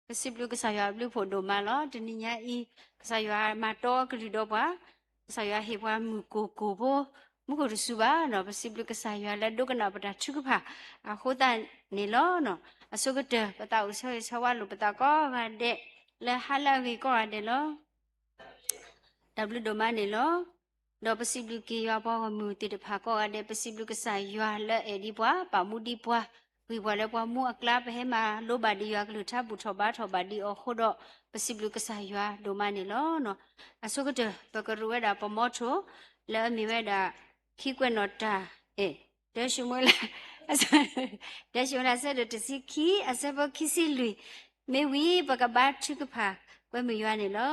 ပစံးဘျုးကစၢ်ယွၤအဘျုးအဖှိၣ်ဒိၣ်မးလီၤ. တနံၤညါအံၤ ကစၢ်ယွၤမၤတီအကလုၢ်ဒီးပှၤ, ကစၢ်ယွၤဟ့ၣ်ပှၤမုၢ်ကိၢ်ကိၢ်ဖိ, မူခိၣ်တစူၤဘၣ်ဒီး ပစံးဘျုးကစၢ်ယွၤလၢဒိကနၣ်ပတၢ်ထုကဖၣ်အဃိသတးန့ၣ်လီၤ. အဆိကတၢၢ် ပသးအိၣ်ဆၢဂ့ၤဆၢဝါလိာ်ပသးကိးဂၤဒဲး လၢဟါလၢအဂ့ၤကိးဂၤဒဲးလီၤ. တၢ်ဘျုးဒိၣ်မးန့ၣ်လီၤ. ဒီးပစံးဘျုးက့ၤယွၤပှၤဂီၢ်မုၢ်သ့ၣ်တဖၣ်ကိးဂၤဒဲး, ပစံးဘျုးကစၢ်ယွၤလၢအအဲၣ်ဒံးပှၤ, ပာ်မူဒံးပှၤ, ဂံၢ်ပှၤလၢပှၤမူအကျါ, ပဟဲမၤလိဘၣ်ဒံးယွၤကလုၢ်ကထါဘူၣ်ထီၣ်ဘါထီၣ်ဘၣ်ဒံးအီၤအဃိဒီး ပစံးဘျုးကစၢ်ယွၤဒိၣ်မးန့ၣ်လီၤ. အဆိကတၢၢ် ပကရူးဝဲဒၣ်ပမီထိၣ် လၢအမ့ၢ်ဝဲဒၣ် ခံကွဲးနီၣ်တၢ်, အဲၣ်, တၢ်ၡမူၤအ့လး, တၢ်ၡမူၤအ့လးအဆၢဒိၣ်တဆံခံ အဆၢဖိခံဆံလွံၢ်, မ့ၢ်ဝံၤ ပကဘါထုကဖၣ်ကွဲမုာ်ယွၤန့ၣ်လီၤ.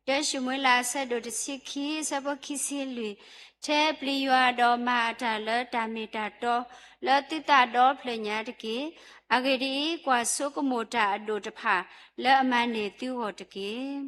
တၢ်ၡမူၤအ့လးအဆၢဒိၣ်တဆံခံ အဆၢဖိခံဆံလွံၢ်, ထဲပျံၤယွၤဒီးမၤအတၢ်လၢတၢ်မ့ၢ်တၢ်တီ လၢသုသးဒီဖျၢၣ်ညါတက့ၢ်. အဂ့ၢ်ဒ်အံၤ, ကွၢ်ဆိကမိၣ်တၢ်အဒိၣ်တဖၣ် လၢအမၤန့ၢ်သုဂီၢ်တက့ၢ်.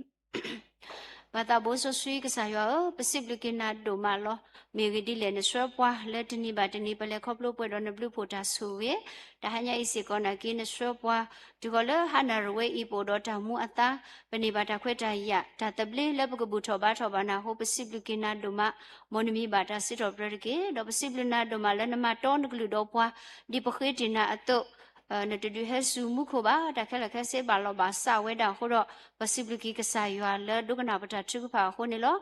ပသးဘိစီဆှံကစၢ်ယွၤဧၢ, ပစံးဘျုးက့ၤနၤဒိၣ်မးလီၤ. မ့ၢ်ဂ့ၢ်ဒ်လဲၣ် နဆှၢပှၤလၢတနံၤဘၣ်တနံၤ ပလဲၤခီဖျိပှဲၤဒီးနဘျုးဖှိၣ်တၢ်ဆိၣ်ဂ့ၤ, တဟါညါအံၤစ့ၢ်ကီးနာ်က့ နဆှၢပှၤ တုၤဃီၤလၢဟါနၢ်ရဝဲအံၤ ပအိၣ်ဒီးတၢ်မူအသါ, ပန့ၢ်ဘၣ်တၢ်ခွဲးတၢ်ယာ်, တၢ်သဘျ့လၢပကဘူၣ်ထီၣ်ဘါထီၣ်ဘၣ်နၤအဃိ ပစံးဘျုးက့ၤနၤဒိၣ်မး, မ်နမံၤဘၣ်တၢ်စံးထီၣ်ပတြၢၤတက့ၢ်. ဒီးပစံးဘျုးနၤဒိၣ်မးလၢနမၤတီနကလုၢ်ဒီးပှၤ, ဒ်ပဃ့တ့ၢ်နၤအသိး နတဒုးဟဲစူၤမူခိၣ်ဘၣ်, တၢ်ခဲလၢာ်ခဲဆ့ဘၣ်လီၤဘၣ်စးဝဲဒၣ်အဃိဒီး ပစံးဘျုးက့ၤကစၢ်ယွၤလၢဒိကနၣ်ပတၢ်ထုကဖၣ်အဃိန့ၣ်လီၤ.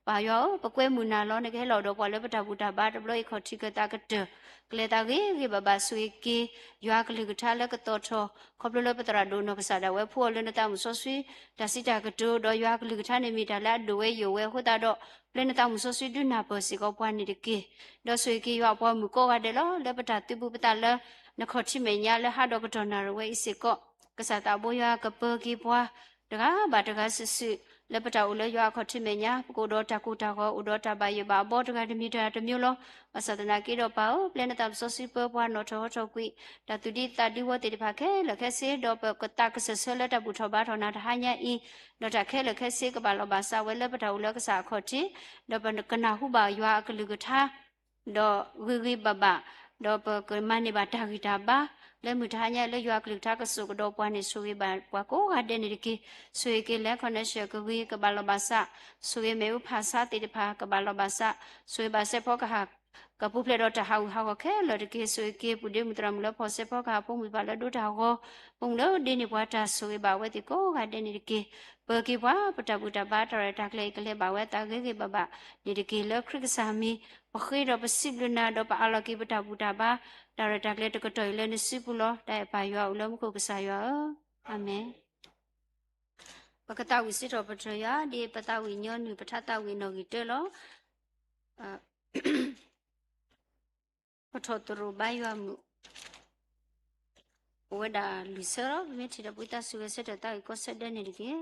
ပၢ်ယွၤဧၢ, ပကွဲမုာ်နၤလီၤ. နကဟဲလီၤဒီးပှၤလၢပတၢ်ဘူၣ်တၢ်ဘါတဘျီအံၤခီၣ်ထံးကသးကတၢၢ်, ကလဲၤသးဂ့ၤဂ့ၤဘၣ်ဘၣ် ဆိၣ်ဂ့ၤက့ၤ ယွၤကလုၢ်ကထါလၢကသီၣ်ထီၣ်, ခီဖျိလၢပသရၣ်ဒိၣ်နီၢ်ကစၢ်ဒၣ်ဝဲ ဖှူအီၤလၢနသးမုၢ်စီဆှံ တၢ်စံးတၢ်ကတိၤ, ဒီးယွၤကလုၢ်ကထါန့ၣ်မ့ၢ်တၢ်လၢအဒိၣ်ဝဲယိာ်ဝဲအဃိသတးဒီး ပျဲနသးမုၢ်စီဆှံဒုးနၢ်ပၢၢ်စ့ၢ်ကီးပှၤန့ၣ်တက့ၢ်. ဒီးဆိၣ်ဂ့ၤက့ၤယွၤအပှၤမုၣ်ကိးဂၤဒဲးလီၤ. လၢပတၢ်သုးဘူးပသးလၢ နခီၣ်ထံးမဲာ်ညါလၢဟးဒီးကတီၢ်နၢ်ရဝဲအံၤစ့ၢ်ကီး, ကစၢ်သးဘိယွၤကပၢၤက့ၤပှၤ တဂၤဘၣ်တဂၤစုာ်စုာ်, လၢပတၢ်အိၣ်လၢယွၤအခီၣ်ထံးမဲာ်ညါ ပကအိၣ်ဒီးတၢ်ကိၢ်တၢ်ဂီၤ အိၣ်ဒီးတၢ်ဘၣ်ယိၣ်ဘၣ်အဘီတဂၤတမံၤတဂၤတမံၤလီၤ. ဘၣ်ဆၣ်သနာ်က့ဒီးပၢ်ဧၢ, ပျဲနသးမုၢ်စီဆှံပၢပှၤနီၣ်ထီၣ်ဟီထီၣ်ကွံာ် တၢ်သူၣ်ဒံသးဒံဝီသ့ၣ်တဖၣ်ခဲလၢာ်ခဲဆ့, ဒီးပကသးကစၢၢ်ဆၢလၢတၢ်ဘူၣ်ထီၣ်ဘါထီၣ်နၤတဟါညါအံၤ, ဒီးတၢ်ခဲလၢာ်ခဲဆ့ကဘၣ်လီၤဘၣ်စးဝဲလၢပတၢ်အိၣ်လၢကစၢ်အခီၣ်ထံး, ဒီးပကနၢ်ဟူဘၣ်ယွၤအကလုၢ်ကထါ ဒီးဂ့ၤဂ့ၤဘၣ်ဘၣ်, ဒီးပကမၤန့ၢ်ဘၣ်တၢ်ဂံၢ်တၢ်ဘါ, လၢမုၢ်တဟါညါလၢယွၤအကလုၢ်ကထါကစိာ်ကဒီးပှၤန့ၣ် ဆိၣ်ဂ့ၤဘၣ်ပှၤကိးဂၤဒဲးန့ၣ်တက့ၢ်. ဆိၣ်ဂ့ၤက့ၤ လၢ connection ကဂ့ၤကဘၣ်လီၤဘၣ်စး, ဆိၣ်ဂ့ၤမ့ၣ်အူဖးဆါသ့ၣ်တဖၣ်ကဘၣ်လီၤဘၣ်စး, ဆိၣ်ဂ့ၤဘၣ်စဲးဖီကဟၣ် ကပူၤဖျဲးဒီးတၢ်ဟးဂူာ်ဟးဂီၤခဲလၢာ်တက့ၢ်. ဆိၣ်ဂ့ၤက့ၤ ပုၢ်ဒ့မုၣ်သရၣ်မုၣ်လၢဖီၣ်စဲးဖီကဟၣ် ဖိမုၣ်တဖၣ်လၢဒိတၢ်ဂီၤ, ဖိမုၣ်လၢဒ့န့ၢ်ပှၤတၢ်ဆိၣ်ဂ့ၤဘၣ်ဝဲသ့ၣ်ကိးဂၤဒဲးန့ၣ်တက့ၢ်. ပၢၤက့ၤပှၤ ပတၢ်ဘူၣ်တၢ်ဘါတၢ်ရဲၣ်တၢ်ကျဲၤအံၤ ကလဲၤဘၣ်ဝဲအသးဂ့ၤဂ့ၤဘၣ်ဘၣ်န့ၣ်တက့ၢ်. လၢခရံာ်ကစၢ်မံၤ ပဃ့ဒီးပစံးဘျုးနၤ ဒီးပအးလီၤက့ၤပတၢ်ဘူၣ်တၢ်ဘါ တၢ်ရဲၣ်တၢ်ကျဲၤတကတီၢ်အံၤလၢနစုပူၤလီၤ. တၢ်အဲၣ်ပၢ်ယွၤအိၣ်လၢမူခိၣ်ကစၢ်ယွၤဧၢ, အၤမ့ၣ်. ပကသးဝံၣ်စံးထီၣ်ပတြၢၤယွၤ ဒ်ပသးဝံၣ်ညီနုၢ် ပထါသးဝံၣ်နီၣ်ဂံၢ်တၢလီၤ. ပထီၣ်သရိာ်ဘါယွၤမုၣ် အိၣ်ဝဲဒၣ်လွံၢ်ဆၢလီၤ. ပမ့ၢ်ထံၣ်ဒီး ပဝံသးစူၤဂဲၤဆၢထၢၣ်သးဝံၣ်ကိးဆၢဒဲးန့ၣ်တက့ၢ်.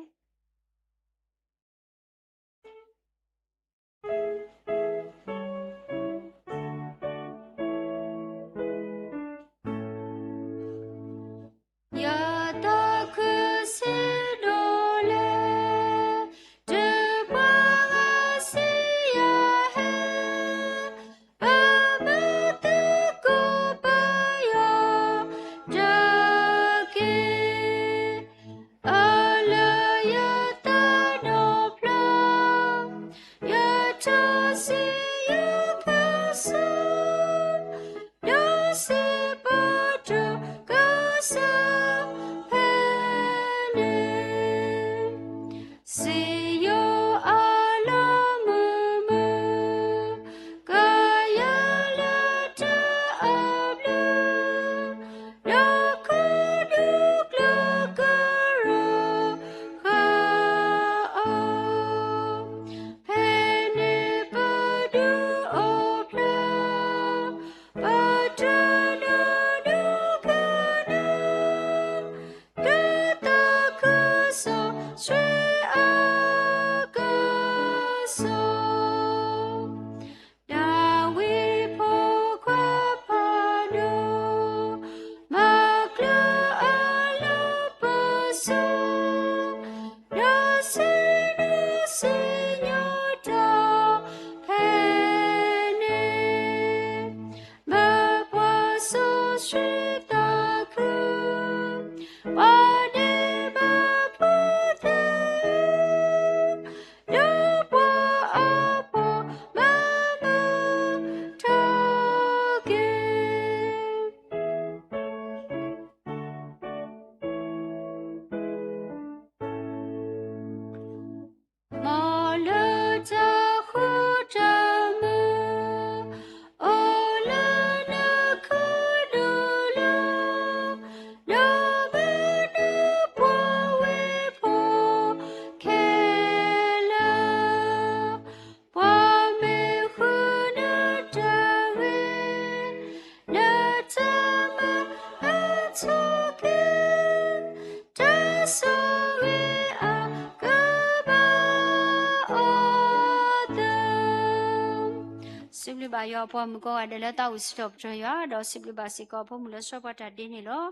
ဘၣ်ယွၤအပှၤမုၣ်ကိးဂၤဒဲးလၢသးအိၣ်စံးထီၣ်ပတြၢၤယွၤ ဒီးစံးဘျုးဘၣ်စ့ၢ်ကီးအဖိမုၣ်လၢဆှၢပှၤတၢ်ဒ့န့ၣ်လီၤ.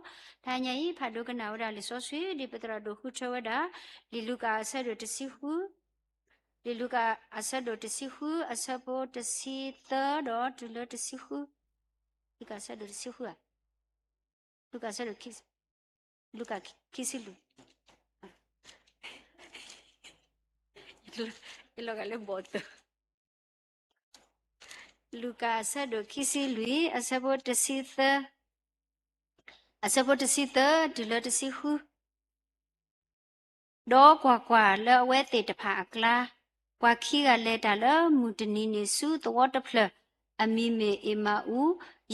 တဟါညါအံၤ ဖးဒိကနၣ်ဝဲဒၣ်လံာ်စီဆှံ ဒ်ပသရၣ်ဒိၣ်ဃုထၢဝဲဒၣ် လံာ်လူၤကၣ်အဆၢဒိၣ်တဆံဃု, လံာ်လူၤကၣ်အဆၢဒိၣ်တဆံဃု အဆၢဖိတဆံသၢဒီးတုၤလၢတဆံဃု, လူၤကၣ်အဆၢဒိၣ်တဆံဃုဧါ, လူၤကၣ်အဆၢဒိၣ် လူၤကၣ်ခံဆံလွံၢ်, လီၤဂာ်လၢဘီၣ်သၢ လူၤကၣ်အဆၢဒိၣ်ခံဆံလွံၢ် အဆၢဖိတဆံသၢ, အဆၢဖိတဆံသၢတုၤလၢတဆံဃု, ဒီးကွၢ်ကွၢ်, လၢအဝဲသ့ၣ်တဖၣ်အကျါ, ပှၤခံဂၤလဲၤတၢ်လၢမုၢ်တနံၤန့ၣ်ဆူသဝီတဖျၢၣ်, အမံၤမ့ၢ်အ့မၤအူ,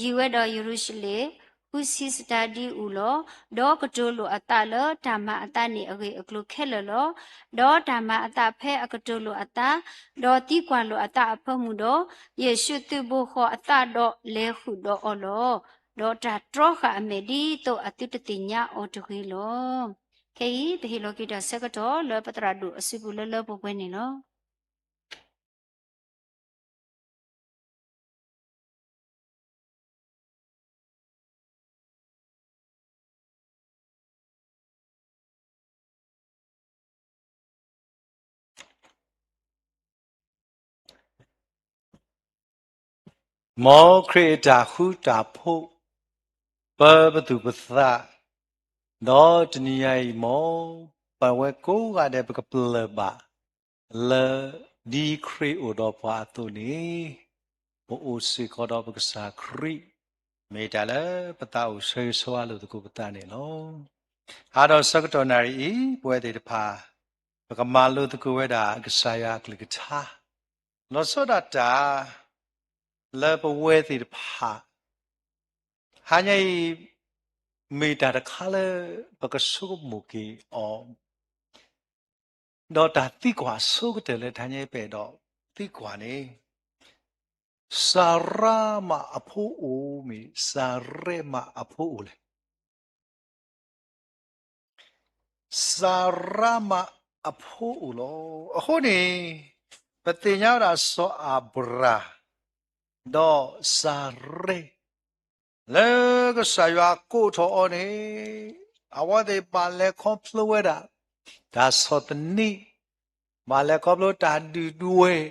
ယံၤဝဲဒီးယရူၤၡလ့ၣ်, ဃုဆံစတၤဒံအူၣ်လီၤ. ဒီးကတိၤလိာ်အသးလၢတၢ်မၤအသးန့ၣ်အဂ့ၢ်အကျိၤခဲလၢာ်လီၤ. ဒီးတၢ်မၤအသးဖဲအကတိၤလိာ်အသး, ဒီးသံကွၢ်လိာ်အသးအဖၢမုၢ်ဒီး, ယ့ၣ်ၡူးသုးဘိဃီၤအသးဒီးလဲၤဃုာ်ဒီးအီၤလီၤ. ဒီးတၢ်တြီဃာ်အမဲာ်ဒ်သိးအသုတသ့ၣ်ညါအီၤတဂ့ၤလီၤ. ခဲအံၤ ပဟ့ၣ်လီၤက့ၤတၢ်ဆၢကတီၢ်လၢပသရၣ်ဒိၣ်အစုပူၤလၢလၢပှဲၤပှဲၤန့ၣ်လီၤ. မ်ခရံာ်အတၢ်ဃူတၢ်ဖိး ပပသူၣ်ပသး, ဒီးတနံၤညါအံၤ မ်ပဝဲကိးဂၤဒဲးပကပျၢၢ်ဘၣ် လၢဒ်ခရံာ်အိၣ်ဒီးပှၤအသိးန့ၣ်, ပအိၣ်စ့ၢ်ကီးဒီးပကစၢ်ခရံာ်, မ့ၢ်တၢ်လၢပသးအိၣ်ဆၢဂ့ၤဆၢဝါလိာ်သကိးပသးန့ၣ်လီၤ. အါဒီးဆၢကတီၢ်နၣ်ရံၣ်အံၤ ပဝဲသ့ၣ်တဖၣ် ပကမၤလိသကိးဝဲဒၣ်ကစၢ်ယွၤအကလုၢ်ကထါ, လီၤဆီဒၣ်တၢ် လၢပဝဲသ့ၣ်တဖၣ် ဟါညါအံၤ မ့ၢ်တၢ်တခါလၢပကဆိကမိၣ်က့ၤအီၤ, ဒီးတၢ်သံကွၢ်အဆိကတၢၢ်လၢတဟါညါအံၤ ပအဲၣ်ဒိးသံကွၢ်န့ၣ်, စၤရါမးအဖိအိၣ် မ့ၢ်စၤရဲမးအဖိအိၣ်လဲၣ်. စၤရါမးအဖိအိၣ်လီၤ. အဃိန့ၣ် ပသ့ၣ်ညါဝဲဒၣ်စီၤအၤဘြၤဟၣ် ဒီးစၤရဲ, လၢကစၢ်ယွၤကိးထီၣ်အီၤန့ၣ်, အဝဲသ့ၣ်ဘၣ်လဲၤခီဖျိဝဲဒၣ် တၢ်ဆီၣ်သနံး, ဘၣ်လဲၤခီဖျိတၢ်ဒုၣ်ဒွဲၣ်,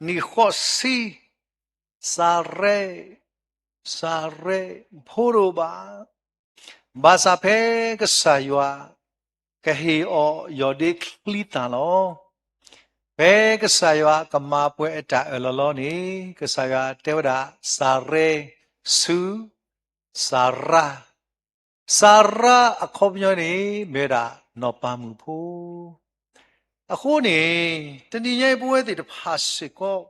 နံၣ်ဃီၣ်ဆံ, စၤရဲ, စၤရဲ, ဖိတအိၣ်ဘၣ်. ဘၣ်ဆၣ်ဖဲကစၢ်ယွၤ ကဟ့ၣ်အီၤယီၢ်ဒ့ချံသၣ်လီၤ. ဖဲကစၢ်ယွၤကမၤပှဲၤအတၢ်အၢၣ်လီၤလီၤန့ၣ်, ကစၢ်ယွၤတဲဝဲဒၣ် စၤရဲဆူစၤရါ, စၤရါအခီပညီန့ၣ် မ့ၢ်ဝဲဒၣ်နီၢ်ပၤမုၣ်ဖိ. အဃိန့ၣ် တနံၤညါအံၤ ပဝဲသ့ၣ်တဖၣ်စ့ၢ်ကီး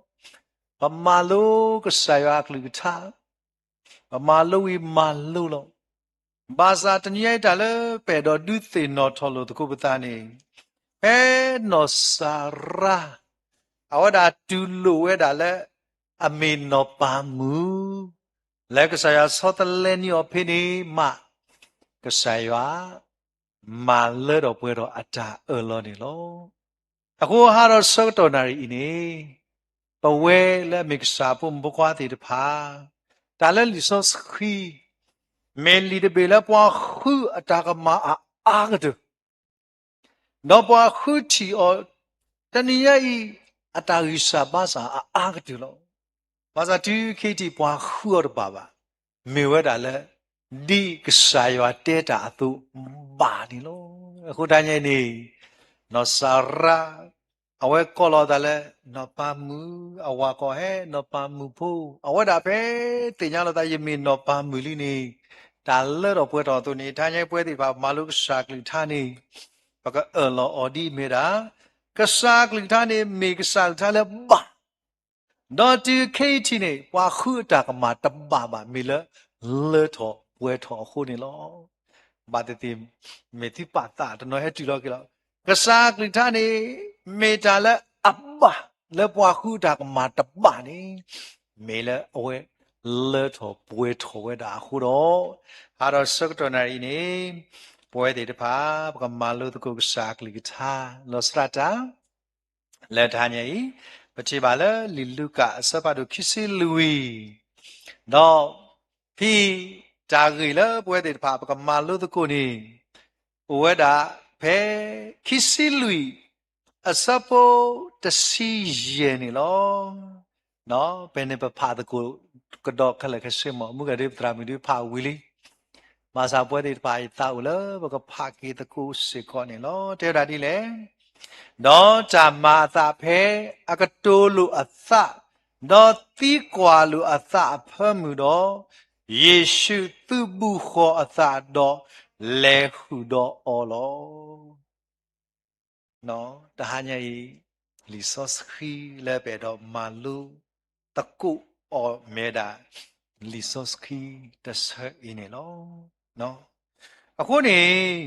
ပမၤလိကစၢ်ယွၤအကလုၢ်ကထါ, ပမၤလိဝံၤမၤလိလီၤ. ဘၣ်ဆၣ်တနံၤညါအံၤ တၢ်လၢပအဲၣ်ဒိးဒုးသ့ၣ်နီၣ်ထီၣ်လိာ်သကိးပသးန့ၣ်, ဖဲနီၢ်စၤရါ အဝဲဒၣ်တူၢ်လိာ်ဝဲဒၣ်လၢ အမ့ၢ်နီၢ်ပၤမုၣ်, လၢကစၢ်ယွၤဆီတလဲန့ၢ်အီၤဖဲန့ၣ်မး, ကစၢ်ယွၤ မၤလၢထီၣ်ပှဲၤထီၣ်အတၢ်အၢၣ်လီၤန့ၣ်လီၤ. အဃိဟါဒီးဆၢကတီၢ်နၣ်ရံၣ်အံၤန့ၣ်, ပဝဲလၢအမ့ၢ်ကစၢ်အဖိမုၣ်ဖိခွါသ့ၣ်တဖၣ်, တၢ်လၢလံာ်စီဆှံ မ့ၢ်လံာ်တဘ့ၣ်လၢပှၤဃုအတၢ်ကမၣ်အအါကတၢၢ် ဒီးပှၤဃုထံၣ်အီၤ တနံၤညါအံၤ အတၢ်ဂံၢ်စၢ်ဘါစၢ်အအါကတၢၢ်လီၤ. ဘၣ်ဆၣ်တုၤခဲအံၤထံၣ်ပှၤဃုအီၤတဘၣ်ဘၣ်, မ့ၢ်ဝဲဒၣ်လၢ ဒ်ကစၢ်ယွၤတဲတၢ်အသိးဘၣ်န့ၣ်လီၤ. အဃိတနံၤညါအံၤန့ၣ်, နီၢ်စၤရါ အဝဲကိးလီၤသးလၢ နီၢ်ပၤမုၣ်, အဝၤကိးဟဲ နီၢ်ပၤမုၣ်ဖိ, အဝဲဒၣ်ဖဲသ့ၣ်ညါလီၤသး ယမ့ၢ်နီၢ်ပၤမုၣ်လံန့ၣ်, တၢ်လၢထီၣ်ပှဲၤထီၣ်အသိးန့ၣ် တနံၤညါအံၤပဝဲသ့ၣ်တဖၣ် ပမၤလိကစၢ်အကလုၢ်ကထါန့ၣ်, ပကအၢၣ်လီၤအီၤဒ်အမ့ၢ်ဒၣ်, ကစၢ်အကလုၢ်ကထါန့ၣ် မ့ၢ်ကစၢ်အကလုၢ်ကထါလၢဘၣ် ဒီးတုၤခဲအံၤထံၣ်န့ၣ် ပှၤဃုအတၢ်ကမၣ်တဘၣ်ဘၣ် မ့ၢ်လၢလၢထီၣ်ပှဲၤထီၣ်အဃိန့ၣ်လီၤ. ဘၣ်သ့ၣ်သ့ၣ် မ့ၢ်သုပာ်သးတနီၤဟဲတုၤလီၤက့ၤလီၤ. ကစၢ်အကလုၢ်ကထါန့ၣ် မ့ၢ်တၢ်လၢအဘၣ်လၢပှၤဃုအတၢ်ကမၣ်တဘၣ်န့ၣ်, မ့ၢ်လၢအဝဲလၢထီၣ်ပှဲၤထီၣ်ဝဲဒၣ်အဃိဒီး, ဟါဒီးဆၢကတီၢ်နၣ်ရံၣ်အံၤန့ၣ်, ပဝဲသ့ၣ်တဖၣ် ပကမၤလိသကိးကစၢ်အကလုၢ်ကထါ လီၤစှၤတၢ် လၢတဟါညါအံၤ, ပထံၣ်ဘၣ်လၢလံာ်လူၤကၣ်အဆၢဖးဒိၣ်ခံဆံလွံၢ်, ဒီးဖဲတၢ်ဂ့ၢ်လၢပဝဲသ့ၣ်တဖၣ်ပကမၤလိသကိးန့ၣ်, အိၣ်ဝဲဒၣ်ဖဲခံဆံလွံၢ် အဆၢဖိတဆံယဲၢ်န့ၣ်လီၤ. ဖဲန့ၣ်ပဖးသကိးကဒီးခဲလၢာ်ခဲဆ့မး, မုၢ်ဂၤဒ်ပသရၣ်မုၣ်ဒ်ဖးဝံၤလံ, ဘၣ်ဆၣ်ပဝဲသ့ၣ်တဖၣ်အံၤသးအိၣ်လၢပကဖးက့ၤသကိးစ့ၢ်ကီးန့ၣ်လီၤ. တဲဝဲဒၣ်ဒ်လဲၣ်, ဒီးတၢ်မၤအသးဖဲအကတိၤလိာ်အသး, ဒီးသံကွၢ်လိာ်အသးအဖၢမုၢ်ဒီး, ယ့ၣ်ၡူးသုးဘူးဃီၤအသးဒီး လဲၤဃုာ်ဒီးအီၤလီၤ. တဟါညါအံၤ, လံာ်စီဆှံလၢပအဲၣ်ဒိးမၤလိသကိးအီၤမ့ၢ်ဝဲဒၣ် လံာ်စီဆှံတဆၢအံၤန့ၣ်လီၤ. အဃိန့ၣ်,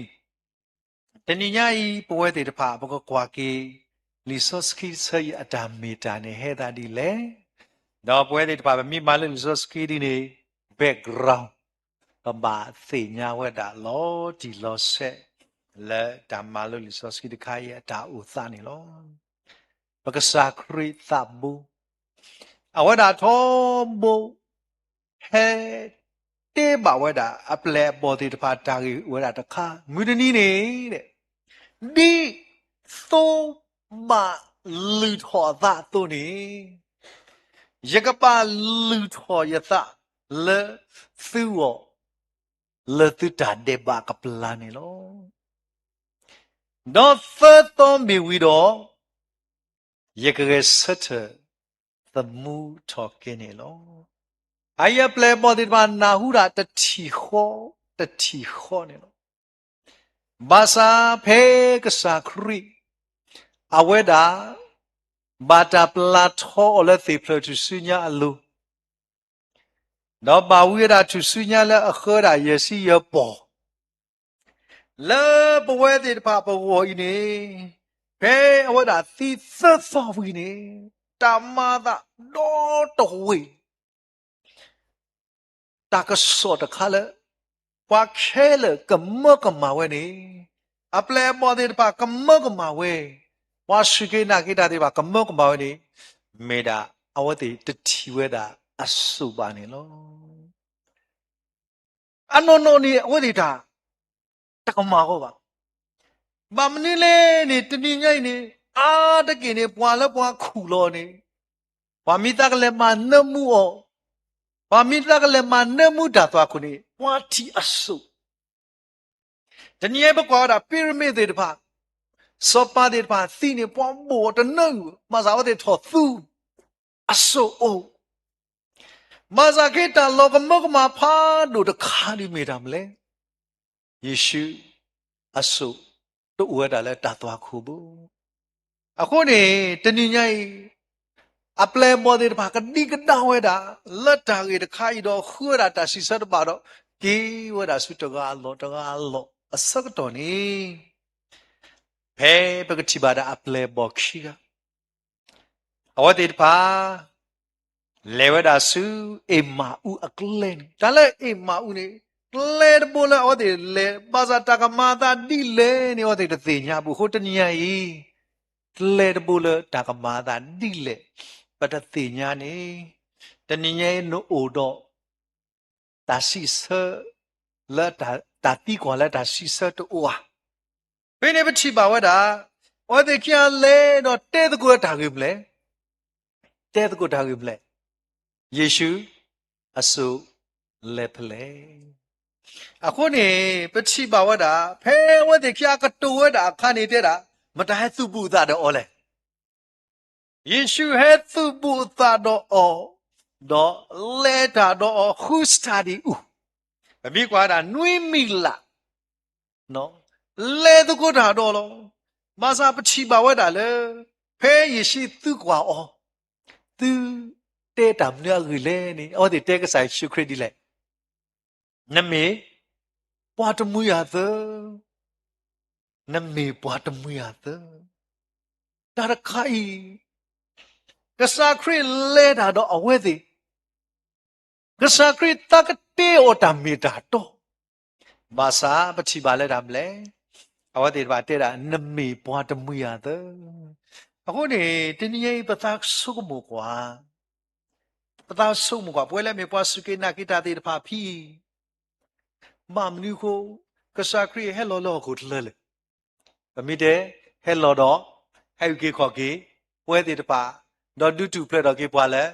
တနံၤညါအံၤ ပဝဲသ့ၣ်တဖၣ် ပကကွၢ်က့ၤ လံာ်စီဆှံတဆၢအံၤအတၢ်မ့ၢ်တၢ်န့ၣ်ဟဲသးဒ်လဲၣ်. ဒီးပဝဲသ့ၣ်တဖၣ် ပမ့ၢ်မၤလိလံာ်စီဆှံဒ်န့ၣ် background ပဘၣ်သ့ၣ်ညါဝဲဒၣ်လီၤတံၢ်လီၤဆဲး လၢတၢ်မၤလိလံာ်စီဆှံတခါအံၤအတၢ်အိၣ်သးန့ၣ်လီၤ. ပကစၢ်ခရံာ်သးဘိ အဝဲဒၣ်ထီဘိ ဟဲတဲဘၣ်ဝဲဒၣ် အပျဲၢ်အဘီၣ်သ့ၣ်တဖၣ်တၢ်ဂ့ၢ်ဝဲဒၣ်တခါ, မုၢ်တနံၤန့ၣ်, ဒ်သိးဘၣ်လုၢ်ထီၣ်အသးအသိးန့ၣ်, ယကဘၣ်လုၢ်ထီၣ်ယသးလၢသုဂီၢ် လၢသုတၢ်ဒဲးဘးကပျၢ်န့ၣ်လီၤ. ဒီးသၢသီမ့ၢ်ဝံၤဒီး, ယကဂဲၤဆၢထၢၣ်သမူထီၣ်က့ၤန့ၣ်လီၤ. အအံၤအပျဲၢ်အဘီၣ်သ့ၣ်တဖၣ်နၢ်ဟူဒၣ်တထံၣ်ဃီတထံၣ်ဃီန့ၣ်လီၤ. ဘၣ်ဆၣ်ဖဲကစၢ်ခရံာ် အဝဲဒၣ် ဘၣ်တၢ်ပျၢ်ထီအီၤလၢသ့ၣ်ဖျၢၣ်ထူၣ်စုညါအလိၤ, ဒီးဘၣ်ဝံဝဲဒၣ်ထူၣ်စုညါလၢအဃၢဒၣ်ယဲၢ်ဆံယဲၢ်ပီၢ် လၢပဝဲသ့ၣ်တဖၣ်ပဂီၢ်အံၤန့ၣ်, ဖဲအဝဲဒၣ်သံသၢသီဝံၤန့ၣ်, တၢ်မၤအသးဒီတဝ့ၢ် တၢ်ကစီၣ်တခါလၢ ပှၤခဲလၢာ်ကမၢကမၣ်ဝဲန့ၣ်, အပျဲၢ်အဘီၣ်သ့ၣ်တဖၣ်ကမၢကမၣ်ဝဲ, ပှၤစူၢ်က့ၤနာ်က့ၤတၢ်သ့ၣ်တဖၣ်ကမၢကမၣ်ဝဲန့ၣ်, မ့ၢ်ဒၣ်အဝဲသ့ၣ်တထံၣ်ဝဲဒၣ်အစိၣ်ဘၣ်န့ၣ်လီၤ. အနီၢ်နီၢ်န့ၣ် အဝဲသ့ၣ်တၢ် တကမၣ်ဃီဘၣ်. ဘၣ်မနုၤလဲၣ်န့ၣ် တနံၤညါအံၤန့ၣ် အါတက့ၢ်န့ၣ် ပှၤလၢပှၤခူၣ်လီၤန့ၣ်, ပှၤမ့ၢ်သးကလဲၤမၤနၢမူအီၤ, ပှၤမ့ၢ်သးကလဲၤမၤနၢမူတၢ်သွၣ်ခိၣ်န့ၣ် ပှၤထံၣ်အစိၣ် တနံၤအံၤပကွၢ်ဝဲဒၣ် ပံၤရမ့ၣ်သ့ၣ်တဖၣ်, စီၤပၤသ့ၣ်တဖၣ်သံန့ၣ် ပှၤဘိၣ်အီၤတနၢအုၣ်, ဘၣ်ဆၣ်အဝဲသ့ၣ်ထီၣ်သူအစိၣ်အိၣ်, ဘၣ်ဆၣ်က့တၢ်လီၤကမၢကမၣ်ဖးဒိၣ်တခါဒုးမ့ၢ်တၢ်မနုၤလဲၣ်. ယ့ၣ်ၡူးအစိၣ်တအိၣ်ဝဲဒၣ်လၢတၢ်သွၣ်ခိၣ်ဘၣ်. အဃိန့ၣ် တနံၤညါအံၤ အပျဲၢ်အဘီၣ်သ့ၣ်တဖၣ်ကဒံကဒါဝဲဒၣ် လၢတၢ်ဂ့ၢ်တခါအံၤဒီး ဃုဝဲဒၣ်တၢ်စံးဆၢတဘၣ်ဒီး က့ၤဝဲဒၣ်ဆူတဂၤအလီၢ်တဂၤအလီၢ်အဆၢကတီၢ်န့ၣ်, ဖဲပကထံၣ်ဘၣ်ဒၣ်အပျဲၢ်အဘီၣ်ခံဂၤ အဝဲသ့ၣ်တဖၣ် လဲၤဝဲဒၣ်ဆူအ့မၤအူအကျဲန့ၣ်, တၢ်လၢအ့မၤအူန့ၣ် ကျဲတဘိလၢအဝဲသ့ၣ်လဲၤ ဘၣ်ဆၣ်တၢ်ကမၤအသးဒ်လဲၣ်န့ၣ် အဝဲသ့ၣ်တသ့ၣ်ညါဘၣ်. အဃိတနံၤညါအံၤ ကျဲတဘိလၢတၢ်ကမၤအသးဒ်လဲၣ် ပတသ့ၣ်ညါန့ၣ်, တနံၤညါအံၤနအိၣ်ဒီး တၢ်စံးဆၢ လၢတၢ်သံကွၢ်လၢတၢ်စံးဆၢတအိၣ်ဧါ. ဖဲန့ၣ်ပထံၣ်ဘၣ်ဝဲဒၣ် အဝဲသ့ၣ်ခံဂၤလဲၤဒီးတဲသကိးတၢ်ဂ့ၢ်မနုၤလဲၣ်, တဲသကိးတၢ်ဂ့ၢ်မနုၤလဲၣ်, ယ့ၣ်ၡူးအစိၣ်လဲၤဖဲလဲၣ်. အဃိန့ၣ် ပထံၣ်ဘၣ်ဝဲဒၣ် ဖဲအဝဲသ့ၣ်ခံဂၤကတိၤဝဲဒၣ်အခါန့ၣ်တဲဒၣ် မတၤဟဲသုးဘူးအသးဒီးအီၤလဲၣ်. ယ့ၣ်ၡူးဟဲသုးဘူးအသးဒီးအီၤ, ဒီးလဲၤတၢ်ဒီးအီၤ ဃုစတၢ်ဒံးအူ, ပမ့ၢ်ကွၢ်ဝဲဒၣ် နွံမံလး လဲၤသကိးတၢ်ဒီးလီၤ. ဘၣ်ဆၣ်ပထံၣ်ဘၣ်ဝဲဒၣ်လၢ ဖဲယ့ၣ်ၡူးသံကွၢ်အီၤ, သုတဲတၢ်မနုၤအဂ့ၢ်လဲၣ်န့ၣ် အဝဲသ့ၣ်တဲကစၢ်ယ့ၣ်ၡူးခရံာ်ဒ်လဲၣ်, နမ့ၢ်ပှၤတမှံၤအသၢ, နမ့ၢ်ပှၤတမှံၤအသၢ. တၢ်တခါအံၤ ကစၢ်ခရံာ်လဲၤတၢ်ဒီးအဝဲသ့ၣ်, ကစၢ်ခရံာ်သးကတဲအီၤတၢ်မ့ၢ်တၢ်တီ, ဘၣ်ဆၣ်ပထံၣ်ဘၣ်လၢတၢ်မနုၤလဲၣ်, အဝဲသ့ၣ်တဖၣ်တဲဒၣ် နမ့ၢ်ပှၤတမှံၤအသၢ. အဃိန့ၣ် တနံၤအံၤ ပသးဆိကမိၣ်ကွၢ်, ပသးဆိကမိၣ်ကွၢ် ပဝဲလၢအမ့ၢ်ပှၤစူၢ်က့ၤနာ်က့ၤတၢ်သ့ၣ်တဖၣ်ဖဲအံၤ, ဘၣ်မနုၤအဃိ ကစၢ်ခရံာ်ဟဲလီၤလၢဟီၣ်ခိၣ်ချၢလဲၣ်. ပမ့ၢ်တဲ ဟဲလီၤဒီး ဟဲအုၣ်က့ၤခီၣ်က့ၤ ပဝဲသ့ၣ်တဖၣ်, ဒီးဒုးတူၢ်ဖျဲးထီၣ်က့ၤပှၤလၢ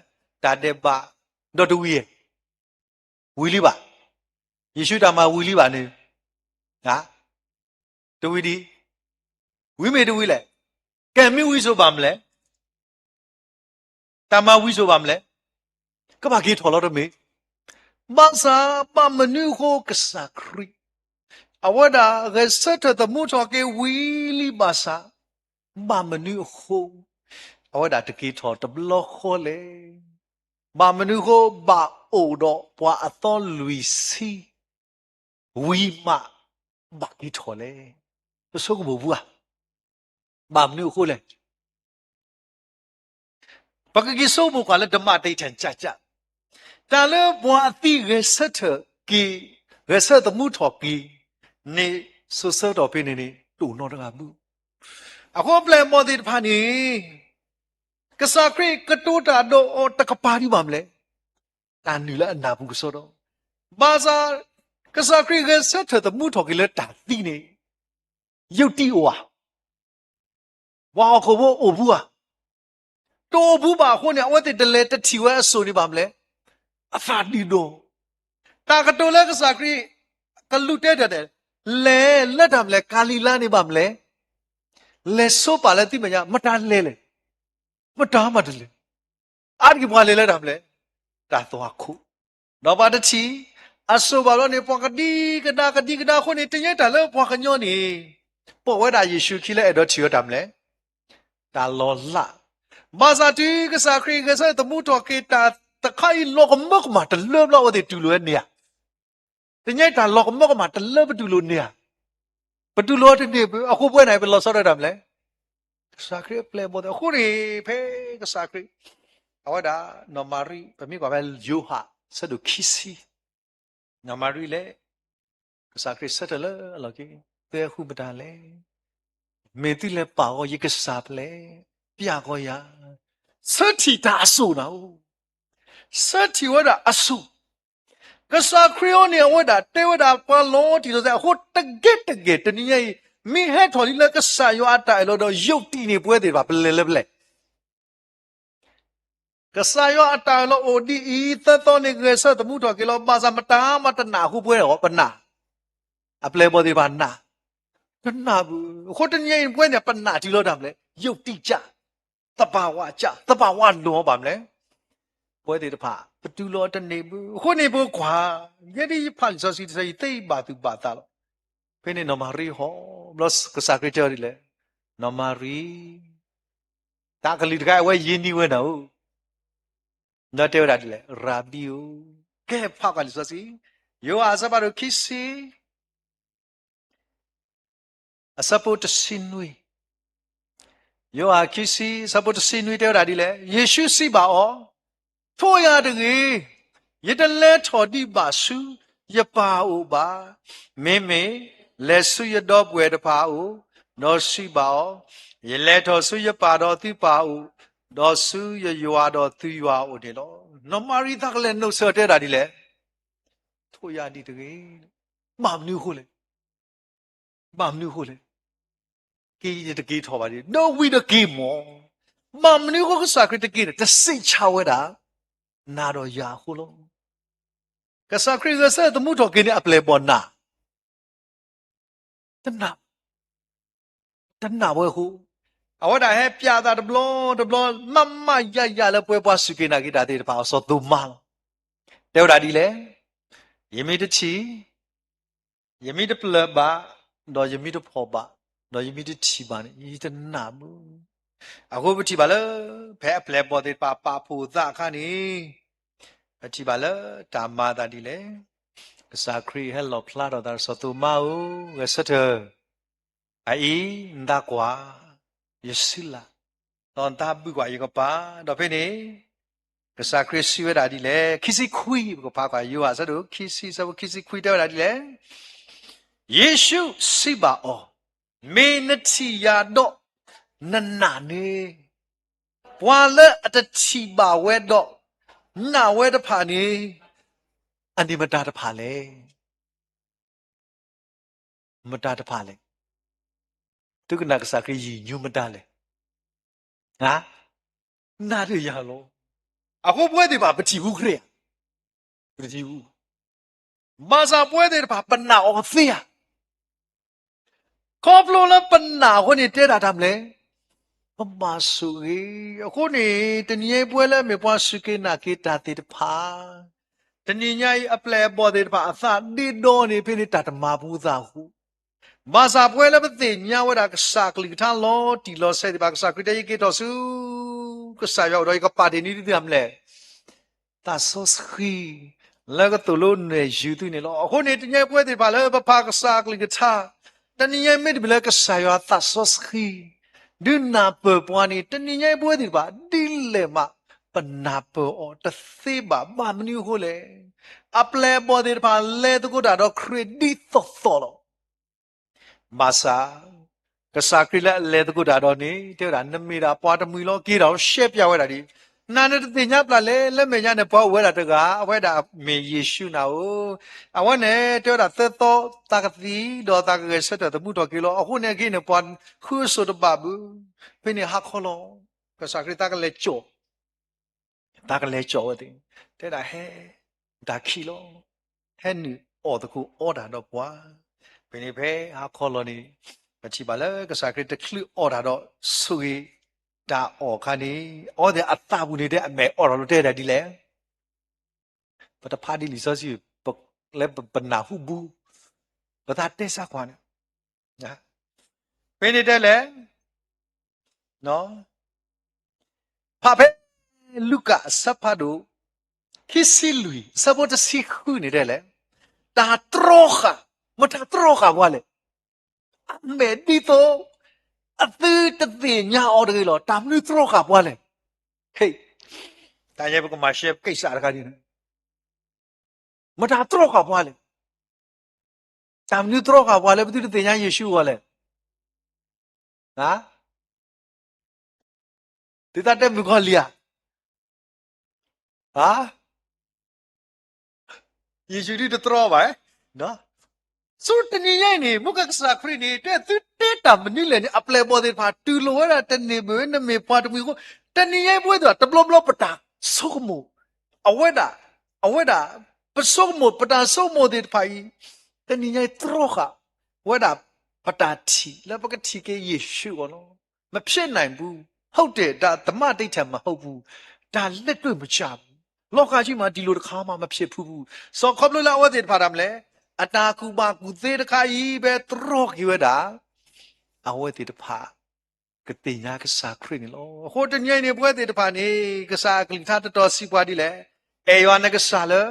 တၢ်ဒဲးဘး ဒီးတဝံၤ ဝံၤလံဘၣ်. ယ့ၣ်ၡူးတၢ်မၤဝံၤလံဘၣ်န့ၣ်, တဝံၤဒံး, ဝံၤမ့ၢ်တဝံၤလဲၣ်. ကဲမ့ၢ်ဝံၤစိၤဘၣ်မနုၤလဲၣ်, တၢ်မၤဝံၤစိၤဘၣ်မနုၤလဲၣ်, ကဘၣ်က့ၤထီၣ်လီၤတမ့ၢ်. ဘၣ်ဆၣ် ဘၣ်မနုၤအဃိကစၢ်ခရံာ် အဝဲဒၣ်ဂဲၤဆၢထၢၣ်သမူထီၣ်က့ၤဝံၤလံဘၣ်ဆၣ်, ဘၣ်မနုၤအဃိ အဝဲဒၣ်တက့ၤထီၣ်တဘျီဃီလဲၣ်. ဘၣ်မနုၤအဃိ ဘၣ်အိၣ်ဒီးပှၤအသီလွံၢ်ဆံ ဝံၤမး ဘၣ်က့ၤထီၣ်လဲၣ်. ပဆိကမိၣ်ဘၣ်ဧါ, ဘၣ်မနုၤအဃိလဲၣ်. ပကက့ၤဆိကမိၣ်ကွၢ်လၢဓမ္မသ့ၣ်တဖၣ် တၢ်လၢပှၤအသံဂဲၤဆၢထၢၣ်က့ၤ, ဂဲၤဆၢထၢၣ်သမူထီၣ်က့ၤန့ၣ် စိၤဆၢကတီၢ်ဖဲန့ၣ်န့ၣ် တအိၣ်နီတဂၤဘၣ်. အဃိပျဲၢ်အဘီၣ်သ့ၣ်တဖၣ်န့ၣ် ကစၢ်ခရံာ်ကတိၤတၢ်ဒီးအီၤတကပၤဒံးဘၣ်မနုၤလဲၣ်. တၢ်နုာ်လၢအနၢ်ပူၤကစီဒီ, ဘၣ်ဆၣ် ကစၢ်ခရံာ်ဂဲၤဆၢထၢၣ်သမူထီၣ်က့ၤလၢတၢ်သံန့ၣ် ယုၢ်တံၢ်အိၣ်ဧါ. ပှၤဟီၣ်ခိၣ်ဖိအိၣ်ဘူးဧါ. တအိၣ်ဘူးဘၣ်အဃိန့ၣ် အဝဲသ့ၣ်တလဲၤတထံၣ်ဝဲအစိၣ်န့ၣ်ဘၣ်မနုၤလဲၣ်. အသးဒုၣ်ဒိၣ်. တၢ်ကတိၤလၢကစၢ်ခရံာ် ကလူးတဲတၢ်န့ၣ်, လဲၤလၢတၢ်မနုၤလဲၣ် ကၤလံၤလါန့ၣ်ဘၣ်မနုၤလဲၣ်. လဲၤဆိပာ်လၢသုမဲာ်ညါ မတၤလဲၤလဲၣ်. မတၤမးတလဲၤ. အါတက့ၢ်ပှၤလဲၤလၢတၢ်မနုၤလဲၣ်, တၢ်သွၣ်ခိၣ်, ဒီးပှၤတထံၣ်, အစိၣ်ဘၣ်ဘျီန့ၣ် ပှၤကဒံကဒါ ကဒံကဒါအဃိန့ၣ် တညါတၢ်လၢပှၤကညီန့ၣ် ပိာ်ဝဲဒၣ်ယ့ၣ်ၡူးခံလၢအဲၣ်ဒိးထံၣ်ဝဲတၢ်မနုၤလဲၣ်, တၢ်လီၤလး. ဘၣ်ဆၣ်တုၤကစၢ်ခရံာ်ဂဲၤဆၢထၢၣ်သမူထီၣ်က့ၤတၢ်တခါအံၤ လီၤကမၢကမၣ်တလၢဘျီ အဝဲသ့ၣ်တူၢ်လိာ်ဝဲန့ၣ်ဧါ. တညါတၢ်လီၤကမၢကမၣ်တလၢပတူၢ်လိာ်န့ၣ်ဧါ. ပတူၢ်လိာ်တန့ၢ်ဘၣ် အဃိပဝဲန့ၣ် ပလီၤဆီဒၣ်တၢ်မနုၤလဲၣ်. ကစၢ်ခရံာ်အပျဲၢ်အဘီၣ်သ့ၣ် အဃိန့ၣ် ဖဲကစၢ်ခရံာ် အဝဲဒၣ် နီၢ်မၤရံ ပမ့ၢ်ကွၢ်ဖဲယိၤဟၣ် ဆၢဒိၣ်ခံဆံ, နီၢ်မၤရံလဲၣ်, ကစၢ်ခရံာ်ဆၢထၢၣ်လၢအလီၢ်ခံ, သုဟဲဃုမတၤလဲၣ်. မ့ၢ်သုလဲၤပာ်အီၤယကစၢ်ဖဲလဲၣ်, ပျၢ်ကီယၤ. ဆၢထံၣ်တၢ်အစိၣ်နၤဧိၤ, ဆၢထံၣ်ဝဲဒၣ်အစိၣ် ကစၢ်ခရံာ်အံၤန့ၣ် အဝဲဒၣ်တဲဝဲဒၣ်ပှၤလီၤတံၢ်လီၤဆဲး အဃိတကဲတကဲ တနံၤညါအံၤ မ့ၢ်ဟဲထီၣ်လံလၢကစၢ်ယွၤအတၢ်အၢၣ်လီၤဒီး ယုၢ်တံၢ်န့ၢ်ပဝဲသ့ၣ်တဖၣ် ပလဲၤလၢပလဲၤ ကစၢ်ယွၤအတၢ်အၢၣ်လီၤအိၣ်ဒ်အံၤ, သၢသီန့ၣ်ဂဲၤဆၢထၢၣ်သမူထီၣ်က့ၤလီၤ. ဘၣ်ဆၣ်မတၤမးတနာ်အဃိပဝဲဒၣ် ပနာ်, အပျဲၢ်အဘီၣ်သ့ၣ်တဖၣ်နာ်, တနာ်ဘၣ်. အဃိတနံၤညါအံၤ ပဝဲန့ၣ် ပနာ်တုၤလီၤတၢ်မနုၤလဲၣ်, ယုၢ်တံၢ်ကၢ် သဘာဝကျ, သဘာဝလွန်ဘၣ်မနုၤလဲၣ်. ပဝဲသ့ၣ်တဖၣ် ပတူၢ်လိာ်တန့ၢ်ဘၣ်. အဃိန့ၣ်ပကွၢ်, ယဲဒ်ယဖးလံာ်စီဆှံတဆၢ ယသ့ဘၣ်သူၣ်ဘၣ်သးလီၤ. ဖဲန့ၣ်နီၢ်မၤရံဟီၣ်ဘျီ ကစၢ်ခရံာ်တဲအီၤဒ်လဲၣ်, နီၢ်မၤရံ, တၢ်ကလုၢ်တခါအဝဲယံာ်နံၤဝဲနၤဧိၤ, ဒီးတဲဝဲဒၣ်ဒ်လဲၣ်, ရၤဘံဧၢ. ကဲဖးကွၢ်လံာ်စီဆှံ, ယိၤဟၣ်အဆၢဖးဒိၣ်ခံဆံ အဆၢဖိတဆံနွံ, ယိၤဟၣ်ခံဆံ အဆၢဖိတဆံနွံတဲဝဲဒၣ်ဒ်လဲၣ်, ယ့ၣ်ၡူးစံးဘၣ်အီၤ, ထိးယၤတဂ့ၤ, ယတလဲၤထီၣ်ဒံးဘၣ်ဆူယပၢ်အအိၣ်ဘၣ်. မ့မ့ၢ်လဲၤဆူယဒီပုၢ်ဝဲၢ်တဖၣ်အအိၣ်, ဒီးစံးဘၣ်အီၤ, ယလဲၤထီၣ်ဆူယပၢ်ဒီးသုပၢ်အအိၣ်, ဒီးဆူယယွၤဒီးသုယွၤအအိၣ်န့ၣ်လီၤ. နီၢ်မၤရံသးကလဲၤနုာ်ဆၢတဲဝဲဒၣ်ဒ်လဲၣ်, ထိးယၤဒံးတဂ့ၤ. ဘၣ်မနုၤအဃိလဲၣ် ဘၣ်မနုၤအဃိလဲၣ်, က့ၤယတက့ၤထီၣ်ဘၣ်ဒံး, ဒီးဝံၤဒီးက့ၤမီၢ်. ဘၣ်မနုၤအဃိကစၢ်ခရံာ်တက့ၤန့ၣ် တစံးဆၢဝဲဒၣ် နၤဒီးယၤအဃိလီၤ. ကစၢ်ခရံာ်ဂဲၤဆၢထၢၣ်သမူထီၣ်က့ၤန့ၣ် အပျဲၢ်အဘီၣ်နာ် တနာ်, တနာ်ဝဲအဃိ, အဝဲဒၣ်ဟဲပျးသးတဘျီတဘျီ မးမးယၤယၤလၢပဝဲပှၤစူၢ်က့ၤနာ်က့ၤတၢ်သ့ၣ်တဖၣ်အစီၤသိၤမါလီၤ. တဲဝဲဒၣ်ဒ်လဲၣ်, ယမ့ၢ်တထံၣ်, ယမ့ၢ်တပျၢၢ်ဘၣ်, ဒီးယမ့ၢ်တဖှီၣ်ဘၣ်, ဒီးယမ့ၢ်တထံၣ်ဘၣ်န့ၣ် ယတနာ်ဘၣ်. အဃိပထံၣ်ဘၣ်လၢ ဖဲအပျဲၢ်အဘီၣ်သ့ၣ်တဖၣ်ပာ်ဖှိၣ်သးအခါန့ၣ်, ပထံၣ်ဘၣ်လၢတၢ်မၤအသးဒ်လဲၣ်. ကစၢ်ခရံာ်ဟဲလီၣ်ဖျါထီၣ်သး စီၤသိၤမါဧၢ, ဂဲၤဆၢထၢၣ်, အအံၤ နသးကွၢ်, ယစုလၢ်, ဒီးနသးဘုၣ်ကွၢ်ယကပၤ, ဒီးဖဲန့ၣ် ကစၢ်ခရံာ်စံးဝဲဒၣ်ဒ်လဲၣ်, ခံဆံခွံ, ပကဖးကွၢ်ယိၤဟၣ်အဆၢဒိၣ်ခံဆံ အဆၢဖိခံဆံခွံတဲဝဲဒၣ်ဒ်လဲၣ်, ယ့ၣ်ၡူးစံးဘၣ်အီၤ, မ့ၢ်နထံၣ်ယၤဒီး နနာ်န့ၣ် ပှၤလၢအတထံၣ်ဘၣ်ဝဲဒီးနာ်ဝဲတဖၣ်န့ၣ် အန့ၣ်မတၤတဖၣ်လဲၣ်. မတၤတဖၣ်လဲၣ်. သုကနၣ်ကစၢ်ခရံာ်ယံာ်ညိမတၤလဲၣ်. နၤဒီးယၤလီၤ. အဃိပဝဲသ့ၣ်တဖၣ် ပထံၣ်ဟူခရံာ်ဧါ. ပထံၣ်ဟူ. ဘၣ်ဆၣ်ပဝဲသ့ၣ်တဖၣ် ပနာ်အီၤသ့ဧါ. ခီဖျိလၢပနာ်အဃိန့ၣ် တဲဒၣ်တၢ်မနုၤလဲၣ်. ပဘၣ်ဆိၣ်ဂ့ၤ. အဃိန့ၣ် တနံၤညါအံၤ ပဝဲလၢအမ့ၢ်ပှၤစူၢ်က့ၤနာ်က့ၤတၢ်သ့ၣ်တဖၣ် တနံၤညါအံၤ အပျဲၢ်အဘီၣ်သ့ၣ်တဖၣ် အသးဒ့ဒီန့ၣ် ဖဲန့ၣ်တၢ်တမၤပူၤသးအဃိ, ဘၣ်ဆၣ်ပဝဲလၢပသ့ၣ်ညါဝဲဒၣ်ကစၢ်အကလုၢ်ကထါလီၤတံၢ်လီၤဆဲးသ့ၣ်တဖၣ် ကစၢ်ခရံာ်တဲ ယက့ၤထီၣ်ဆူကစၢ်ယွၤအအိၣ်ဒီး ယကပာ်တ့ၢ်န့ၢ်သုတၢ်မနုၤလဲၣ်. သးစီဆှံ လၢကသိၣ်လိနဲၣ်ယုၤသုန့ၣ်လီၤ. အဃိန့ၣ် တနံၤညါအံၤပဝဲသ့ၣ်တဖၣ်လၢပဖးကစၢ်အကလုၢ်ကထါ, တနံၤညါအံၤမ့တမ့ၢ်လၢကစၢ်ယွၤသးစီဆှံ ဒုးနၢ်ပၢၢ်ပှၤန့ၣ် တနံၤညါအံၤပဝဲသ့ၣ်တဖၣ် ဒ်လဲၣ်မး ပနၢ်ပၢၢ်အီၤတသ့ဘၣ်. ဘၣ်မနုၤအဃိလဲၣ်. အပျဲၢ်အဘီၣ်သ့ၣ်တဖၣ် လဲၤသကိးတၢ်ဒီးခရံာ်ဒ်သိးသိးလီၤ. ဘၣ်ဆၣ် ကစၢ်ခရံာ်လၢအလဲၤသကိးတၢ်ဒီးန့ၣ် တဲဝဲဒၣ် နမ့ၢ်ဒၣ်ပှၤတမှံၤလီၤ က့ၤထီၣ် ရှဲပၠးဝဲဒၣ်ဒ် နၤန့ၣ်တသ့ၣ်ညါပျၢ်လဲၣ်. လၢမဲာ်ညါန့ၣ် ပှၤအိၣ်ဝဲဒၣ်တဂၤ အဝဲဒၣ်မ့ၢ်ယ့ၣ်ၡူးနၤဧိၤ, အဝဲန့ၣ် တဲဝဲဒၣ် သၢသီ သးကသံဒီးသးကဂဲၤဆၢထၢၣ်သမူထီၣ်က့ၤလီၤ. အဃိန့ၣ်အဂ့ၢ်န့ၣ် ပှၤဃုအစိၤတဘၣ်ဘၣ်. ဖဲန့ၣ်ဟါခီလီၤ. ကစၢ်ခရံာ်သးကလဲၤကၠီၣ် သးကလဲၤကၠီၣ်ဝဲသ့ၣ်, တဲဒၣ်ဟဲ တၢ်ခံးလီၤ, ဟဲနုာ်အီၣ်သကိးအီတၢ်ဒီးပှၤ. ဖဲန့ၣ်ဖဲဟါခီလီၤန့ၣ် ပထံၣ်ဘၣ်လၢကစၢ်ခရံာ်တချုးအီၣ်တၢ်ဒီးဆိၣ်ဂ့ၤတၢ်အီၣ်အခါန့ၣ် အဝဲသ့ၣ်အသးပူၤန့ၣ်တဲ အမဲာ်အီၣ်ထီၣ်လီၤ တဲဒၣ်ဒ်လဲၣ်. ပတဖးဒ်လံာ်စီဆှံ လၢပနၢ်ဟူဘူး ပသးတဲစၢ်ကွၢ်န့ၣ် ဖဲန့ၣ်တဲလဲၣ်, ဖးဖဲလူၤကၣ်အဆၢဖးဒိၣ် ခံဆံလွံၢ် အဆၢဖိတဆံဃုန့ၣ်တဲလဲၣ်, တၢ်တြီဃာ်, မတၤတြီဃာ်ပှၤလဲၣ်. အမဲာ်ဒ်သိး အသုတသ့ၣ်ညါအီၤတဂ့ၤလီၤ. တၢ်မနုၤတြီဃာ်ပှၤလဲၣ်. ဟ့ၣ်, တၢ်ယဲပကမၤရှဲပကိစ္စတခါဒ်န့ၣ် မတၤတြီဃာ်ပှၤလဲၣ်. တၢ်မနုၤတြီဃာ်ပှၤလၢပသုတသ့ၣ်ညါယ့ၣ်ၡူးအဂီၢ်လဲၣ်. သုသးတဲမုၣ်ကီၤလံၢ်ဧါ. ယ့ၣ်ၡူးဒုတတြီဘၣ်. ဆိတနံၤညါအံၤန့ၣ် မ့ၢ်ကစၢ်ခရံာ်န့ၣ် တဲသုတဲတၢ်မနုၤလဲၣ်န့ၣ် အပျဲၢ်အဘီၣ်သ့ၣ်တဖၣ် တူၢ်လိာ်ဝဲဒၣ်တန့ၢ်ဘၣ် နမ့ၢ်ပှၤတမှံၤအဃိ, တနံၤညါအံၤပဝဲသ့ၣ်တဖၣ် တဘျီဘျီပတၢ်ဆိကမိၣ် အဝဲဒၣ်, အဝဲဒၣ်, ပဆိကမိၣ် ပတၢ်ဆိကမိၣ်သ့ၣ်တဖၣ်အံၤ တနံၤညါအံၤတြီဃာ်ဝဲဒၣ် ပတၢ်ထံၣ်လၢပကထံၣ်က့ၤယ့ၣ်ၡူးအဂီၢ်လီၤ. မဖြစ်နိုင်ဘူး, ဟုတ်တယ်, ဒါသမၢ်တိတ်းထဲမဟုတ်ဘူး, ဒါလက်တွေ့မကျဘူး, လောကကြီးမှာဒီလိုတခါမှမဖြစ်ဖူးဘူး. စီၤခီဖျိလၢအဝဲသ့ၣ်တဖၣ်တၢ်မနုၤလဲၣ်, အတၢ်ကူၣ်ဘၣ်ကူၣ်သ့တခါအံၤ ဖဲတြီက့ၤဝဲဒၣ် အဝဲသ့ၣ်တဖၣ် ကသ့ၣ်ညါကစၢ်ခရံာ်န့ၣ်လီၤ. အဃိတနံၤအံၤန့ၣ် ပဝဲသ့ၣ်တဖၣ်န့ၣ် ကစၢ်အကလုၢ်ကထါတတီၤစံးပှၤဒ်လဲၣ်, အဲၣ်ယွၤနကစၢ်လၢ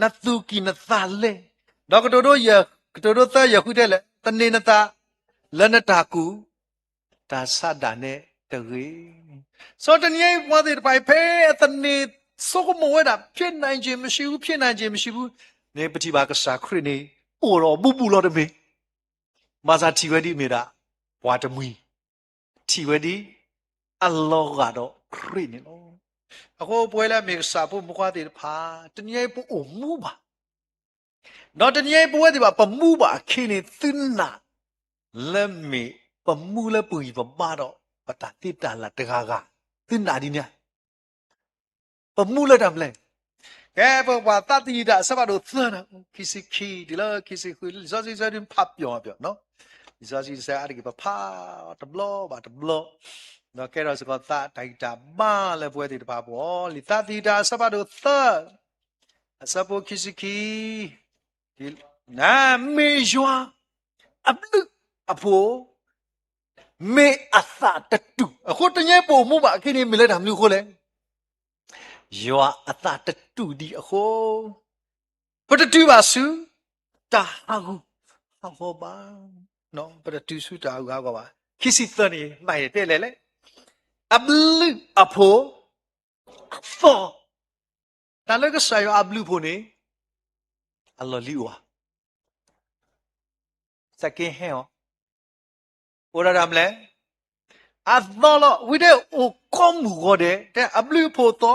နသူၣ်ကံၢ်နသးလဲ, ဒီးကတိၤဒိ ကတိၤဒိသၢယဲၢ်ဃုတဲလဲၣ်, သန့ၤနသးလၢနတၢ်ကူၣ် တၢ်ဆါဒၣ်နဲတဂ့ၤ. စီၤတနံၤအံၤပှၤသ့ၣ်တဖၣ်အံၤ ဖဲအသန့ၤဆိကမိၣ်ဝဲဒၣ် ဖြစ်နိုင်ခြေမရှိဘူး, ဖြစ်နိုင်ခြေမရှိဘူးန့ၣ် ပထံၣ်ဘၣ်ကစၢ်ခရံာ်န့ၣ် အိၣ်ဒီးဘူးဘူးလီၤတမ့ၢ် ဘၣ်ဆၣ်ထံၣ်ဝဲဒ်မ့ၢ်ဒၣ် ပှၤတမှံၤ, ထံၣ်ဝဲဒ် အလီၤဂာ်ဒီးခရံာ်န့ၣ်လီၤ. အဃိပဝဲလၢအမ့ၢ်ကစၢ်ဖိမုၣ်ဖိခွါသ့ၣ်တဖၣ် တနံၤအံၤပအိၣ်မူဘၣ်, ဒီးတနံၤအံၤပဝဲသ့ၣ်တဖၣ် ပမူဘၣ်အခံန့ၣ် သုနာ်လၢမ့ၢ်ပမူလၢပဂံၢ်ပဘါဒီး ပတၢ်သ့တၢ်လၢ်တဂၤဂၤ, သုနာ်ဒ်န့ၣ် ပမူလၢတၢ်မနုၤလဲၣ်. ကဲ ပကပာ်သးသယုၢ်တၢ်အဆၢဖးဒိၣ်သၢန့ၣ် ခံဆံခံတုၤလၢခံဆံဃု လံာ်စီဆှံဆၢဒုးဖးပျီၤပျီၤ, လံာ်စီဆှံဆၢအါတက့ၢ် ပဖးတဘျီဘၣ်တဘျီ, ဒီးကဲထီၣ်စ့ၢ်ကီးသးတၢ်ဂံၢ်တၢ်ဘါလၢပဝဲသ့ၣ်တဖၣ်အဂီၢ်, လံာ်သးသယုၢ်တၢ်အဆၢဖးဒိၣ်သၢ အဆၢဖိခံဆံခံ, မ့ၢ်ယွၤအဘျုးအဖှိၣ် မ့ၢ်အသးတတူာ်. အဃိတနံၤအံၤပအိၣ်မူဘၣ်အခံန့ၣ် မ့ၢ်လၢတၢ်မနုၤအဃိလဲၣ်. ယွၤအသးတတူာ်ဒံးအဃိ, ပတတုၤဘၣ်ဆူ တၢ်ဟးဂူာ်ဟးဂီၤဘၣ်, ပတတုၤဆူတၢ်ဟးဂူာ်ဟးဂီၤဘၣ်. ခံဆံသၢန့ၣ် မ့ၢ်တဲလဲၣ်လဲၣ်, အဘျုးအဖှိၣ်အသီ, တၢ်လၢကစၢ်ယွၤအဘျုးအဖှိၣ်န့ၣ် အလီၢ်လံၤအိၣ်ဧါ. စက့ဟဲအီၤ အိၣ်ဒၣ်တၢ်မနုၤလဲၣ်. အသီလီၤ. ဝံၤတဲအိၣ်ကိးမုၢ်ဂီၤဒဲး, တဲအဘျုးအဖှိၣ်အသီ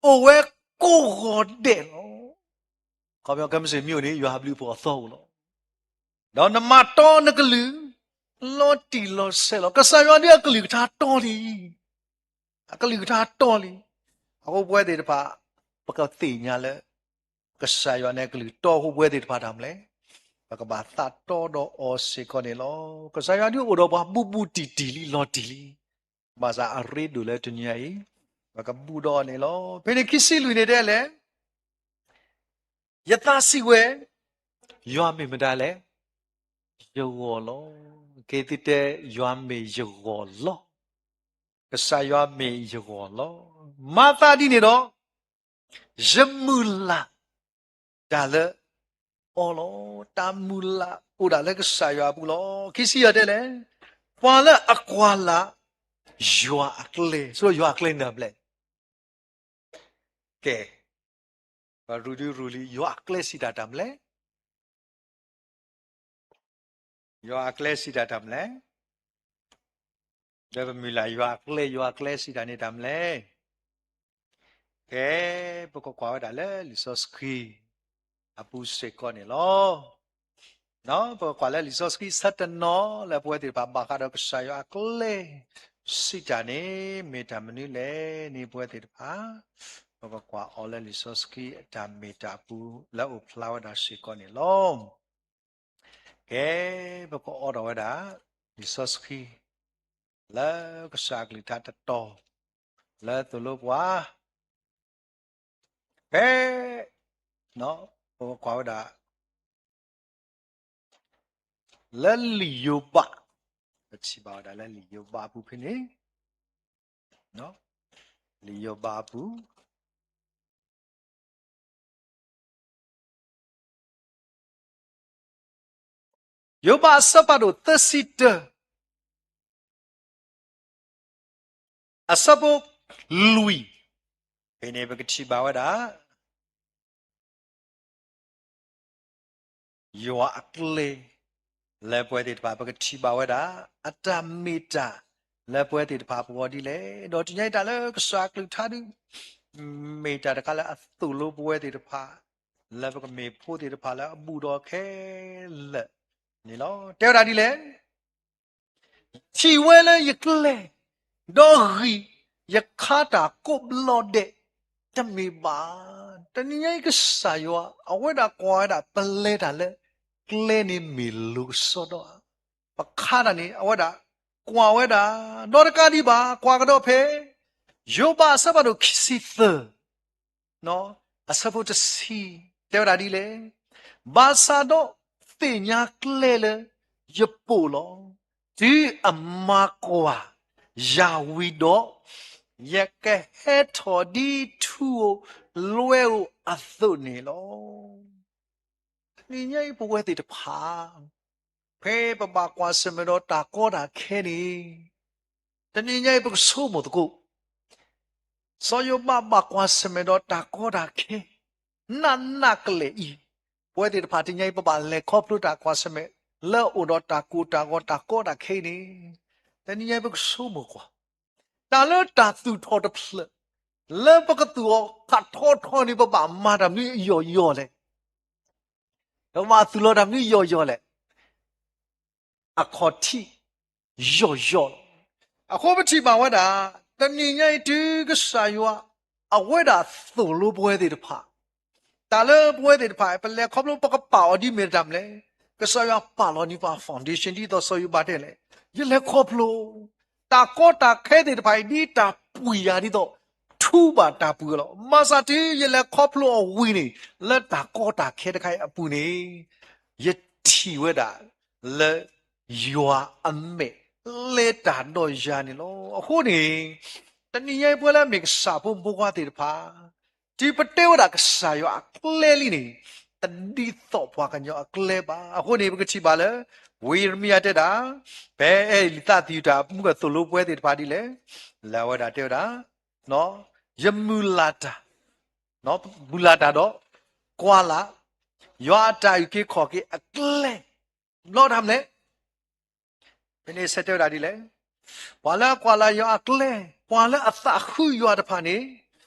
အိၣ်ဝဲကိးဂီၤဒဲးလီၤ. ခီဖျိကမ့ၢ်စ့ၢ်မ့ၢ်အိၣ်န့ၣ် ယွၤအဘျုးအဖှိၣ်အသီအိၣ်လီၤ. ဒီးနမၤတီနကလုၢ် လီၤတံၢ်လီၤဆဲးလီၤ. ကစၢ်ယွၤဒ်အကလုၢ်ကထါတီလံ. အကလုၢ်ကထါတီလံ. အဃိပဝဲသ့ၣ်တဖၣ် ပကသ့ၣ်ညါလၢ ကစၢ်ယွၤန့ၣ်အကလုၢ်တီအဃိ ပဝဲသ့ၣ်တဖၣ်တၢ်မနုၤလဲၣ်, ပကဘၣ်သးတီဒီးအီၤစ့ၢ်ကီးန့ၣ်လီၤ. ကစၢ်ယွၤဒ်အိၣ်ဒီးပှၤဘူးဘူးတံၢ်တံၢ်လံ လီၤတံၢ်လံ. ဘၣ်ဆၣ်အရ့ဒိၣ်လၢတနံၤညါအံၤ ပကဘူးဒီးအီၤန့ၣ်လီၤ. ဖဲန့ၣ်ခံဆံလွံၢ်န့ၣ်တဲလဲၣ်, ယသးစံးဝဲ, ယွၤမ့ၢ်မတၤလဲၣ်, ယဂီၢ်လီၤ. က့ၤသုတဲ, ယွၤမ့ၢ်ယဂီၢ်လီၤ. ကစၢ်ယွၤမ့ၢ်ယဂီၢ်လီၤ. မၤသးဒ်န့ၣ်ဒီး ယမုၢ်လၢ်တၢ်လၢအီၤလီၤ. တၢ်မုၢ်လၢ်အိၣ်ဒၣ်လၢကစၢ်ယွၤအပူၤလီၤ. ခံဆံယဲၢ်တဲလဲၣ်, ပှၤလၢအကွၢ်လၢ်ယွၤအကျဲ, ဆိယွၤအကျဲန့ၣ်တၢ်မနုၤလဲၣ်. ကဲ, ပရူးဒုရူးလံ, ယွၤအကျဲစံးတၢ်တၢ်မနုၤလဲၣ်. ယွၤအကျဲစံးတၢ်တၢ်မနုၤလဲၣ်. ဒီးပမုၢ်လၢ်ယွၤအကျဲ, ယွၤအကျဲစံးတၢ်န့ၣ်တၢ်မနုၤလဲၣ်. ကဲ, ပကကွၢ်ဝဲဒၣ်လၢလံာ်စီဆှံအပူၤစ့ၢ်ကီးန့ၣ်လီၤ. ပကကွၢ်လၢလံာ်စီဆှံဆၢတနီၤလၢပဝဲသ့ၣ်တဖၣ် ဘၣ်ဃးဒီးကစၢ်ယွၤအကျဲစံးတၢ်န့ၣ် မ့ၢ်တၢ်မနုၤလဲၣ်န့ၣ် ပဝဲသ့ၣ်တဖၣ် ပကကွၢ်အီၤလၢလံာ်စီဆှံအတၢ်မ့ၢ်တၢ်ပူၤ လၢအအိၣ်ဖျါဝဲဒၣ်စ့ၢ်ကီးန့ၣ်လီၤ. ကဲ, ပကအိးထီၣ်ဝဲဒၣ် လံာ်စီဆှံ လၢကစၢ်အကလုၢ်ကထါတတီၤ လၢသိၣ်လိပှၤ ဖဲ ပကကွၢ်ဝဲဒၣ် လၢလံာ်ယိၤဘး, ပထံၣ်ဘၣ်ဝဲဒၣ်လၢလံာ်ယိၤဘးအပူၤဖဲန့ၣ်, လံာ်ယိၤဘးအပူၤ ယိၤဘးအဆၢဖးဒိၣ်သၢဆံတၢ, အဆၢဖိလွံၢ်, ဖဲန့ၣ်ပကထံၣ်ဘၣ်ဝဲဒၣ် ယွၤအကျဲ လၢပဝဲသ့ၣ်တဖၣ် ပကထံၣ်ဘၣ်ဝဲဒၣ် အတၢ်မ့ၢ်တၢ် လၢပဝဲသ့ၣ်တဖၣ်အပဂီၢ်ဒ်လဲၣ်. ဒီးတနံၤညါအံၤတၢ်လၢကစၢ်အကလုၢ်ကထါဒုး မ့ၢ်တၢ်တခါလၢအသိၣ်လိပဝဲသ့ၣ်တဖၣ် လၢပကမ့ၢ်ဖိသ့ၣ်တဖၣ်လၢအဘူးဒီးခဲလၢာ်န့ၣ်လီၤ. တဲဝဲဒၣ်ဒ်လဲၣ်, ထံၣ်ဝဲလၢယကျဲ, ဒီးဂံၢ်ယခါတၢ်ကိးဘျီဒဲး တမ့ၢ်ဘၣ်. တနံၤညါအံၤကစၢ်ယွၤ အဝဲဒၣ်ကွၢ်ဝဲဒၣ်ပလဲၤတၢ်လၢ ကျဲန့ၣ်မ့ၢ်လိၤကစီဒီဧါ. ပခါတၢ်န့ၣ် အဝဲဒၣ်ကွၢ်ဝဲဒၣ် ဒီးတကးဒံးဘၣ် ကွၢ်ကဒီးဖဲ ယိၤဘးအဆၢဖးဒိၣ်ခံဆံသၢ အဆၢဖိတဆံ တဲဝဲဒၣ်ဒ်လဲၣ်, ဘၣ်ဆၣ်ဒီးသ့ၣ်ညါကျဲလၢယပိာ်လီၤ. တုၤအမၤကွၢ်ယၤဝံၤဒီး, ယကဟဲထီၣ်ဒ်ထူဧိၤလွဲဧိၤအသိးန့ၣ်လီၤ. တနံၤညါအံၤပဝဲသ့ၣ်တဖၣ် ဖဲပဘၣ်ကွၢ်ဆၢၣ်မဲာ်ဒီးတၢ်ကီတၢ်ခဲန့ၣ်, တနံၤညါအံၤပကဆိကမိၣ်သကိး, စီၤယိၤဘးဘၣ်ကွၢ်ဆၢၣ်မဲာ်ဒီးတၢ်ကီတၢ်ခဲ နးနးကလဲာ်အံၤ, ပဝဲသ့ၣ်တဖၣ်တနံၤညါအံၤ ပဘၣ်လဲၤခီဖျိတၢ်ကွၢ်ဆၢၣ်မဲာ် လၢအအိၣ်ဒီးတၢ်ကိၢ်တၢ်ဂီၤတၢ်ကီတၢ်ခဲအံၤန့ၣ်, တနံၤညါအံၤပကဆိကမိၣ်ကွၢ် တၢ်လၢတၢ်သူၣ်ထီၣ်တဖျၢၣ် လၢပကသူၣ်အီၤဖးထီထီန့ၣ် ပဘၣ်မၤတၢ်မနုၤယီၢ်ယီၢ်လဲၣ်. ပဘၣ်သူၣ်လီၤတၢ်မနုၤယီၢ်ယီၢ်လဲၣ်. အခီၣ်ထံးယီၢ်ယီၢ်လီၤ. အဃိပထံၣ်ဘၣ်ဝဲဒၣ် တနံၤညါအံၤတုၤကစၢ်ယွၤ အဝဲဒၣ်သိၣ်လိပဝဲသ့ၣ်တဖၣ် တၢ်လၢပဝဲသ့ၣ်တဖၣ် ပလဲၤခီဖျိပကပာ်အီၤဒ်မ့ၢ်တၢ်မနုၤလဲၣ်. ကစၢ်ယွၤပာ်လီၤန့ၢ်ပှၤ foundation ဒ်သိးစီၤယိၤဘးတဲလဲၣ်, ယလဲၤခီဖျိ တၢ်ကီတၢ်ခဲသ့ၣ်တဖၣ်အံၤ ဒ်တၢ်ပှံၤယၤဒ်သိး ထူဘၣ်တၢ်ပှံၤလီၤ. ဘၣ်ဆၣ်တုၤယလဲၤခီဖျိအီၤဝံၤန့ၣ် လၢတၢ်ကီတၢ်ခဲတခါအံၤအပူၤန့ၣ် ယထံၣ်ဝဲဒၣ်လၢ ယွၤအမဲာ် လဲၤတၢ်ဒီးယၤန့ၣ်လီၤ. အဃိန့ၣ် တနံၤညါအံၤပဝဲလၢအမ့ၢ်ကစၢ်ဖိမုၣ်ဖိခွါသ့ၣ်တဖၣ် တုၤပတဲဝဲဒၣ်ကစၢ်ယွၤအကျဲလံန့ၣ် တဒ်သိးပှၤကညီအကျဲဘၣ်. အဃိန့ၣ် ပကထံၣ်ဘၣ်လၢ ဝံယံးရမံယၤတဲဒၣ် ဖဲအဲလံၤသးသယုၢ်တၢ်မူကသိၣ်လိပဝဲသ့ၣ်တဖၣ်ဒ်လဲၣ်, လၢအဝဲဒၣ်တဲဝဲဒၣ် ယမုၢ်လၢ်တၢ် မုၢ်လၢ်တၢ်ဒီး ကွၢ်လၢ် ယွၤအတၢ်အုၣ်က့ၤခီၣ်က့ၤအကျဲ ဘျီတၢ်မနုၤလဲၣ်. ဖဲန့ၣ်ဆဲးတဲဝဲဒၣ်ဒ်လဲၣ်, ပှၤလၢအကွၢ်လၢ်ယွၤအကျဲ, ပှၤလၢအသးဃုယွၤတဖၣ်န့ၣ်,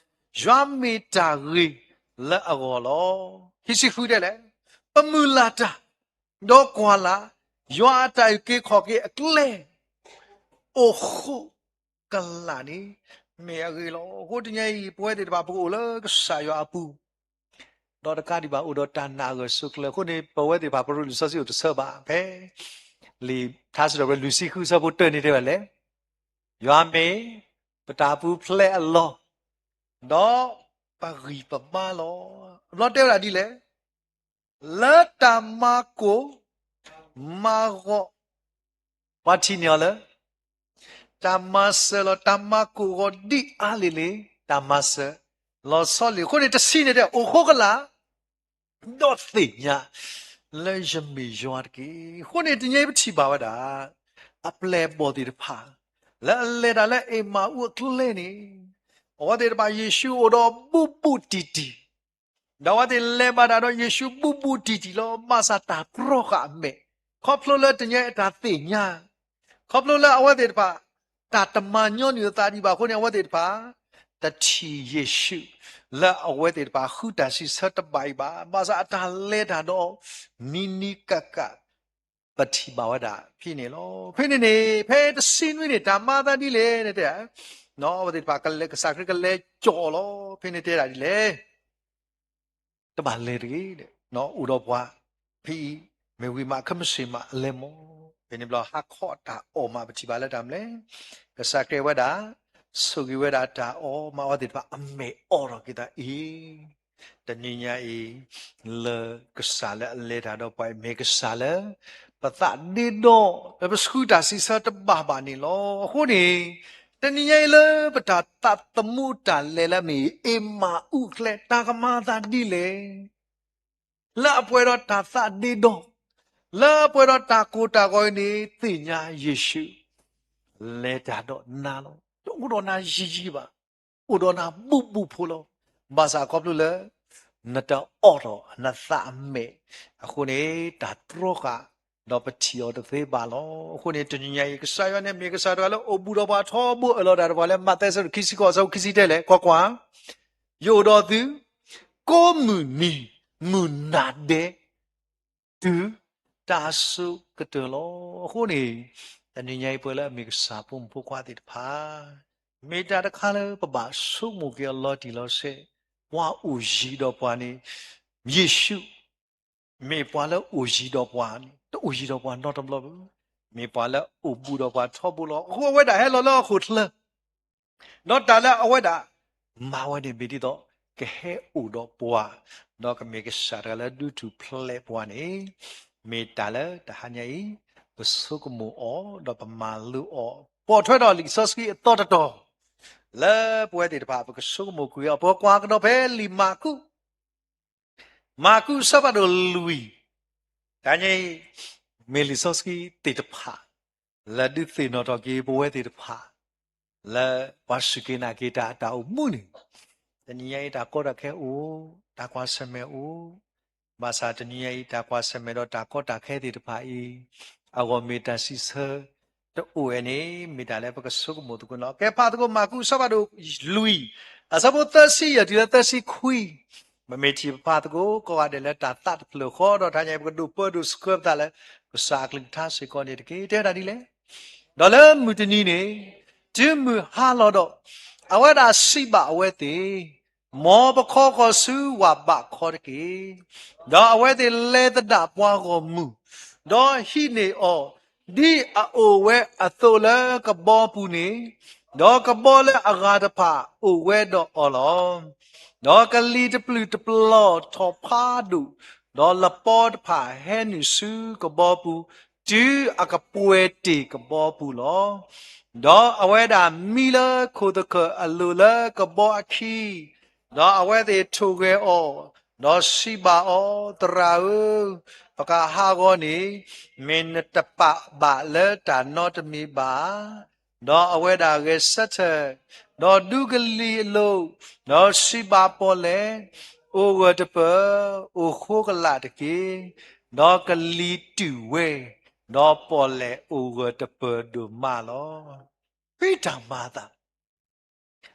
ယွၤမ့ၢ်တၢ်ဂ့ၤလၢအဂီၢ်လီၤ. ခံဆံဃုတဲလဲၣ်, ပမုၢ်လၢ်တၢ်, ဒီးကွၢ်လၢ်, ယွၤအတၢ်အုၣ်က့ၤခီၣ်က့ၤအကျဲ အိၣ်ဃိကလာ်န့ၣ် မ့ၢ်အဂ့ၤလီၤ. အဃိတနံၤအံၤ ပဝဲသ့ၣ်တဖၣ်ပကအိၣ်လၢကစၢ်ယွၤအပူၤ, ဒီးတကးဒံးဘၣ်အိၣ်ဒီးတၢ်နာ်အဂၢၢ်ဆိးကျၢၤအဃိန့ၣ် ပဝဲသ့ၣ်တဖၣ်ပရူးလံာ်စီဆှံအိၣ်တဆၢဘၣ် ဖဲ လံာ်ထါစံးထီၣ်ပတြၢၤလွံၢ်ဆံဃုဆၢဖိတၢန့ၣ်တဲဝဲလဲၣ်, ယွၤမ့ၢ်ပတၢ်ပူၤဖျဲးအလီၢ်, ဒီးပဂံၢ်ပဘါလီၤ. အဘျီတဲဝဲဒၣ်ဒ်လဲၣ်, လၢတၢ်မၤကိၢ်မၤဂီၤ, ပှၤထံၣ်န့ၢ်အီၤလၢ တၢ်မၤစၢၤလီၤ, တၢ်မၤကိၢ်ဂီၤဒ်အါလံၤလံၤ, တၢ်မၤစၢၤလီၤဆီလံၤ. အဃိန့ၣ် တဆံန့ၣ်တဲ အိၣ်ဃိကလာ် ဒီးသ့ၣ်ညါလၢယမ့ၢ်ယွၤတက့ၢ်. အဃိန့ၣ် တနံၤအံၤပထံၣ်ဘၣ်ဝဲဒၣ် အပျဲၢ်အဘီၣ်သ့ၣ်တဖၣ် လၢအလဲၤတၢ်လၢအ့မၤအူအကျဲန့ၣ်, အဝဲသ့ၣ်တဖၣ်ယ့ၣ်ၡူးအိၣ်ဒီးဘူးဘူးတံၢ်တံၢ်, ဒီးအဝဲသ့ၣ်လဲၤဘၣ်တၢ်ဒီးယ့ၣ်ၡူးဘူးဘူးတံၢ်တံၢ်လီၤ. ဘၣ်ဆၣ်တၢ်တြီဃာ်အမဲာ်, ခီဖျိလၢတနံၤအံၤတၢ်သ့ၣ်ညါ, ခီဖျိလၢအဝဲသ့ၣ်တဖၣ် တၢ်တမၤညီနုၢ်အသးဒံးဘၣ်အဃိန့ၣ် အဝဲသ့ၣ်တဖၣ် တထံၣ်ယ့ၣ်ၡူး လၢအဝဲသ့ၣ်တဖၣ်ဃုတၢ်စံးဆၢတဘၣ်အံၤဘၣ်. ဘၣ်ဆၣ်အတၢ်လဲၤတၢ်ဒီး နံၤနံၤကၣ်ကၣ် ပထံၣ်ဘၣ်ဝဲဒၣ်ဖဲန့ၣ်လီၤ. ဖဲန့ၣ်န့ၣ် ဖဲတဆံနွံန့ၣ် တၢ်မၤအသးဒ်လဲၣ်န့ၣ်တဲ, အဝဲသ့ၣ်တဖၣ် ကစၢ်ခရံာ်ကလဲၤကၠီၣ်အီၤလီၤ. ဖဲန့ၣ်တဲဒၣ်ဒ်လဲၣ်, တဘၣ်လဲၤတဂ့ၤ, အိၣ်ဒီးပှၤ, ဖဲအံၤ မ့ၢ်ဝံၤမး ခဲမုၢ်ဆ့ၣ်မးအလဲၤမီၢ်. ဖဲန့ၣ်ဘျီ ဟါခီအတၢ်အီၣ်မး ပထံၣ်ဘၣ်လၢတၢ်မနုၤလဲၣ်, ကစၢ်ခရံာ်ဝဲဒၣ် ဆိၣ်ဂ့ၤဝဲဒၣ်တၢ်အီၣ်မး အဝဲသ့ၣ်တဖၣ်အမဲာ်အီၣ်ထီၣ်က့ၤသးအံၤ, တနံၤညါအံၤ လၢကစၢ်လၢအလဲၤတၢ်ဒီးပှၤအံၤ မ့ၢ်ကစၢ်လၢ ပသးဒ့ဒီ လၢပဃုတၢ်စံးဆၢတဘၣ်ဘၣ်န့ၣ်လီၤ. အဃိန့ၣ် တနံၤညါအံၤလၢပတၢ်သးသမူတၢ်လဲၤလၢအမ့ၢ် အ့မၤအူအကျဲ တၢ်ကမၤအသးဒ်လဲၣ်, လၢအပှဲၤဒီးတၢ်သးဒ့ဒီ, လၢအပှဲၤဒီးတၢ်ကိၢ်တၢ်ဂီၤအံၤန့ၣ် သ့ၣ်ညါယ့ၣ်ၡူး လဲၤတၢ်ဒီးနၤလီၤ. တအိၣ်ဒီးနၤယံာ်ယံာ်ဘၣ်, အိၣ်ဒီးနၤဘူးဘူးဖိလီၤ. ဘၣ်ဆၣ်ခီဖျိလၢ နတအီၣ်ထီၣ်နသးအမဲာ်အဃိန့ၣ် တၢ်တြီဃာ် ဒီးပထံၣ်အီၤတသ့ဘၣ်လီၤ. အဃိန့ၣ် တနံၤညါအံၤ ကစၢ်ယွၤန့ၣ်မ့ၢ်ကစၢ်တဂၤလၢအိၣ်ဘူးဒီးပှၤထီဘိ အၢၣ်လီၤတၢ်ဒီးပှၤလၢ မးသဲအဆၢဒိၣ်ခံဆံဃိး အဆၢဖိခံဆံတဲလဲၣ်, ကွၢ်ကွၢ်, ယအိၣ်ဒီးသု ကိးမုၢ်နံၤ မုၢ်နၤဒဲး တုၤတၢ်အစိၤကတၢၢ်လီၤ. အဃိန့ၣ် တနံၤညါအံၤပှၤလၢအမ့ၢ်ကစၢ်ဖိမုၣ်ဖိခွါသ့ၣ်တဖၣ် မ့ၢ်တၢ်တခါလၢပဘၣ်ဆိကမိၣ်က့ၤအီၤလီၤတံၢ်လီၤဆဲး, ပှၤအိၣ်ယံၤဒီးပှၤန့ၣ် ယ့ၣ်ၡူး မ့ၢ်ပှၤလၢအိၣ်ယံၤဒီးပှၤန့ၣ် တအိၣ်ယံၤဒီးပှၤနီတဘျီဘၣ်, မ့ၢ်ပှၤလၢအိၣ်ဘူးဒီးပှၤထီဘိလီၤ. အဃိအဝဲဒၣ်ဟဲလီၤလၢဟီၣ်ခိၣ်ချၢ ဒီးတၢ်လၢအဝဲဒၣ်မၤဝဲန့ၣ် မ့ၢ်ဒ်သိး ကဟဲအိၣ်ဒီးပှၤ, ဒီးကမ့ၢ်ကစၢ်တဂၤလၢဒုးထူၣ်ဖျဲးပှၤန့ၣ်, မ့ၢ်တၢ်လၢတဟါညါအံၤ ပဆိကမိၣ်အီၤ ဒီးပမၤလိအီၤ, ပိာ်ထွဲဒီးလံာ်စီဆှံအသီတတီၤ လၢပဝဲသ့ၣ်တဖၣ် ပကဆိကမိၣ်ကွံာ်အီၤ, ပကကွၢ်ကဒီးဖဲလံာ်မၢ်ကူး မၢ်ကူးအဆၢဖးဒိၣ်လွံၢ်, တနံၤအံၤ မ့ၢ်လံာ်စီဆှံသ့ၣ်တဖၣ် လၢဒုးသ့ၣ်နီၣ်ထီၣ်က့ၤပဝဲသ့ၣ်တဖၣ် လၢပှၤစူၢ်က့ၤနာ်က့ၤတၢ်အတၢ်အိၣ်မူန့ၣ်, တနံၤညါအံၤတၢ်ကီတၢ်ခဲအိၣ်, တၢ်ကွၢ်ဆၢၣ်မဲာ်အိၣ်, ဘၣ်ဆၣ်တနံၤညါအံၤ တၢ်ကွၢ်ဆၢၣ်မဲာ်ဒီးတၢ်ကီတၢ်ခဲသ့ၣ်တဖၣ်အံၤ အဂီၢ်မ့ၢ်တၢ်စံးဆၢ တအိၣ်ဝဲန့ၣ် မ့ၢ်တၢ်လၢပကဆိကမိၣ်သကိးန့ၣ်လီၤ. ကဲဖးသကိး မၢ်ကူးအဆၢဖးဒိၣ်လွံၢ်, အဆၢဖိသၢဆံယဲၢ်တုၤလၢသၢဆံခွံ, ပမ့ၢ်ထံၣ်ပဖးသကိး ကိးဂၤဒဲးလၢတၢ်သးတဖျၢၣ်ဃီ ဒီးတဟါညါအံၤ ပကဒိၣ်ပၢဒိၣ်ဆှၢပသးလၢ ကစၢ်အကလုၢ်ကထါစ့ၢ်ကီးန့ၣ်တက့ၢ်. တဲဝဲဒၣ်ဒ်လဲၣ်, ဒီးလၢမုၢ်တနံၤန့ၣ် တုၤမုၢ်ဟါလီၤဒီး အဝဲဒၣ်စံးဘၣ်အဝဲသ့ၣ်, မ်ပခီဃီၤဆူဝၣ်ဘးခီတက့ၢ်. ဒီးအဝဲသ့ၣ်လဲၤသဒၣ်ပှၤဂီၢ်မုၢ်, ဒီးဟံးန့ၢ်အီၤ ဒ်အအိၣ်ဝဲအသိးလၢကဘီပူၤန့ၣ်, ဒီးကဘီလၢအဂၤတဖၣ်အိၣ်ဝဲဒီးအီၤလီၤ. ဒီးကလံၤတပျုာ်တပျီၤထီၣ်ဖးဒိၣ်, ဒီးလပီတဖၣ်ဟဲနုာ်ဆူကဘီပူၤ, တုၤအကပှဲၤတ့ၢ်ကဘီပူၤလီၤ. ဒီးအဝဲဒၣ်မံလၢခိၣ်သခၢၣ်အလိၤလၢကဘီအခံ, ဒီးအဝဲသ့ၣ်ထိၣ်ဂဲၤအီၤ, ဒီးစံးဘၣ်အီၤ, သရၣ်ဧၢ, ပကဟးဂီၤန့ၣ် မ့ၢ်နတပာ်ဘၣ်လၢတၢ်နီတမံၤဘၣ်ဧါ. ဒီးအဝဲဒၣ်ဂဲၤဆၢထၢၣ်, ဒီးဒူကလံၤအလိၤ, ဒီးစံးဘၣ်ပီၣ်လဲၣ်, အိၣ်ဂၢၢ်တပၢၢ်, အိၣ်ဃိကလာ်တက့ၢ်. ဒီးကလံၤတူၢ်ဝဲ, ဒီးပီၣ်လဲၣ်အိၣ်ဂၢၢ်တပၢၢ်ဒိၣ်မးလီၤ. ဖဲတၢ်မၤအသး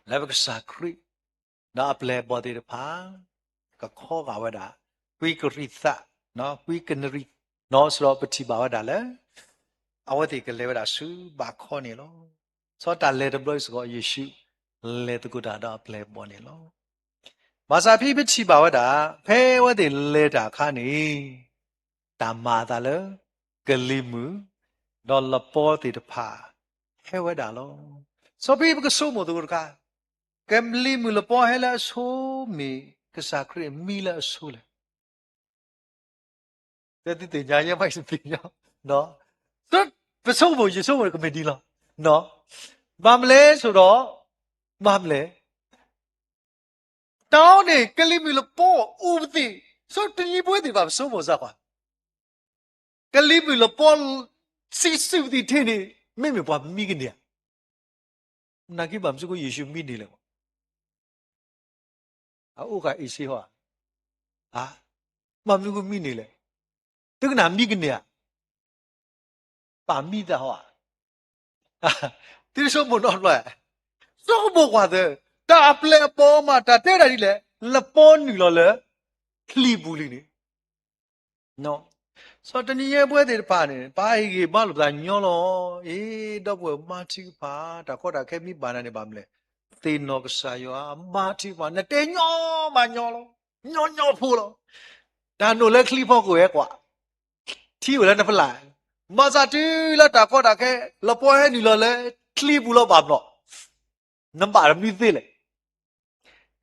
လၢပကစၢ်ခရံာ် ဒီးအပျဲၢ်အဘီၣ်သ့ၣ်တဖၣ် ကခီဂာ်ဝဲဒၣ် ကွံကရံၣ်သး ကွံကနရံၣ် နီၢ်စရီ ပထံၣ်ဘၣ်ဝဲဒၣ်လၢ အဝဲသ့ၣ်ကလဲၤဝဲဒၣ်ဆူဘးခီန့ၣ်လီၤ. ဆီတၢ်လဲၤတဘျီအံၤစ့ၢ်ကီး ယ့ၣ်ၡူးလဲၤသကိးတၢ်ဒီးအပျဲၢ်အဘီၣ်န့ၣ်လီၤ. ဘၣ်ဆၣ်ဖဲပထံၣ်ဘၣ်ဝဲဒၣ် ဖဲအဝဲသ့ၣ်လဲၤတၢ်အခါန့ၣ် တၢ်မၤအသးလၢ ကလံၤမုၢ် ဒီးလပီသ့ၣ်တဖၣ် ဟဲဝဲဒၣ်လီၤ. ဆီဖဲပကဆိကမိၣ်သကိးတခါ, ကလံၤမုၢ်လပီဟဲလၢအဆိမ့ၢ် ကစၢ်ခရံာ်မံလၢအဆိလဲၣ်. တသ့ၣ်ညါ, ယဲမ့ၢ်တသ့ၣ်ညါ, ပဆိကမိၣ် ယဆိကမိၣ်ကမ့ၢ်ဒ်လီၤ. ဘၣ်မနုၤလဲၣ်ဆိုဒီး, ဘၣ်မနုၤလဲၣ် တၢ်အံၤန့ၣ် ကလံၤမုၢ်လပီအိၣ်ပသ့ၣ်, ဆိတနံၤပဝဲသ့ၣ်တဖၣ်ပဆိကမိၣ်စ့ၢ်ကီး, ကလံၤမုၢ်လပီ စံးစုပသ့ၣ်ထဲန့ၣ် မ့မ့ၢ်ပှၤမံကန့ၢ်ဧါ. နာ်က့ဘၣ်မနုၤဃိယ့ၣ်ၡူးမံန့ၢ်လဲၣ်. အအိၣ်ဃာ်အ့ၣ်စ့ဟီဧါ. ဘၣ်မနုၤဃိမံန့ၢ်လဲၣ်. သုကနၣ်မံကန့ၢ်ဧါ. ပာ်မံသးဟီဧါ. သုဆိကမိၣ်နီတဘျီဧါ. ဆိကမိၣ်ကွၢ်သ့, တၢ်အပျဲၢ်အဘီၣ်မး တၢ်တဲဝဲဒၣ်ဒ်လဲၣ်, လပီနုာ်လီၤလၢ ချံပူၤလံန့ၣ် ဆီတနံၤညါပဝဲသ့ၣ်တဖၣ်န့ၣ် ပဟ့ၣ်ဂံၢ်ဘါလိာ်ပသးညီလီၤ. အ့ ဒီပုၢ်ဝဲၢ်မါထံကဖၣ် တၢ်ကီတၢ်ခဲမ့ၢ်ဘၣ်နၤန့ၣ်ဘၣ်မနုၤလဲၣ်. သ့ၣ်နီၣ်ကစၢ်ယွၤ မါထံကဖၣ် နတဲညီမးညီလီၤ. ညီညီဖိလီၤ. တၢ်နိၣ်လၢချံဖီခိၣ်ဟဲကွၢ်, ထံအိၣ်လၢနဖီလာ်, ဘၣ်ဆၣ်တုၤလၢတၢ်ကီတၢ်ခဲ လပီဟဲနုာ်လီၤလၢ ချံပူၤလီၤဘၣ်ဘျီၣ် နဘၣ်တမနုၤသ့လဲၣ်.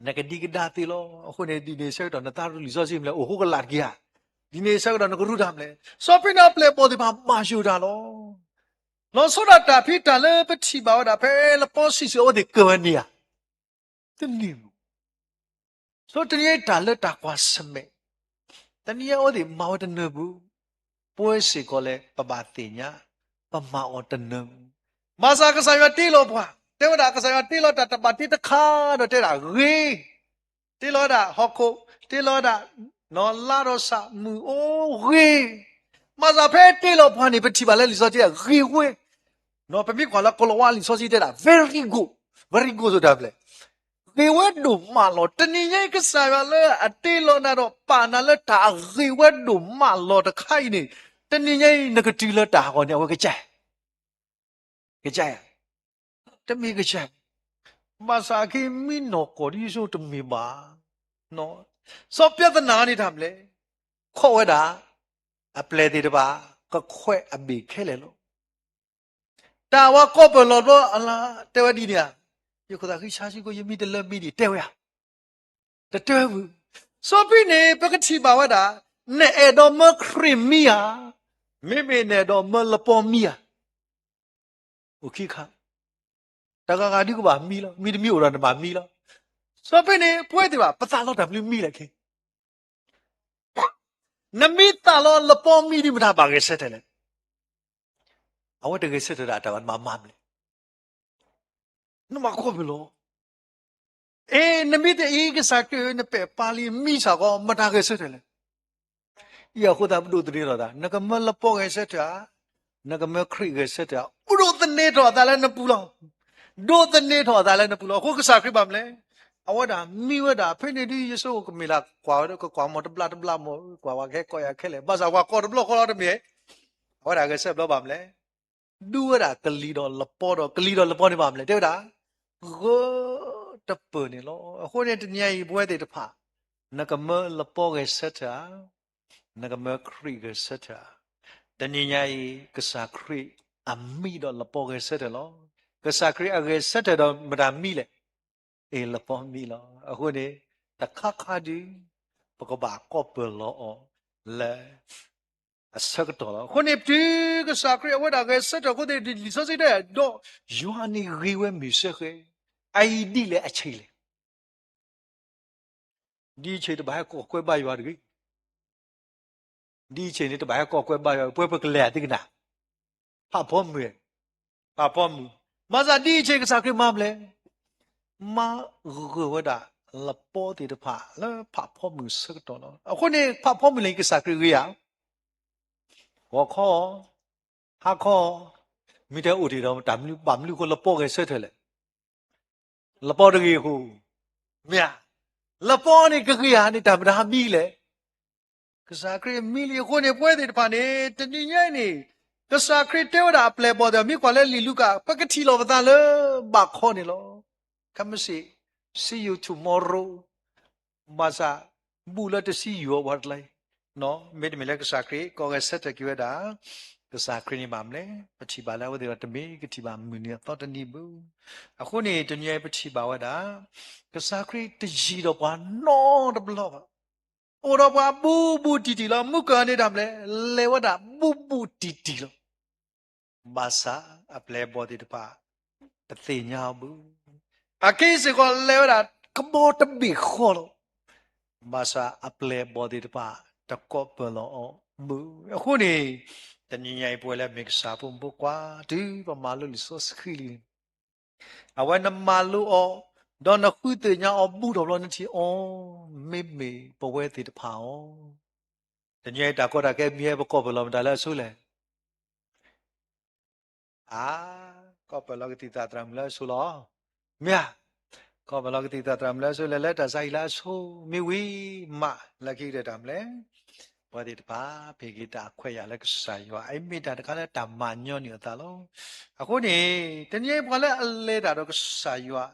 နကဒံကဒါသ့လီၤ. အဃိန့ၣ် ဒ်န့ၣ်အဆၢကတီၢ် နသးရူလံာ်စီဆှံမနုၤလဲၣ်, အိၣ်ဃိကလာ်တက့ၢ်ဧါ. ဒ်န့ၣ်အဆၢကတီၢ် နကရူၢ်တၢ်မနုၤလဲၣ်. ဆီဖဲန့ၣ်အပျဲၢ်အဘီၣ်သ့ၣ်တဖၣ်မၤယိာ်တၢ်လီၤ. လီၤဆီဒၣ်တၢ်ဖံးတၢ်လၢပထံၣ်ဘၣ်ဝဲဒၣ် ဖဲလပီဆံးဆံးအဝဲသ့ၣ်ကၢၤဝဲန့ၣ်ဧါ. တန့ၢ်မုၢ် ဆီတနံၤညါတၢ်လၢတၢ်ကွၢ်ဆၢၣ်မဲာ်, တနံၤညါအဝဲသ့ၣ်မၤဝဲတနၢၤပူၤ, ပဝဲစ့ၢ်ကီးလၢပဘၣ်သ့ၣ်ညါ, ပမၤအီၤတနၢၤပူၤ. ဘၣ်ဆၣ်ကစၢ်ယွၤတ့လီၤပှၤ, တဲဝဲဒၣ်ကစၢ်ယွၤတ့လီၤတၢ်တဘၣ်တ့တခါဒီးတဲဒၣ်ဂ့ၤ, တ့လီၤဝဲဒၣ်ဟီၣ်ခိၣ်, တ့လီၤဝဲဒၣ် လါဒီးဆၣ်မုၢ်အိၣ်ဂ့ၤ, ဘၣ်ဆၣ်ဖဲတ့လီၤပှၤန့ၣ် ပထံၣ်ဘၣ်လၢလံာ်စီဆှံဂ့ၤဝဲ, ပမ့ၢ်ကွၢ်လၢကီၤလၤဝါလံာ်စီဆှံတဲဒၣ် very good, very good ဆိုတာဘၣ်လဲၣ် ဂ့ၤဝဲဒိၣ်မးလီၤ. တနံၤညါအံၤကစၢ်ယွၤလၢအတ့လီၤနၤဒီးပာ်နၤလၢတၢ်အဂ့ၤဝဲဒိၣ်မးလီၤတခါအံၤန့ၣ်, တနံၤညါအံၤနကတုၤလၢတၢ်အဂီၢ်န့ၣ် အဝဲကစၢ်, ကစၢ်ဧါ, တမ့ၢ်ကစၢ်, ဘၣ်ဆၣ်က့ၤမံနီၢ်ကီၢ်ဒ်ယဆိကမိၣ်တမ့ၢ်ဘၣ်. စီၤပျဲသနာ်န့ၣ်တၢ်မနုၤလဲၣ်, ခိးဝဲဒၣ် အပျဲၢ်သ့ၣ်တဖၣ် ကခွဲးအဘ့ၣ်ခဲလၢာ်လီၤ. တၢ်ဝဲကီၢ်ပၢၢ်လီၤဘျီအလါ တဲဝဲဒ်န့ၣ်ဧါ, ယခိၣ်သးဃံဆါဆံကိ ယမံတလၢမံဒံး တဲဝဲဧါ, တတဲဝဲ, စီၤပံန့ၣ် ပကထံၣ်ဘၣ်ဝဲဒၣ်, နအဲၣ်ဒိးမၢခရံာ်မံဧါ, မ့မ့ၢ်နအဲၣ်ဒိးမၢလပီမံဧါ. အိၣ်ခံခါ, တဂၤဂၤဒုကဘၣ်မံလီၤ, မံတမံအိၣ်ဒီးနဘၣ်မံလီၤ. စီၤပံန့ၣ် ပဝဲသ့ၣ်ဘၣ် ပသးလီတၢ်မနုၤမံလဲၣ်က့ နမ့ၢ်သးလီလပီမံဒ်မတၤဘၣ်ဂဲၤဆၢထၢၣ်လဲၣ်. အဝဲတဂဲၤဆၢထၢၣ်ဒၣ်တၢ်ဘၣ် နဘၣ်မၤမနုၤလဲၣ်. နဘၣ်ကီၢ်ပၢၢ်လီၤ. အ့ နမ့ၢ်တအံၤကစၢ်ခရံာ်ဧၢ နပဲာ်ပၢ်လံမံစ့ၢ်ကီး မတၤဂဲၤဆၢထၢၣ်လဲၣ်. အဃိသတး ပဒိးသန့ၤထီၣ်သး နကမၢလပီဂဲၤဆၢထၢၣ်ဧါ, နကမၢခရံာ်ဂဲၤဆၢထၢၣ်ဧါ, ပဒိးသန့ၤထီၣ်အသးလၢနပူၤလီၤ. ဒိးသန့ၤထီၣ်အသးလၢနပူၤလီၤ. အဃိကစၢ်ခရံာ်ဘၣ်မနုၤလဲၣ်, အဝဲဒၣ်မံဝဲဒၣ် ဖဲန့ၣ်ဒ်ယဆိကမိၣ်ကမ့ၢ်လၢကွၢ်ဝဲ ကကွၢ်မီၤတဘျါတဘျါမီၤ ကွၢ်ဝဲခဲကီၢ်ယၤခဲလၢာ် ဘၣ်ဆၣ်ပှၤကီၢ်တဘျီဃီလီၤတမ့ၢ် အဝဲဒၣ်ဂဲၤဆၢထၢၣ်ဘျီဘၣ်မနုၤလဲၣ်, ဒူဝဲဒၣ်ကလံၤဒီးလပီဒီး ကလံၤဒီးလပီန့ၣ်ဘၣ်မနုၤလဲၣ် တဲဝဲဒၣ် ဂၢၢ်တပၢၢ်န့ၣ်လီၤ. အဃိန့ၣ် တနံၤအံၤပဝဲသ့ၣ်တဖၣ် နကမၢလပီဂဲၤဆၢထၢၣ်ဧါ, နကမၢခရံာ်ဂဲၤဆၢထၢၣ်ဧါ. တနံၤညါအံၤ ကစၢ်ခရံာ်အမံဒီးလပီဂဲၤဆၢထၢၣ်လီၤ. ကစၢ်ခရံာ်အဂဲၤဆၢထၢၣ်ဒီးမတၤမံလဲၣ်. အ့ၣ် လပီမံလီၤ. အဃိန့ၣ် တခါခါဒု ပကဘၣ်ကီၢ်ပၢၢ်လီၤအီၤလၢ အဆၢကတီၢ်လီၤ. အဃိန့ၣ် တုၤကစၢ်ခရံာ်အဝဲဒၣ်ဂဲၤဆၢထၢၣ်အဃိသတး လံာ်စီဆှံတဲ ဒီးယွၤန့ၣ်ဂ့ၤဝဲမုာ်စၢဃဲ, အအံၤဒ်လဲၣ်အဆံးလဲၣ်. ဒ်အဆံးတဘၣ်ဟဲကီၢ်ကွဲဘါယွၤတဂ့ၤ. ဒ်အဆံးန့ၣ် တဘၣ်ဟဲကီၢ်ကွဲဘါယွၤ ပှဲၤပကလဲၤသ့ကနၣ်, ဖးဖီမုၢ်, ဖးဖီမုၢ်, မၤသးဒ်အဆံးကစၢ်ခရံာ်မၤမနုၤလဲၣ်, မၤဂၢၢ်ဝဲဒၣ်လပီသ့ၣ်တဖၣ်လၢဖးဖီမုၢ်ဆၢကတီၢ်လီၤ. အဃိန့ၣ် ဖးဖီမုၢ်လၢကစၢ်ခရံာ်ဂ့ၤဧါ, ဂီၤခီ ဟါခီ, မ့ၢ်တဲအိၣ်တ့ၢ်ဒီးတၢ်မနုၤဘၣ်မနုၤအဃိ လပီဂဲၤဆၢထၢၣ်လဲၣ်. လပီတဂ့ၤအဃိ, မ့ၢ်ဧါ, လပီန့ၣ်ကဂ့ၤဧါန့ၣ် တၢ်မတၤမံလဲၣ်. ကစၢ်ခရံာ်မံလံအဃိန့ၣ် ပဝဲသ့ၣ်တဖၣ်န့ၣ် တနံၤညါအံၤန့ၣ် ကစၢ်ခရံာ်တဲဝဲဒၣ်အပျဲၢ်အဘီၣ်သ့ၣ် မ့ၢ်ကွၢ်လၢလံာ်လူၤကၣ် ပကထံၣ်လိာ်ပသးလၢဘၣ်ခီန့ၣ်လီၤ. ခဲမုၢ်ဆ့ၣ်, see you tomorrow, ဘၣ်ဆၣ် ဘူးလၢတဆံယံာ်အီၤပှၤတကျါအံၤ, မ့တမ့ၢ်လၢကစၢ်ခရံာ်ကိးဂဲၤဆၢထၢၣ်က့ၤဝဲဒၣ်, ကစၢ်ခရံာ်န့ၣ်ဘၣ်မနုၤလဲၣ်, ပထံၣ်ဘၣ်လၢအဝဲသ့ၣ်ဒီးတမ့ၢ်ကထံၣ်ဘၣ်မုၢ်နံၤအသီတနံၤဘၣ်. အဃိန့ၣ် တနံၤအံၤပထံၣ်ဘၣ်ဝဲဒၣ် ကစၢ်ခရံာ်တယံၤဒီးပှၤနီတဘျီဘၣ်. အိၣ်ဒီးပှၤဘူးဘူးတံၢ်တံၢ်လီၤ. မုၢ်ကၢၢ်န့ၣ်တၢ်မနုၤလဲၣ်, လဲၤဝဲဒၣ်ဘူးဘူးတံၢ်တံၢ်လီၤ. ဘၣ်ဆၣ်အပျဲၢ်အဘီၣ်သ့ၣ်တဖၣ် တသ့ၣ်ညါအီၤဘၣ်. အခံစ့ၢ်ကီးလဲၤဝဲဒၣ်ကဘီတဘ့ၣ်ဃီလီၤ. ဘၣ်ဆၣ်အပျဲၢ်အဘီၣ်သ့ၣ်တဖၣ် တကိးပၢၢ်လီၤအီၤဘၣ်. အဃိန့ၣ် တနံၤညါအံၤ ပဝဲလၢအမ့ၢ်ကစၢ်ဖိမုၣ်ဖိခွါ တုၤပမၤလိလံာ်စီဆှံလံန့ၣ် အဝဲနမၤလိအီၤ, ဒီးနဃုသ့ၣ်ညါအီၤဘူးထီၣ်ဘျီ နထံၣ်အီၤ မ့မ့ၢ်ပဝဲသ့ၣ်တဖၣ်အီၤ. တနံၤအံၤတၢ်ကီတၢ်ခဲမ့ၢ်ဟဲ ပကိးပၢၢ်လီၤမတၤလၢအဆိလဲၣ်. အါ, ကိးပၢၢ်လီၤကသံၣ်သရၣ်မုၣ်လၢအဆိလီၤ. မ့ၢ်ဧါ, ကိးပၢၢ်လီၤကသံၣ်သရၣ်မုၣ်လၢအဆိလဲၣ်, လၢတၢ်ဆါဟံၣ်လၢအဆိ မ့ၢ်ဝံၤမး လၢခံကတၢၢ်တၢ်မနုၤလဲၣ်. ပဝဲသ့ၣ်တဖၣ် ဖံးက့ၤတၢ်ခွဲးယာ်လၢကစၢ်ယွၤ အအံၤမ့ၢ်တၢ်တခါလၢတၢ်မၤညီနုၢ်အသးလီၤ. အဃိန့ၣ် တနံၤအံၤပှၤလၢအလဲၤတၢ်ဒီးကစၢ်ယွၤ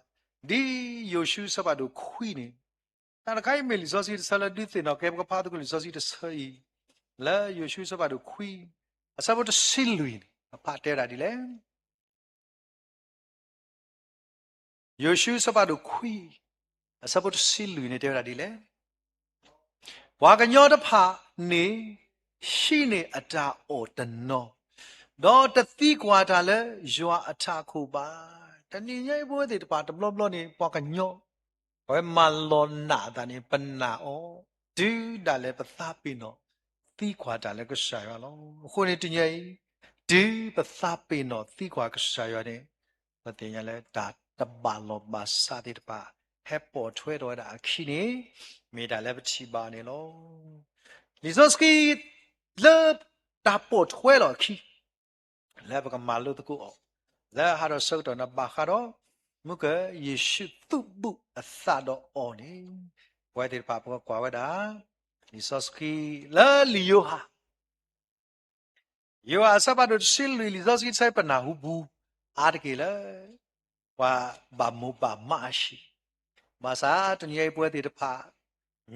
ဒ်ယိၤၡူအဆၢဖးဒိၣ်ခွံန့ၣ်, တၢ်တခါအံၤမ့ၢ်လံာ်စီဆှံတဆၢလၢဒုးသ့ၣ်နီၣ်က့ၤ ပကဖးသကိးလံာ်စီဆှံတဆၢအံၤ, လၢယိၤၡူအဆၢဖးဒိၣ်ခွံ အဆၢဖိတဆံလွံၢ်န့ၣ် အဖးတဲဝဲဒၣ်ဒ်လဲၣ်. ယိၤၡူအဆၢဖးဒိၣ်ခွံ အဆၢဖိတဆံလွံၢ်န့ၣ်တဲဝဲဒၣ်ဒ်လဲၣ်. ပှၤကညီတဖၣ်န့ၣ် ဟံးန့ၢ်အတၢ်အီၣ်တနီၤ, ဒီးတသံကွၢ်တၢ်လၢယွၤအထးခိၣ်ဘၣ်. တနံၤညါအံၤပဝဲသ့ၣ်တဖၣ်တဘျီဘျီန့ၣ် ပှၤကညီ အဝဲမၤလီၤနာ်အသးန့ၣ် ပနာ်အီၤ, တုၤဒၣ်လဲာ်ပသးပ့ၤနီၣ်သံကွၢ်တၢ်လၢကစၢ်ယွၤလီၤ. အဃိန့ၣ်တနံၤညါအံၤ တုၤပသးပ့ၤနီၣ်သံကွၢ်ကစၢ်ယွၤန့ၣ် ပသ့ၣ်ညါလၢတၢ်တဘၣ်လီၢ်ဘၣ်စးသ့ၣ်တဖၣ် ဟဲပိာ်ထွဲထီၣ်ဝဲဒၣ်အခံန့ၣ် မ့ၢ်တၢ်လၢပထံၣ်ဘၣ်န့ၣ်လီၤ. လံာ်စီဆှံ လၢတၢ်ပိာ်ထွဲလီၤအခံ လၢပကမၤလိသကိးအီၤ လၢဟးထီၣ်ဆၢကတီၢ်န့ၣ် ဘၣ်ဃးဒီး မုၢ်ကၢၢ်ယ့ၣ်ၡူးသူၣ်ဘူးအသးဒီးအီၤန့ၣ် ပဝဲသ့ၣ်တဖၣ်ပကကွၢ်ဝဲဒၣ် လံာ်စီဆှံ လၢလံာ်ယိၤဟၣ် ယိၤဟၣ်အဆၢဖးဒိၣ်တဆံလွံၢ် လံာ်စီဆှံတဆၢ ပနၢ်ဟူပူၤ အါတက့ၢ်လၢ ပှၤဘၣ်မိၢ်ဘၣ်မးအဟံၣ်, ဘၣ်ဆၣ်တနံၤအံၤပဝဲသ့ၣ်တဖၣ်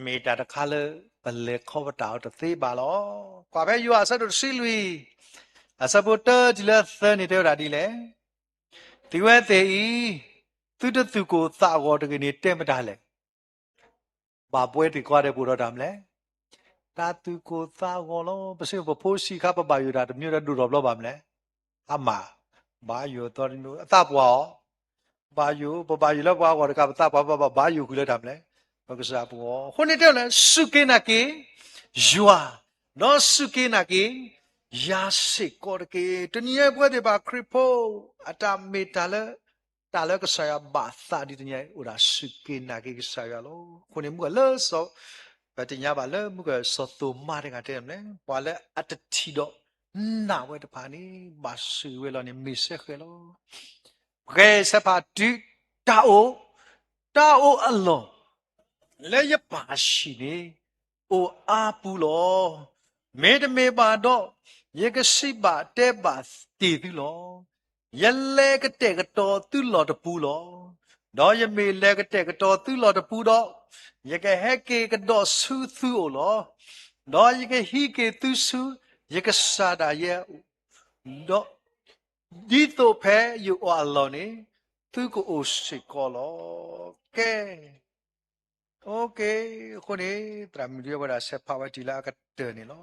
မ့ၢ်တၢ်တခါလၢ ပလဲၤခီပတာ်အီၤတသ့ဘၣ်လီၤ. ကွၢ်ဖဲယိၤဟၣ်အဆၢဒိၣ်တဆံလွံၢ် အဆၢဖိတၢတုၤလၢသၢန့ၣ်တဲဝဲဒၣ်ဒ်လဲၣ်. သုဝဲသ့ၣ်အံၤ သုတသူၣ်ကိၢ်သးဂီၤတဂ့ၤန့ၣ် တဲမတၤလဲၣ်. ဘၣ်ပှဲၤသ့ၣ်ကွၢ်ဒဲးပအိၣ်ဒီးတၢ်မနုၤလဲၣ်. တၢ်သူၣ်ကိၢ်သးဂီၤလီၤ. ပစံးပဖိဆံးခါ ပဘၣ်ယိၣ်တၢ်တမံၤဒီးဒိၣ်ထီၣ်ဘျီဘၣ်မနုၤလဲၣ်. အါမး, ဘၣ်ယိၣ်အသီတမံၤ အသးပှၢ်အီၤ, ဘၣ်ယိၣ်, ပဘၣ်ယိၣ်လၢပှၤအဂီၢ်တကး ပသးပှၢ်ဘၣ်ဘၣ် ဘၣ်ယိၣ်ဃုာ်လၢတၢ်မနုၤလဲၣ်. ပကစၢ်ပဂီၢ် အဃိန့ၣ်တဲဝဲလၢ စူၢ်က့ၤနာ်က့ၤ ယွၤ, ဒီးစူၢ်က့ၤနာ်က့ၤ ယၤစ့ၢ်ကီးတက့ၢ်. တနံၤအံၤပဝဲသ့ၣ်တဖၣ်ခရံာ်ဖိ အတၢ်မ့ၢ်တၢ်လၢ တၢ်လၢကစၢ်ယွၤဘၣ်သးဒ်တနံၤအံၤ အိၣ်ဒၣ်စူၢ်က့ၤနာ်က့ၤကစၢ်ယွၤလီၤ. အဃိန့ၣ်မုၢ်လၢစီၤ ပသ့ၣ်ညါဘၣ်လၢမုၢ်ကၢၢ်စီၤသိၤမါတဂၤတဲမနုၤလဲၣ်, ပှၤလၢအတထံၣ်ဒီးနာ်ဝဲတဖၣ်န့ၣ် ဘၣ်ဆိၣ်ဂ့ၤဝဲလီၤန့ၣ် မ့ၢ်စဲဃဲၤလီၤ. ပကဲစဲဖးတုၤ တၢ်အိၣ်, တၢ်အိၣ်အလီၢ် လၢယပၢ်ဟံၣ်န့ၣ် အိၣ်အါပူၤလီၤ. မ့တမ့ၢ်ဘၣ်ဒီး ယကစံးဘၣ်တဲဘၣ်တ့ၢ်သုလီၤ. ယလဲၤကတဲာ်ကတီၤသုလီၢ်တပူၤလီၤ. ဒီးယမ့ၢ်လဲၤကတဲာ်ကတီၤသုလီၢ်တပူၤဒီး, ယကဟဲက့ၤကဒီးဆူသုအအိၣ်လီၤ. ဒီးယကဟံးက့ၤသုဆူယကစၢ်ဒၣ်ယဲအအိၣ်, ဒီး ဒ်သိးဖဲယအိၣ်အလီၢ်န့ၣ် သုကအိၣ်စ့ၢ်ကီးလီၤ. ကဲ, အဃိန့ၣ် သရၣ်မုၣ်ဒုးဝဲဒၣ်ဆဲးဖးဝဲတုၤလၢအကတၢၢ်န့ၣ်လီၤ.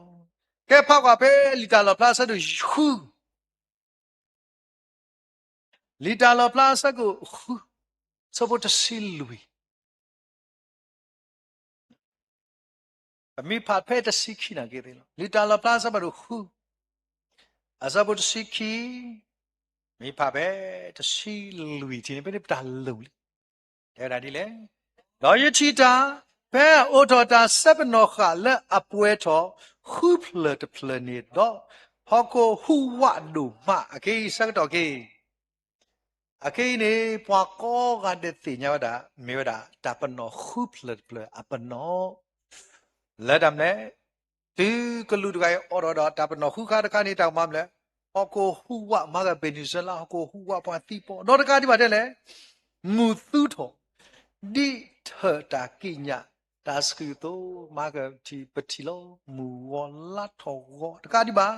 ကဲဖးကွၢ်ဖဲလံာ်တၢ်လီၣ်ဖျါအဆၢဒိၣ်ဃု လံာ်တၢ်လီၣ်ဖျါအဆၢဒိၣ်ဃု အဆၢဖိတဆံလွံၢ်, ပမ့ၢ်ဖးဖဲတဆံခံနာ်က့သ့ၣ်လီၤ. လံာ်တၢ်လီၣ်ဖျါအဆၢဖးဒိၣ်ဃု အဆၢဖိတဆံခံ, မ့ၢ်ဖးဖဲတဆံလွံၢ်ထံၣ်န့ၣ် ဖဲန့ၣ်ပတၢ်လိၣ်လံ. တဲဝဲဒၣ်ဒ်လဲၣ်, ဒီးယထံၣ်တၢ်, ဖဲအအိးထီၣ်တၢ်စဲပနီၣ်ဃာ်လၢအပှဲၤထီၣ်ဃုဖျၢၣ်တဖျၢၣ်န့ၣ်ဒီး, ဟီၣ်ခိၣ်ဟူးဝးဒိၣ်မး အခဲအံၤဆၢကတီၢ်က့ အခဲအံၤန့ၣ် ပှၤကိးဂၤဒဲးသ့ၣ်ညါဝဲဒၣ် မ့ၢ်ဝဲဒၣ် တၢ်ပနီၣ်ဃုဖျၢၣ်တဖျၢၣ်အပနီၣ် လၢတၢ်မနုၤလဲၣ်, တုၤကလူးတဂၤအံၤအိးထီၣ်ဒီး တၢ်ပနီၣ်ဃုခါတခါန့ၣ် တၢ်ကမၤမနုၤလဲၣ်, ဟီၣ်ခိၣ်ဟူးဝးမၤဂၤ Venezuela ဟီၣ်ခိၣ်ဟူးဝး ပှၤသံပီၣ် ဒီးတကးဒံးဘၣ်တဲလဲၣ်, မုၢ်သူထီၣ် ဒ်ထၢၣ်တၢ်ကံးညာ် တၢ်ဆှုၣ်အသိး မၤကထံၣ်ပထံၣ်လီၤ မုၢ်ဂီၤလါထီၣ်ဂီၤ တကးဒံးဘၣ်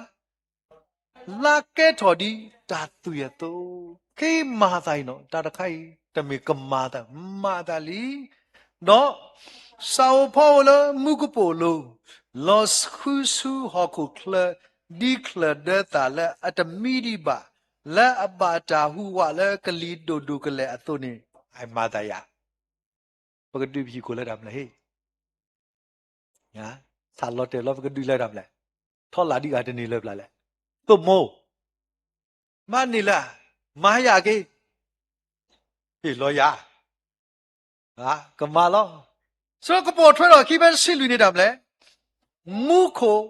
လါကဲထီၣ်ဒ်တၢ်သွံၣ်အသိး, ကမၤသးအံၤနီၤ, တၢ်တခါအံၤ တမ့ၢ်ကမၤသး မၤသးလံ. ဒီး စၢ်အိၣ်ဖီအိၣ်လၢမူကပိာ်လိၤ, လီၤဃုဆူဟီၣ်ခိၣ်ချၢ ဒ်ချၢၣ်ဒၢသၣ်လၢအတမံဒံးဘၣ်, လၢအဘၣ်တၢ်ဟူးဝးလၢကလံၤဒိၣ်ဒိၣ်ကလဲာ်အသိးန့ၣ်, အမၤသးယၤ ပကဒုးပဟံၣ်ခိၣ်လၢတၢ်မနုၤလဲၣ်ဟ့ၣ် စးလီၤတဲာ်လီၤ ပကဒုးလၢတၢ်မနုၤလဲၣ်, ထီလၣ်ဒံးဂၤတန့ၢ်လၢၤဘၣ်လဲၣ်, သိၣ်မိၢ် မၤန့ၢ်လၢၤ, မၤယၤက့ၤ, ဟ့ၣ်လီၤယၤ, ကမၤလီၤ. ဆၢကပိာ်ထွဲထီၣ်ခံဖဲတဆံလွံၢ်န့ၣ်တၢ်မနုၤလဲၣ်, မူခိၣ်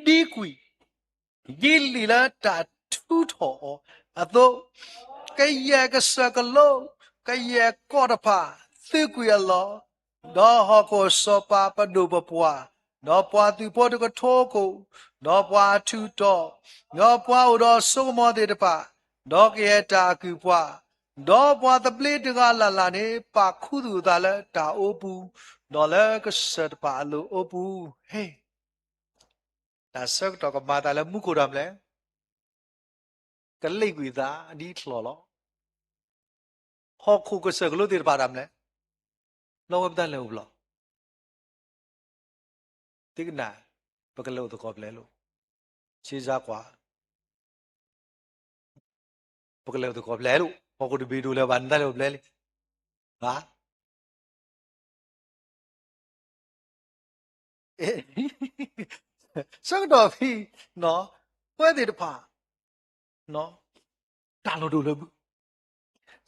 ဒံကွံာ် ဒ်လံာ်လၢတၢ်ထူထီၣ်အီၤအသိး, ကယဲၢ်ကစၢၢ်ကလိ, ကယဲၢ်ကီၢ်တဖၣ် သုးကွံာ်အလီၢ်, ဒီးဟီၣ်ခိၣ်စီၤပၤပဒိၣ်ပပှၢ်, ဒီးပှၤသုးဖိတကထိခိၣ်, ဒီးပှၤအထူးတီၤ, ဒီးပှၤအိၣ်ဒီးစိကမီၤသ့ၣ်တဖၣ်, ဒီးကယဲၢ်တၢ်အကုၢ်ပှၤ, ဒီးပှၤသဘျ့တဂၤလၢ်လၢ်န့ၣ် ပာ်ခူသူၣ်အသးလၢတၢ်အိပူၤ, ဒီးလၢကစၢၢ်တဖၣ်အလိၤအိပူၤ, ဟ့ၣ် တၢ်ဆၢကတီၢ်ကမၤသးလၢမူခိၣ်တၢ်မနုၤလဲၣ်, ကလ့ၣ်ကွံာ်သးဒ်ချီၣ်လီၤ. ဟီၣ်ခိၣ်ကစၢၢ်ကလိသ့ၣ်တဖၣ်တၢ်မနုၤလဲၣ်, လီဝဲပတၢ်လဲၤအိၣ်ဘျီ, သ့ၣ်ကနၣ်, ပကလဲၤအိၣ်သကိးဖျဲးလိာ်, ဆ့ဆါကွၢ် ပကလဲၤအိၣ်သကိးဖျဲးလိာ်, ဟီၣ်ခိၣ်တဘ့ၣ်ဒိၣ်လၢၤဘၣ် နတၢ်လဲၤအိၣ်ဖျဲးလံ, ဘၣ် ဆၢကတီၢ်ဖဲ ပဝဲသ့ၣ်တဖၣ် တၢ်လီၢ်ဒိၣ်လၢၤဘၣ်.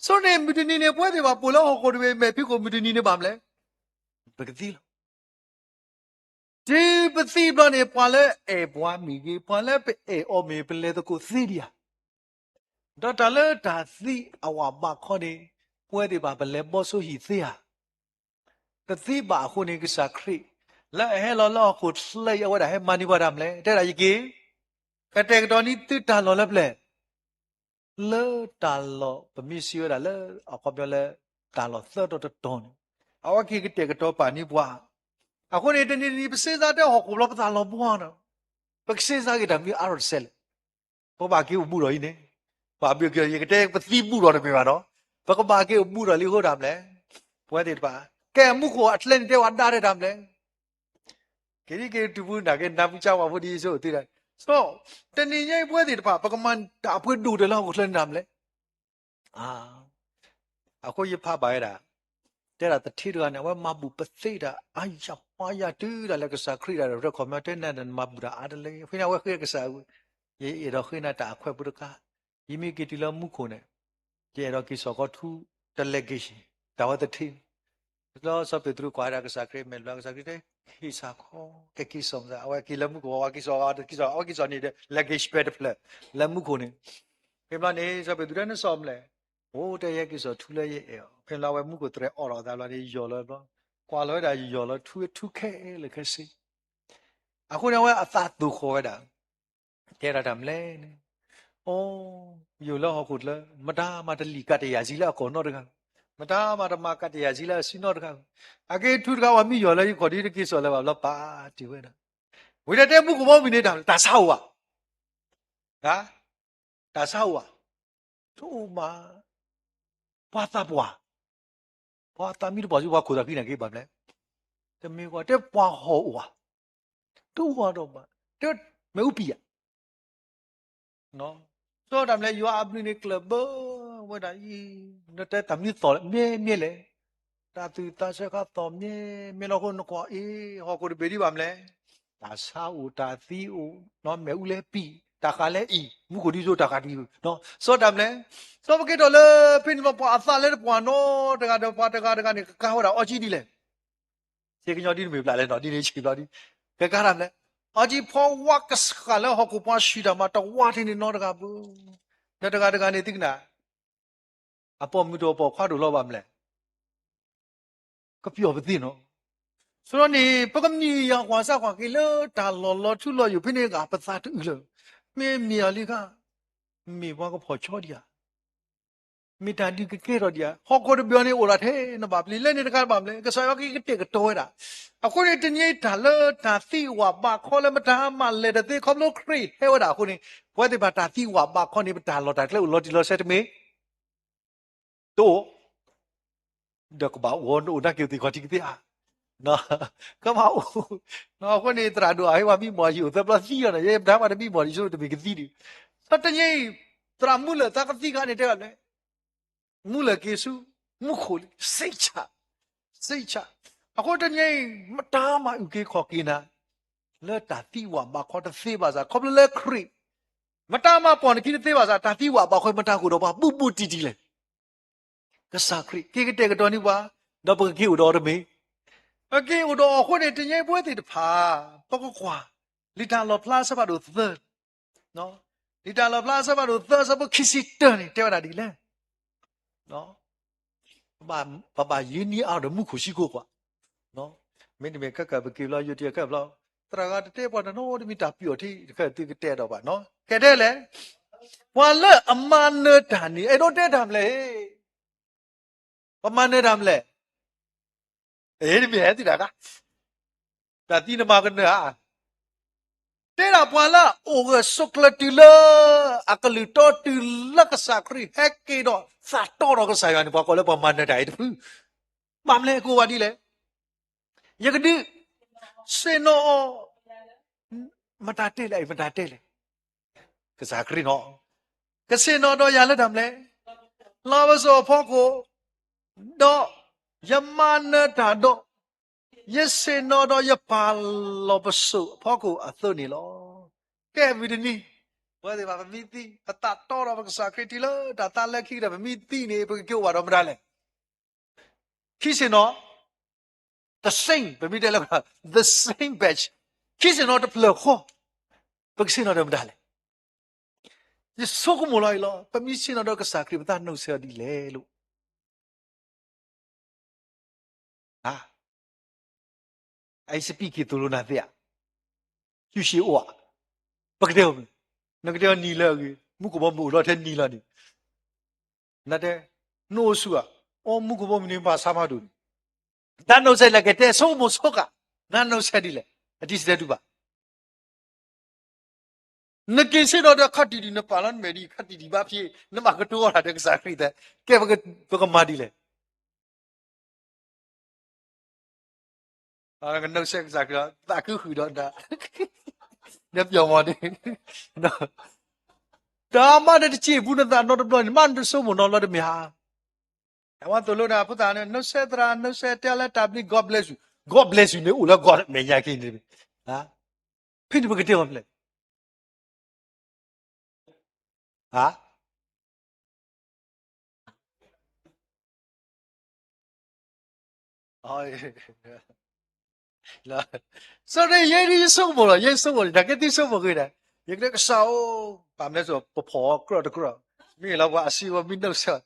ဆိန့ၣ်မုၢ်တနံၤန့ၣ် ပဝဲသ့ၣ်တဖၣ်ပိာ်လၢဟီၣ်ခိၣ်တဘ့ၣ်မဲာ်ဖံးခိၣ်မုၢ်တနံၤန့ၣ်ဘၣ်မနုၤလဲၣ်, ပကသံလီၤ. တုၤပသံဘျီန့ၣ် ပှၤလၢအဲၣ်ပှၤမ့ၢ်ဂ့ၤ, ပှၤလၢပအဲၣ်အီၤမ့ၢ် ပလဲၤသကိးသ့ဒံးဧါ. ဒီးတၢ်လၢတၢ်သံအဝဲဘၣ်ခီန့ၣ် ပဝဲသ့ၣ်တဖၣ်ပလဲၤဘီဆိဟံၣ်သ့ဧါ. ပသံဘၣ်အဃိန့ၣ် ကစၢ်ခရံာ် လၢအဟဲလီၤလၢဟီၣ်ခိၣ်ချၢအံၤ အဝဲဒၣ်ဟဲမၤန့ၢ်ပှၤတၢ်မနုၤလဲၣ်, တဲဒၣ်ယက့ၤ ကတဲာ်ကတီၤန့ၢ်သုတၢ်လီၢ်လၢပျၢၤ လၢတၢ်လီၢ် ပမ့ၢ်စံးဝဲဒၣ်လၢ အခီပညီလၢ တၢ်လီၢ်သၢတီၤတတီၤန့ၣ် အဝဲက့ၤကတဲာ်ကတီၤပာ်န့ၢ်ပှၤ. အဃိန့ၣ် တနံၤတနံၤ ပစ့စါတဲဟီၣ်ခိၣ်ဘျီ ပသးလီၤဘှီနီၤ, ပကစ့စါက့ၤတၢ်မ့ၢ်အါထီၣ်တစဲးလဲၣ်. ပဘၣ်က့ၤအိၣ်ဘူးဒီးအံၤန့ၣ်, ပဘၣ်က့ၤ ယကတဲပသံဘူးဒီးတမ့ၢ်ဘၣ်နီၤ, ပကဘၣ်က့ၤအိၣ်ဘူးဒီးလံအဃိတၢ်မနုၤလဲၣ်. ပဝဲသ့ၣ်တဖၣ် ကဲမူခိၣ်အချၢန့ၣ် တဲဝဲဒၣ်ထဲတၢ်မနုၤလဲၣ် က့ၤဒ်က့ၤတုၤပူၤနာ်က့ၤ နၢ်ပူၤကၢဝဲဖိဒ်အံၤ ဆိၣ်သ့ဒၣ်, ဆိ တနံၤညါအံၤ ပဝဲသ့ၣ်တဖၣ် ပကမၤတၢ်အပှ့ၤဒိၣ်တၢ်လၢဟီၣ်ခိၣ်ချၢန့ၣ်တၢ်မနုၤလဲၣ်. အဃိယဖးဘၣ်ဝဲဒၣ် တဲဒၣ်သထ့တဂၤန့ၣ် အဝဲမၤဘူၣ်ပသ့တၢ် အါယၤပှၤယၤတုၤဒၣ်လဲာ်ကစၢ်ခရံာ်ဒၣ် ရဲၣ်ခီမီတဲနၤဒီးနမၤဘူၣ်တၢ်အါတလၢ ဖဲန့ၣ် အဝဲဃ့ကစၢ် ယအဲၣ်ဒိးဃ့နၤတၢ်အခွဲးပူၤတခါ, ယမ့ၢ်က့ၤတုၤလၢမူခိၣ်န့ၣ် ယအဲၣ်ဒိးက့ၤစိာ်ခီထူ တလဲၤက့ၤ တၢ်ဝဲသထ့ လၢစီၤပ့းတရူးကွၢ်ဝဲဒၣ်ကစၢ်ခရံာ်မဲာ်ဘျီ ကစၢ်ခရံာ်တဲ ဟ့ၣ်ဆၣ်ခီ ကက့ၤစိာ်မး အဝဲက့ၤလၢမူခိၣ် အဝဲက့ၤစိာ် အဝဲက့ၤစိာ်န့ၣ် လဲၤက့ၤ spare တဖျၢၣ် လၢမူခိၣ်န့ၣ်, ဖဲဘျီန့ၣ် စီၤပ့းတရူးတဲနစိာ်မလဲၣ်, အိၣ်တဲယဲက့ၤစိာ်ထူလၢယအဲၣ်အီၤ, ဖဲလၢအဝဲမူခိၣ်သရဲအီၣ်လီၤအသးဘျီန့ၣ် ယီၢ်လီၤဘျီ, ကွၢ်လီၤဝဲဒၣ်ယီၢ်လီၤထူဝဲထူခဲလၢာ်ခဲဆ့, အဃိန့ၣ် အဝဲအသးသိၣ်ဃီၣ်ဝဲဒၣ် တဲဒၣ်တၢ်မလဲၣ်န့ၣ်, အိ ယအိၣ်လၢဟီၣ်ခိၣ်ချၢ မတၤမၤတလံၣ်ကးတယၢ်ဆံလၢအကီၢ်နီတဂၤ, မတၤမၤတမၤကးတယၢ်ဆံလၢအစုနီတဂၤ, အက့ၤထူတဂၤဝဲမ့ၢ်ယီၢ်လၢယခီၣ်ဒ်တက့ၤစိာ်လၢၤဘၣ်ဘျီ ပာ်တ့ၢ်ဝဲဒၣ်, ဝံၤဒီးတဲမူခိၣ်ဘီမုၢ်န့ၣ်တၢ် တၢ်ဆါအိၣ်ဧါ, တၢ်ဆါအိၣ်ဧါ, တအိၣ်မး, ပှၤသးပှၢ် ပှၤသးမံတပှၢ်စု ပှၤခိၣ်သးဃံန့ၣ်က့ၤဘၣ်မလဲၣ်, တမ့ၢ်ကွၢ် တဲပှၤဟီၣ်အိၣ်ဧါ, တအိၣ်ဒီးဘၣ်, တဲမ့ၣ်အူပံၤဧါ, စီၤတၢ်မလဲၣ် ယွၤအဘျုးန့ၣ်ကျၢၢ်ဘၢဝဲဒၣ်အံၤ, နတဲတၢ်မနုၤသီၣ်လဲၣ် မ့ၢ်မ့ၢ်လဲၣ်, တၢ်သူၣ်သးဆၢခါသီၣ်မ့ၢ်မ့ၢ်လီၤအဃိ နကွၢ်အ့ၣ် ဟီၣ်ခိၣ်တဘ့ၣ်ဒံးဘၣ်မလဲၣ်, တၢ်ဆါအိၣ် တၢ်သံအိၣ်, မ့ၣ်အူလဲၤပံၤ, တၢ်ဃးလဲၤအံၤ, မူခိၣ်ဒ်သိးတၢ်ဃးဒ်သိး, စီၤတၢ်မလဲၣ်, စီၤပက့ၤထီၣ်လၢဖဲန့ၣ်ဘျီ ပှၤအသးလၢတပှၢ်နီတဂၤဒီး ပှၤတဂၤတဂၤန့ၣ် ကကါဝဲဒၣ်အီကၠံဒ်လဲၣ် ဆ့ကညီဒ်တမ့ၢ်ဘျးလဲၣ်နီၤ ဒ်န့ၣ်ဆံးဘျီဒ်, ကကါတၢ်မလဲၣ်, အီကံဖီဝါကစှၤလၢဟီၣ်ခိၣ်ပှၤဆှံတၢ်မၤတဝါထံန့ၣ်နီတဂၤဘၣ်. ဒီးတဂၤတဂၤန့ၣ်သံကနၣ် အပိာ်မုၣ်တအိၣ်ပိာ်ခွါတအိၣ်လီၤဘၣ်မလဲၣ်. ကပျီၣ်ပသ့ၣ်နီၣ်. ဆိုတော့န့ၣ် ပကမ့ၢ်ယွၤကွၢ်စၢ်ကွၢ်က့ၤလၢတၢ်လီၢ်လီၤထူလီၤယိာ်ဖဲန့ၣ်ဂ့ၤ ပသးတအုးလၢၤ. မ့ၢ်မ့ၢ်အီၤလံခါ မ့ၢ်ပှၤကဖီၣ်ဆီဒံးဧါ, မ့ၢ်တၢ်ဒုးကကဲထီၣ်ဒံးဧါ, ဟီၣ်ခိၣ်တဘ့ၣ်အံၤန့ၣ်အိၣ်ဒၣ်ထဲနဘၣ်ပျံၤ လၢန့ၣ်တခါဘၣ်မလဲၣ်, ကစၢ်ယွၤကကတဲာ်ကတီၤဝဲဒၣ်. အဃိန့ၣ် တနံၤအံၤတၢ်လၢတၢ်သံဝၣ်ဘၣ်ခီလၢပတၢ်မၤလဲၢ်တသ့ ခီဖျိခရံာ်ဟဲဝဲဒၣ်အဃိန့ၣ် ပဝဲသ့ၣ်တဖၣ်တၢ်သံဝၣ်ဘၣ်ခီန့ၣ် ပတၢ်လီၢ်တၢ်ကျဲအိၣ်လီၤတံၢ်လီၤဆဲးတမ့ၢ် တအိၣ် ဒီးကဘၣ်အိၣ် နအိၣ်နၢ်က့ၤသ့ၣ်ခီၣ်ထံးကသ့ဧါ, ကဘၣ်အိၣ်. အဃိန့ၣ် သရၣ်ဒိၣ်အဟ့ၣ်ဝဲမံမီၢ် ယအိၣ်သၢပျီသံလီၤန့ၣ် ယပတၢ်မၤတမံမီၢ် ယဆိတမ့ၢ်ကသံဒံး. ဒီးတနံၤအံၤ သရၣ်မူလၢာ်သးကသံခါန့ၣ်တဲဘၣ်လဲၣ်, မူလၢာ်က့ၤဆူ မူခိၣ်လံ စိတ်ချ, စိတ်ချ. အဃိတနံၤအံၤ မတၤမၤအုၣ်က့ၤခီၣ်က့ၤနၤ လၢတၢ်သံဝၣ်ဘၣ်ခီတသ့ဘၣ်ဆၣ် ခီဖျိလၢခရံာ် မတၤမၤပိာ်နခံတသ့ဘၣ်ဆၣ် တၢ်သံဝၣ်ဘၣ်ခီမတၤကအိၣ်ဒီးပှၤဘူးဘူးတံၢ်တံၢ်လဲၣ်. ကစၢ်ခရံာ် က့ၤကတဲာ်ကတီၤန့ၢ်ပှၤ ဒီးပကက့ၤအိၣ်ဒီးအီၤတမ့ၢ်, ပက့ၤအိၣ်ဒီးအီၤအဃိန့ၣ် တနံၤအံၤပဝဲသ့ၣ်တဖၣ် ပကကွၢ် လံာ်တၢ်လီၣ်ဖျါအဆၢဖးဒိၣ်သၢ, လံာ်တၢ်လီၣ်ဖျါအဆၢဖးဒိၣ်သၢ အဆၢဖိခံဆံတၢန့ၣ် တဲဝဲဒၣ်ဒ်လဲၣ်. ပဘၣ်ယိၤနံၤအါဒီးမူခိၣ်ဆံခိၣ်ကွၢ်, မ့တမ့ၢ်ခဲကၢ်ပက့ၤဘျီ ယိၤတံၢ်ခဲဘျီ, သရၣ်ဂၤတတဲပှၤတနီၤတမံၤတၢ်ပျီၣ်ထံ တခါသုကတဲဒီးဘၣ်နီၤ ကဲဒ်လဲၣ်. ပှၤလၢအမၤနၢၤတၢ်န့ၣ် အဲၣ်ဒိးတဲတၢ်မလဲၣ်. ပမၤနၢၤတၢ်မလဲၣ်. အဲ တမ့ၢ်ဟဲသုတၢ်ကါ, တၢ်သံနမၤကနၢၤဧါ. တဲဒၣ်ပှၤလၢအအိၣ်ဂၢၢ်ဆိးကျၢၤတုၤလၢ အကလုၢ်တီတုၤလၢကစၢ်ခရံာ်ဟဲက့ၤဒီးသးတီဒီးကစၢ်ယွၤန့ၣ် ပှၤကိးလၢပှၤမၤနၢၤတၢ်အံၤတဖု, ဘၣ်မလဲၣ် ကိးဝဲဒ်လဲၣ်. ယကဒုး ဆ့ၣ်နီၤအီၤ မတၤတဲလဲၣ် မတၤတဲလဲၣ်. ကစၢ်ခရံာ်နီၤ, ကဆ့ၣ်နီၤဒီးယၤလၢတၢ်မလဲၣ်. လီၢ်ပစိာ်အဖီခိၣ်, ဒီးယမၤနၢၤတၢ်ဒီး ယဆ့ၣ်နီၤဒီးယပၢ်လီၢ်ပစိာ်အဖီခိၣ်အသိးန့ၣ်လီၤ. ကဲဝံၤတနံၤ, ပဝဲသ့ၣ်တဖၣ်ပမ့ၢ်သံ ပသးတီဒီးပကစၢ်ခရံာ်တုၤလၢတၢ်သါလၢခံကတၢၢ် ပမ့ၢ်သံန့ၣ် ပကက့ၤအိၣ်ဘၣ်ဒီးမတၤလဲၣ်. ခံဆ့ၣ်နီၤ the same ပမ့ၢ်တဲလၢ the same batch ခံဆ့ၣ်နီၤတဖျၢၣ်ဃီ ပကဆ့ၣ်နီၤဒီးမတၤလဲၣ်. ယဆိကမိၣ်လီၤအံၤလီၤ ပမ့ၢ်ဆ့ၣ်နီၤဒီးကစၢ်ခရံာ် ပသးနီၣ်ဆၢအီၤဒ်လဲၣ်လိၣ်. အံၤစပံးက့ၤသိၣ်လိနၤသ့ဧါ, ယူၢ်ၡံအိၣ်ဧါ, ပကတဲအီၤ, နကတဲအီၤနံၤလၢအဂ့ၤ မူခိၣ်ဘီမုၢ်အိၣ်လီၤထဲနံၤလီၤန့ၣ်, နတဲ, နအိၣ်ဆူၣ်ဧါ, အိၣ်မူခိၣ်ဘီမုၢ်န့ၣ် ဘၣ်ဆါမးဒိၣ်န့ၣ်, နနီၢ်ဆဲးလဲၣ်ကတဲဆိကမိၣ်ဆိကး, နနီၢ်ဆဲးဒ်လဲၣ်, အတံၢ်စတဲဒုးဘၣ် နက့ၤဆ့ၣ်နီၤဒီးခါတံၢ်ဒံး နပာ်လီၤနမဲာ်ဒံး ခါတံၢ်ဒံးဘၣ်ဖဲ နဘၣ်ကတိၤအီၣ်တၢ်ဒီးကစၢ်ခရံာ်သဲး, ကဲပကမၤဒ်လဲၣ်. ကနီၢ်ဆဲးကစၢ်ခရံာ်လီၤ သးခုဃုာ်ဒီးနၤ, နပျီၢ်မီၤန့ၣ်, တၢ်မၤနၢၤတစဲးပူၤနသးနီတဘျီန့ၣ် မ့ၢ်နတဆိကမိၣ်နီတဘျီတမ့ၢ်ဧါ. အဝဲသိၣ်လိနၤဖိသၣ်န့ၣ် နီၢ်ဆဲးသရၣ် နီၢ်ဆဲးတဲလၢတၢ်ဘျုး God bless you, God bless you န့ၣ်အိၣ်လၢ God မဲာ်ညါက့ၤန့ၣ်, ဖဲန့ၣ်ပကတဲအီၤဖဲလဲၣ်. ဟါ sorry ယဲဒ်ယဆိကမိၣ်လီၤ ယဲယဆိကမိၣ်န့ၣ် တၢ်ကဲသုဆိကမိၣ်ဂ့ၤဒၣ်, ယကတဲကစၢ်အိၣ် ဘၣ်မလဲၣ်စိ ပဖီၣ်အီၤကြၢးတကြၢး, မ့ၢ်လီၤပှၤအစံးဝဲမ့ၢ်နီၢ်ဆဲး,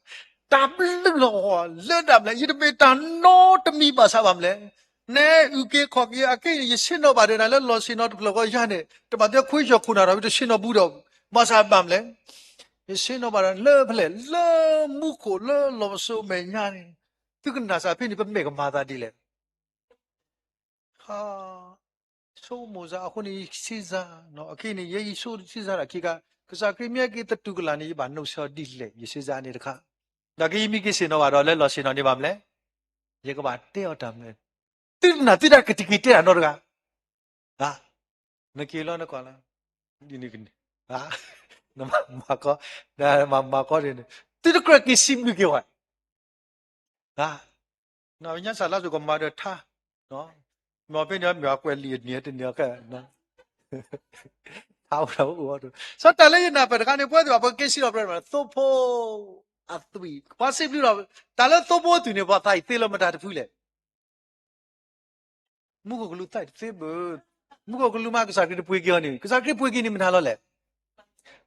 တၢ်ဘျုးလီၤ လၢတၢ်မလဲၣ် ယတမ့ၢ်တၢ်နီတမံၤဘၣ်ဆၣ်ဘၣ်မလဲၣ်. နဲအုၣ်က့ၤခီၣ်က့ၤအက့ၢ်န့ၣ် ယဆ့ၣ်နီၤဘၣ်ဒီးနၤလၢလီၢ်ဆ့ၣ်နီၤတဖျၢၣ်ဃီယၤန့ၣ် တဘၣ်သဲခွံယီၢ်ခိၣ်နၢ်ဒီး တဆ့ၣ်နီၤဘူးဒီး, ဘၣ်ဆၣ်ဘၣ်မလဲၣ်. ယဆ့ၣ်နီၤဘၣ်ဒီးလၢဖဲလဲၣ် လၢမူခိၣ်လၢလီၢ်ပစိာ်မဲာ်ညါန့ၣ်, သုကနၣ်စၢ်ဖဲန့ၣ် ပမဲာ်ကမၤသးဒ်လဲၣ်. ဆိကမိၣ်စၢ်အဃိန့ၣ် ယဆံးစၢ်, အခဲအံၤန့ၣ် ယဲယဆိကမိၣ်တဆံးစၢ်ဒၣ်ခံခါ, ကစၢ်ခရံာ်မ့ၢ်ဟဲက့ၤသတူၢ်ကလာ်န့ၣ် ယဘၣ်နီၢ်ဆဲးအီၤဒ်လဲၣ် ယဆံးစၢ်န့ၣ်တခါ, ဒီးကယမ့ၢ်က့ၤဆ့ၣ်နီၤဘၣ်ဒီးလၢလီၢ်ဆ့ၣ်နီၤန့ၣ်ဘၣ်မလဲၣ်, ယကဘၣ်တဲအီၤတၢ်မလဲၣ်. သုတနၢ်သုတၢ်ကတံၤက့ၤတဲတၢ်နီတဂၤ, နက့ၤလီၤနကွၢ်လီၤ, ဒ်န့ၣ်ကန့ၣ်, နမၤမၤကီ, မၤမၤကီန့ၣ်, သုတကြၢးက့ၤစံးဘျုးက့ၤဝဲ နညါစၢ်လါစိၤကမၤဒီးထါ, မ့ၢ်ဖဲန့ၣ်မ့ၢ်အကွဲးလံာ်အနံၤတနံၤအကဲ, ထါအိၣ်ဒီးအိၣ်အီၤ, စီၤတၢ်လၢယနၢ်ပၢၢ်တခါန့ၣ် ပဝဲသ့ၣ်ဘၣ် ပကက့ၤစံးလီၤ ပြၢမး သိဖိအသွံၣ်, ပှၤစံးဘျုးလီၤ, တၢ်လၢသိဖိအသွံၣ်န့ၣ် ပှၤသးအံၤသ့လၢမတၤတဖုလဲၣ်. မူခိၣ်ကလူးသးအံၤတသ့ဘၣ်, မူခိၣ်ကလူးမး ကစၢ်ခရံာ်တပှ့ၤက့ၤအီၤန့ၣ် ကစၢ်ခရံာ်ပှ့ၤက့ၤန့ၣ်မတၤလီၤလဲၣ်.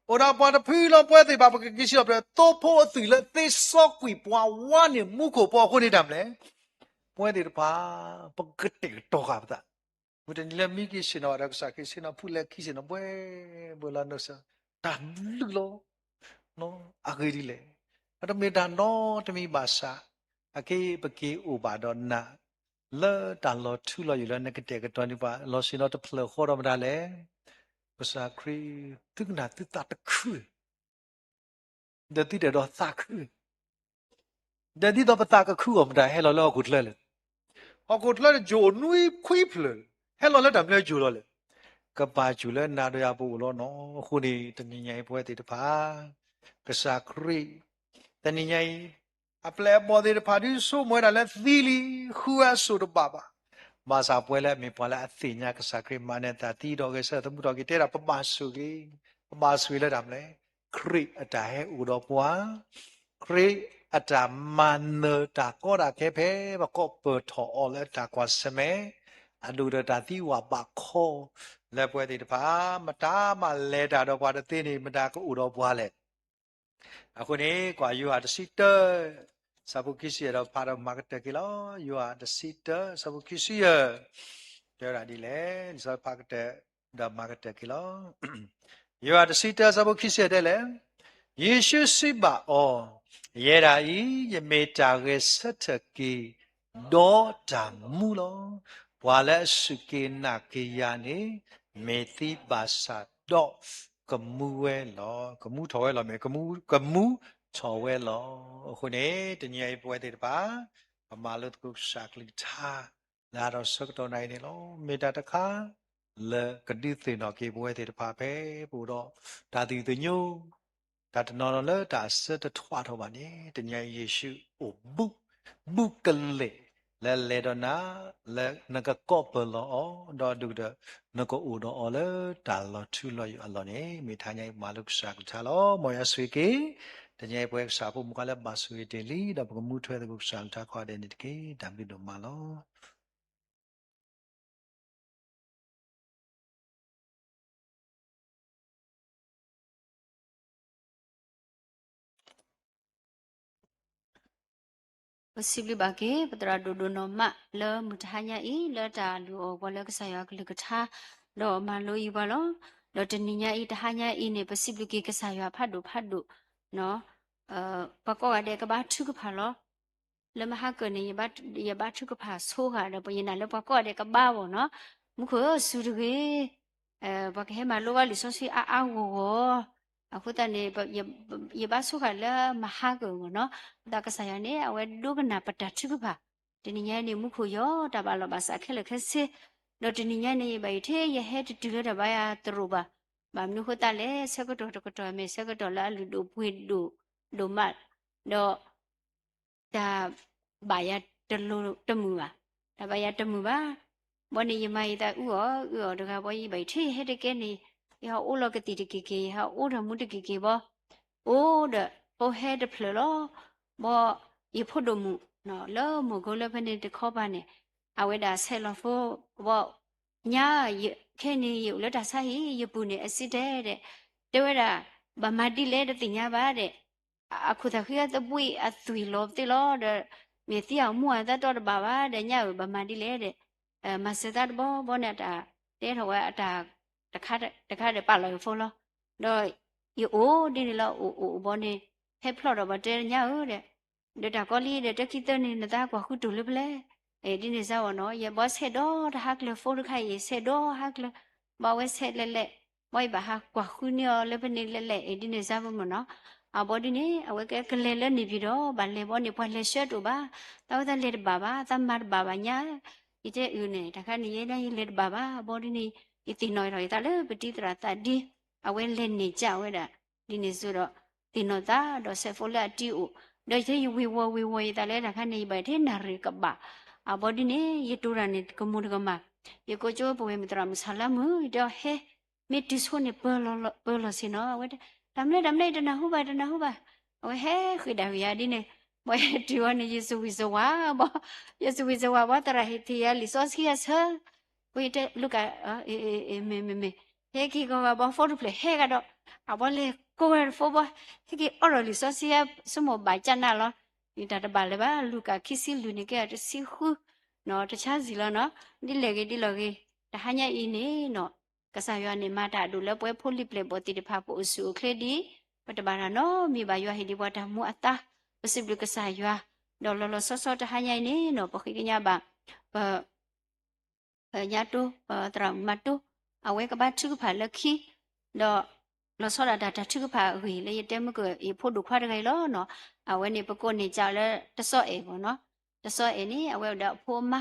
အိၣ်ဒီးပှၤတဖုလီၤ ပဝဲသ့ၣ်တဖၣ် ပကက့ၤစံးထီၣ်ပတြၢၤ သိဖိအသွံၣ်လၢသ့စီကွံာ်ပှၤဝါန့ၣ် မူခိၣ်ဖိအဃိန့ၣ်တၢ်မနုၤလဲၣ်. ပဝဲသ့ၣ်တဖၣ် ပကတဲာ်ကတီၤဃာ်ပသး မုၢ်တနံၤလၢမံက့ၤဆ့ၣ်နီၤဒီးကစၢ်ခရံာ်ဆ့ၣ်နီၤ ဖုလဲၤခံဆ့ၣ်နီၤ ဘှဲဘှဲလီၤနီၢ်စၢၤ တၢ်လုၢ်လီၤ. အဂ့ၢ်ဒ်လဲၣ်. အတမ့ၢ်တၢ်နီတမံၤဘၣ်ဆၣ် အက့ပက့ၤအိၣ်ဘၣ်ဒီးနၤ လၢတၢ်လီၤထူလီၤယိာ်လၢနကတဲာ်ကတီၤန့ၢ်ပှၤ လီၤဆ့ၣ်နီၤတဖျၢၣ်ဃီဒီးမတၤလဲၣ်. ကစၢ်ခရံာ် သုကနၣ်သုသးတခု ဒီးသုတအဲၣ်ဒိးသးခု ဒီးဒ်သိးပသးကခုအီၤမတၤဟဲလီၤလၢဟီၣ်ခိၣ်ချၢလဲၣ်. ဟီၣ်ခိၣ်ချၢတယိာ်နွံခွံဖျၢၣ် ဟဲလီၤလၢတၢ်မနုၤယိာ်လီၤလဲၣ်. ကဘၣ်စူၢ်လၢနၤဒီးယၤပအိၣ်လီၤနီၤ. အဃိန့ၣ် တနံၤညါအံၤပဝဲသ့ၣ်တဖၣ် ကစၢ်ခရံာ် တနံၤညါအံၤ အပျဲၢ်အဘီၣ်သ့ၣ်တဖၣ်ဒုးဆိကမိၣ်ဝဲဒၣ်လၢသံလံ ဃုအစိၣ်တဘၣ်ဘၣ်. ဘၣ်ဆၣ်ပဝဲလၢအမ့ၢ်ပှၤလၢအသ့ၣ်ညါကစၢ်ခရံာ်မၤနၢၤတၢ်သံဒီးဂဲၤဆၢထၢၣ်သမူထီၣ်က့ၤ တဲဒၣ်ပဘၣ်ဆိၣ်ဂ့ၤ, ပဘၣ်ဆိၣ်ဂ့ၤလၢတၢ်မနုၤလဲၣ်. ခရံာ်အတၢ်ဟဲအိၣ်ဒီးပှၤ, ခရံာ်အတၢ်မၤနၢၤတၢ်ကီတၢ်ခဲဖဲပကိးပၢၢ်ထီၣ်အီၤလၢတၢ်ကွၢ်ဆၢၣ်မဲာ်, အဒိၣ်ဒီးတၢ်သံဝးဘၣ်ခီ လၢပဝဲသ့ၣ်တဖၣ် မတၤမၤလဲၤတၢ်ဒီးပှၤတသ့န့ၣ် မတၤကအိၣ်ဒီးပှၤလဲၣ်. အဃိန့ၣ် ကွၢ်ယိၤဟၣ်တဆံတၢ ဆၢဖိခံဆံယဲၢ်ဒီးဖးဒီးမၤကတၢၢ်က့ၤလီၤ. ယိၤဟၣ်တဆံတၢ ဆၢဖိခံဆံယဲၢ် တဲဝဲဒၣ်ဒ်လဲၣ်, လံာ်စီဆှံဖးကတၢၢ်ဒီးမၤကတၢၢ်က့ၤလီၤ. ယိၤဟၣ်တဆံတၢ ဆၢဖိခံဆံယဲၢ်တဲလဲၣ်, ယ့ၣ်ၡူးစံးဘၣ်အီၤ, ယဲဒၣ်အံၤ ယမ့ၢ်တၢ်ဂဲၤဆၢထၢၣ်က့ၤ ဒီးတၢ်မူလီၤ. ပှၤလၢအစူၢ်က့ၤနာ်က့ၤယၤန့ၣ် မ့ၢ်သံဘၣ်ဆၣ်ဒီး ကမူဝဲလီၤ. ကမူထီၣ်ဝဲလီၤ, မ့ၢ်ကမူ, ကမူထီၣ်ဝဲလီၤ. အဃိန့ၣ် တနံၤအံၤပဝဲသ့ၣ်တဖၣ် ပမၤလိသကိးကစၢ်ကလုၢ်ကထါ လၢအဒီးဆၢကတီၢ်နၤအံၤန့ၣ်လီၤ. မ့ၢ်တၢ်တခါ လၢကဒုးသ့ၣ်နီၣ်က့ၤပဝဲသ့ၣ်တဖၣ်ဖဲ ပအိၣ်ဒီးတၢ်သးသညိ တၢ်တနီၤနီၤလၢတၢ်အဆၢတထွးထီၣ်ဘၣ်န့ၣ် တနံၤအံၤယ့ၣ်ၡူးအိၣ်ဘူး, ဘူးကလဲာ် လၢလဲၤဒီးနၤ, လၢနကကိးပၢၢ်လီၤအီၤ, ဒီးဒုးဒီး နကအိၣ်ဒီးအီၤလၢတၢ်လီၤထူလီၤယိာ်အလီၢ်န့ၣ် မ့ၢ်တဟါညါအံၤပမၤလိကစၢ်ကလုၢ်ကထါလီၤ. မ်ယွၤဆိၣ်ဂ့ၤက့ၤ တနံၤအံၤပဝဲကစၢ်ဖိမုၣ်ခွါလၢဘၣ်ဆိၣ်ဂ့ၤတ့ၢ်လံ, ဒီးပကမူထွဲသကိးကစၢ်ကလုၢ်ကထါကိးဂၤဒဲးန့ၣ်တက့ၢ်. တၢ်ဘျုးဒိၣ်မးလီၤ. ပစံးဘျုးဘၣ်က့ၤ ပသရၣ်ဒိၣ်ဒိၣ်နီၢ်မးလၢမုၢ်တဟါညါအံၤ လၢတၢ်လုၢ်အီၣ်ပှၤလၢကစၢ်ယွၤကလုၢ်ကထါ ဒီးမၤလိအံၤပှၤလီၤ. ဒီးတနံၤညါအံၤတဟါညါအံၤန့ၣ် ပစံးဘျုးက့ၤကစၢ်ယွၤဖးဒိၣ်ဖးဒိၣ် ပှၤကိးဂၤဒဲးကဘါထုကဖၣ်လီၤ. လၢမဟါကၢၢ်န့ၣ် ယဘါထုကဖၣ်ဆိဃာ်ဒီး ပယနာ်လၢပှၤကိးဂၤဒဲးကဘါဘၣ်နီၤ. မူခိၣ်ဧၢ စူၤတဂ့ၤ, ပှၤကဟဲမၤလိဘၣ်လံာ်စီဆှံအါအါဂီၢ်ဂီၢ်, အဃိသတးန့ၣ် ယဘါဆိဃာ်လၢမဟါကၢၢ်မ့ၢ်နီၤ. အဃိသတးကစၢ်ယွၤန့ၣ် အဝဲဒိကနၣ်ပတၢ်ထုကဖၣ်, တနံၤညါန့ၣ် မူခိၣ်ယီၤတၢ်ဘၣ်လီၢ်ဘၣ်စးခဲလၢာ်ခဲဆ့, ဒီးတနံၤညါန့ၣ် ယဘၣ်ယိၣ်ထဲယဟဲတတုၤလၢတၢ်ဘါယွၤသရိာ်ဘၣ်. ဘၣ်မနုၤအဃိသတးလဲၣ်, ဆၢကတီၢ်တကတီၢ်မ့ၢ် ဆၢကတီၢ်လၢအလုၢ်ဒိၣ်ပှ့ၤဒိၣ်ဒိၣ်မး, ဒီး တၢ်ဘၣ်ယၤတလိၤတမုာ်ဘၣ်, တၢ်ဘၣ်ယၤတမုာ်ဘၣ်. ဘီန့ၣ် ယမၤယသးအုၣ်အီၤ အုၣ်အီၤတဂၤဘီ ယဘၣ်ယိၣ်ထဲယဟဲတကဲန့ၣ်, ယဟးအိၣ်လီၤကသံၣ်တက့ၢ်က့ၢ်, ယဟးအိၣ်ဒီးမူတက့ၢ်က့ၢ်ဘီ, အိၣ်ဒီးဖိဟဲတဖျၢၣ်လီၤ. ဘီ ယဖိဒိၣ်မုၣ် လၢမိၢ်ကိလၢဖဲန့ၣ်တခီပၤန့ၣ်, အဝဲဒၣ်ဆဲးလီၤဖိ ဘီ ညါ ခဲန့ၣ်ယအိၣ်လၢတၢ်ဆါဟံၣ် ယပုၢ်န့ၣ် accident ဒီး တဲဝဲဒၣ် ဘၣ်မၤဒ်လဲၣ်တသ့ၣ်ညါဘၣ်ဒီး အခိၣ်သးဃံအသဘှံးအသွံၣ်လီၤပသ့ၣ်လီၤဒီး မ့ၢ်သံအမူအသးတီတဘၣ်ဘၣ်ဒီး ညါဧၢ ဘၣ်မၤဒ်လဲၣ်ဒီး မၤစၢၤသးတဘီဘီန့ၣ် အတၢ်တဲထီၣ်ဝဲအတၢ် တခါဒီးပာ်လီၤယဖိလီၤ. ဒီးယအိၣ်ဒ်န့ၣ်လီၤ အိၣ်အိၣ်ဘီန့ၣ် ဟဲဖျီၣ်ဒီးဘၣ်တဲညါဧၢဒီး ဒီးတၢ်ကီလံဒီး တခံသၢန့ၣ် နသးကွၢ်ဃုတိၢ်လၢဖဲလဲၣ်, ဒ်န့ၣ်စါဝဲနီၤ ယဘီဆဲးဒီးတဟါကျၢၤ ဖိတခါအံၤဆဲးဒီးဟါကျၢၤ, ဘီဝဲဆဲးလဲၣ်လဲၣ်, ဘီယဘၣ်ဟးကွၢ်ဃုန့ၢ်အီၤလၢဖဲန့ၣ်လဲၣ်လဲၣ် ဒ်န့ၣ်စါဝဲမ့ၢ်နီၤ. အဘီဒ်န့ၣ် အဝဲကဲကလဲၤလၢန့ၣ်ပံၤဒီး ဘၣ်လဲၤဘီန့ၣ် ပှၤလဲၤဆှၢတအိၣ်ဘၣ်, သးဝဲသးလဲၤတဘၣ်ဘၣ် သးမၤတဘၣ်ဘၣ်ညါ, ယတဲအုၣ်န့ၣ် တခါန့ၣ် ယဲဒၣ်ယလဲၤတဘၣ်ဘၣ် အဘီဒ်န့ၣ် ယသ့ၣ်နီၣ်ထီၣ်ယသးလၢပတံၤသရၣ်သးဒ် အဝဲလဲၤန့ၢ်ကၢ်ဝဲဒၣ် ဒ်န့ၣ်ဆိဒီး သ့ၣ်နီၣ်သးဒီးဆဲးဖိလၢအတံၤအိၣ်, ဒီးယတဲယဝံၤဝီၤဝံၤဝီၤယသးလၢတၢ်ခါန့ၣ် ယဘၣ်ထဲနၣ်ရံၣ်ကဘၣ်, အဘီဒ်န့ၣ် ယတိၤတၢ်န့ၣ်တကမူၤတကမၣ်, ယကိးကၠိပဝဲမုၢ်သရၣ်မုၢ်ဆါလါမုၢ် ယတဲအီၤဟဲ မ့ၢ်တုၤဆိန့ၣ် ပၢၤလီၤဆ့ၣ်နီၤ အဝဲ တၢ်မနုၤတၢ်မနုၤ ယတနၢ်ဟူဘၣ် ယတနၢ်ဟူဘၣ်, အဝဲဟဲဃ့ၢ်ဒၣ်ဝံၤယၤဒ်န့ၣ်, ဘီယတုၤဝဲန့ၣ် ယစဝံၣ်စဝးဘီ, ယစဝံၣ်စဝးဘီ သရၣ်ဟ့ၣ်ထံၣ်ယၤလံာ်စီဆှံအဆၢ, ယ ဝဲတဲလူၤကၣ်, မ့ၢ်မ့ၢ်မ့ၢ်, ဟဲက့ၤဂီၤဂၤဘီ ဖိတဖျၢၣ်ဟဲဂၤဒီး အဝဲလဲၤကိးဝဲတဖိဘီ, ဟဲက့ၤအီၣ်ဒီးလံာ်စီဆှံ ဆိကမိၣ်ဘၣ်ကၢ်နၢ်လီၤ. တၢ်တဘၣ်လၢၤဘၣ် လူၤကၣ်ခံဆံလွံၢ်န့ၣ်ကဲတဆံဃု, နီၢ် တဆါစံၣ်လီၤနီၢ်, ဒ်လဲၣ်ဂ့ၤဒ်လဲၣ်ဂ့ၤ, တဟါညါအံၤန့ၣ်နီၢ်, ကစၢ်ယွၤန့ၣ် မၤတၢ်အဒိၣ်လၢပဝဲဖိလံၤပျဲၢ်ဘီၣ်သ့ၣ်တဖၣ် ပအိၣ်ဆူၣ်အိၣ်ချ့ဒ် ပတဘၣ်တၢ်နီတမံၤဘၣ် ယွၤဟ့ၣ်ဒံးပှၤတၢ်မူအသါ, ပစံးဘျုးကစၢ်ယွၤ, ဒီးလီၤလီၤဆီဆီတဟါညါအံၤန့ၣ်နီၢ် ပဃ့ကညးဘၣ် ပ ညါတိ, သရၣ်မုၣ်မၤတိ, အဝဲကဘါထုကဖၣ်လၢခံ, ဒီးလီၤဆီဒၣ်တၢ်တၢ်ထုကဖၣ်အဂ့ၢ်လၢယတဲမုၢ်ကၢၢ် ယဖိဒိၣ်ခွါတဂၤအံၤလီၤနီၢ်, အဝဲန့ၣ်ပကိးန့ၢ်ကၢ်လၢတစီအဲၣ်ဘီနီၢ်, တစီအဲၣ်န့ၣ် အဝဲဒၣ်အဖိအမါ,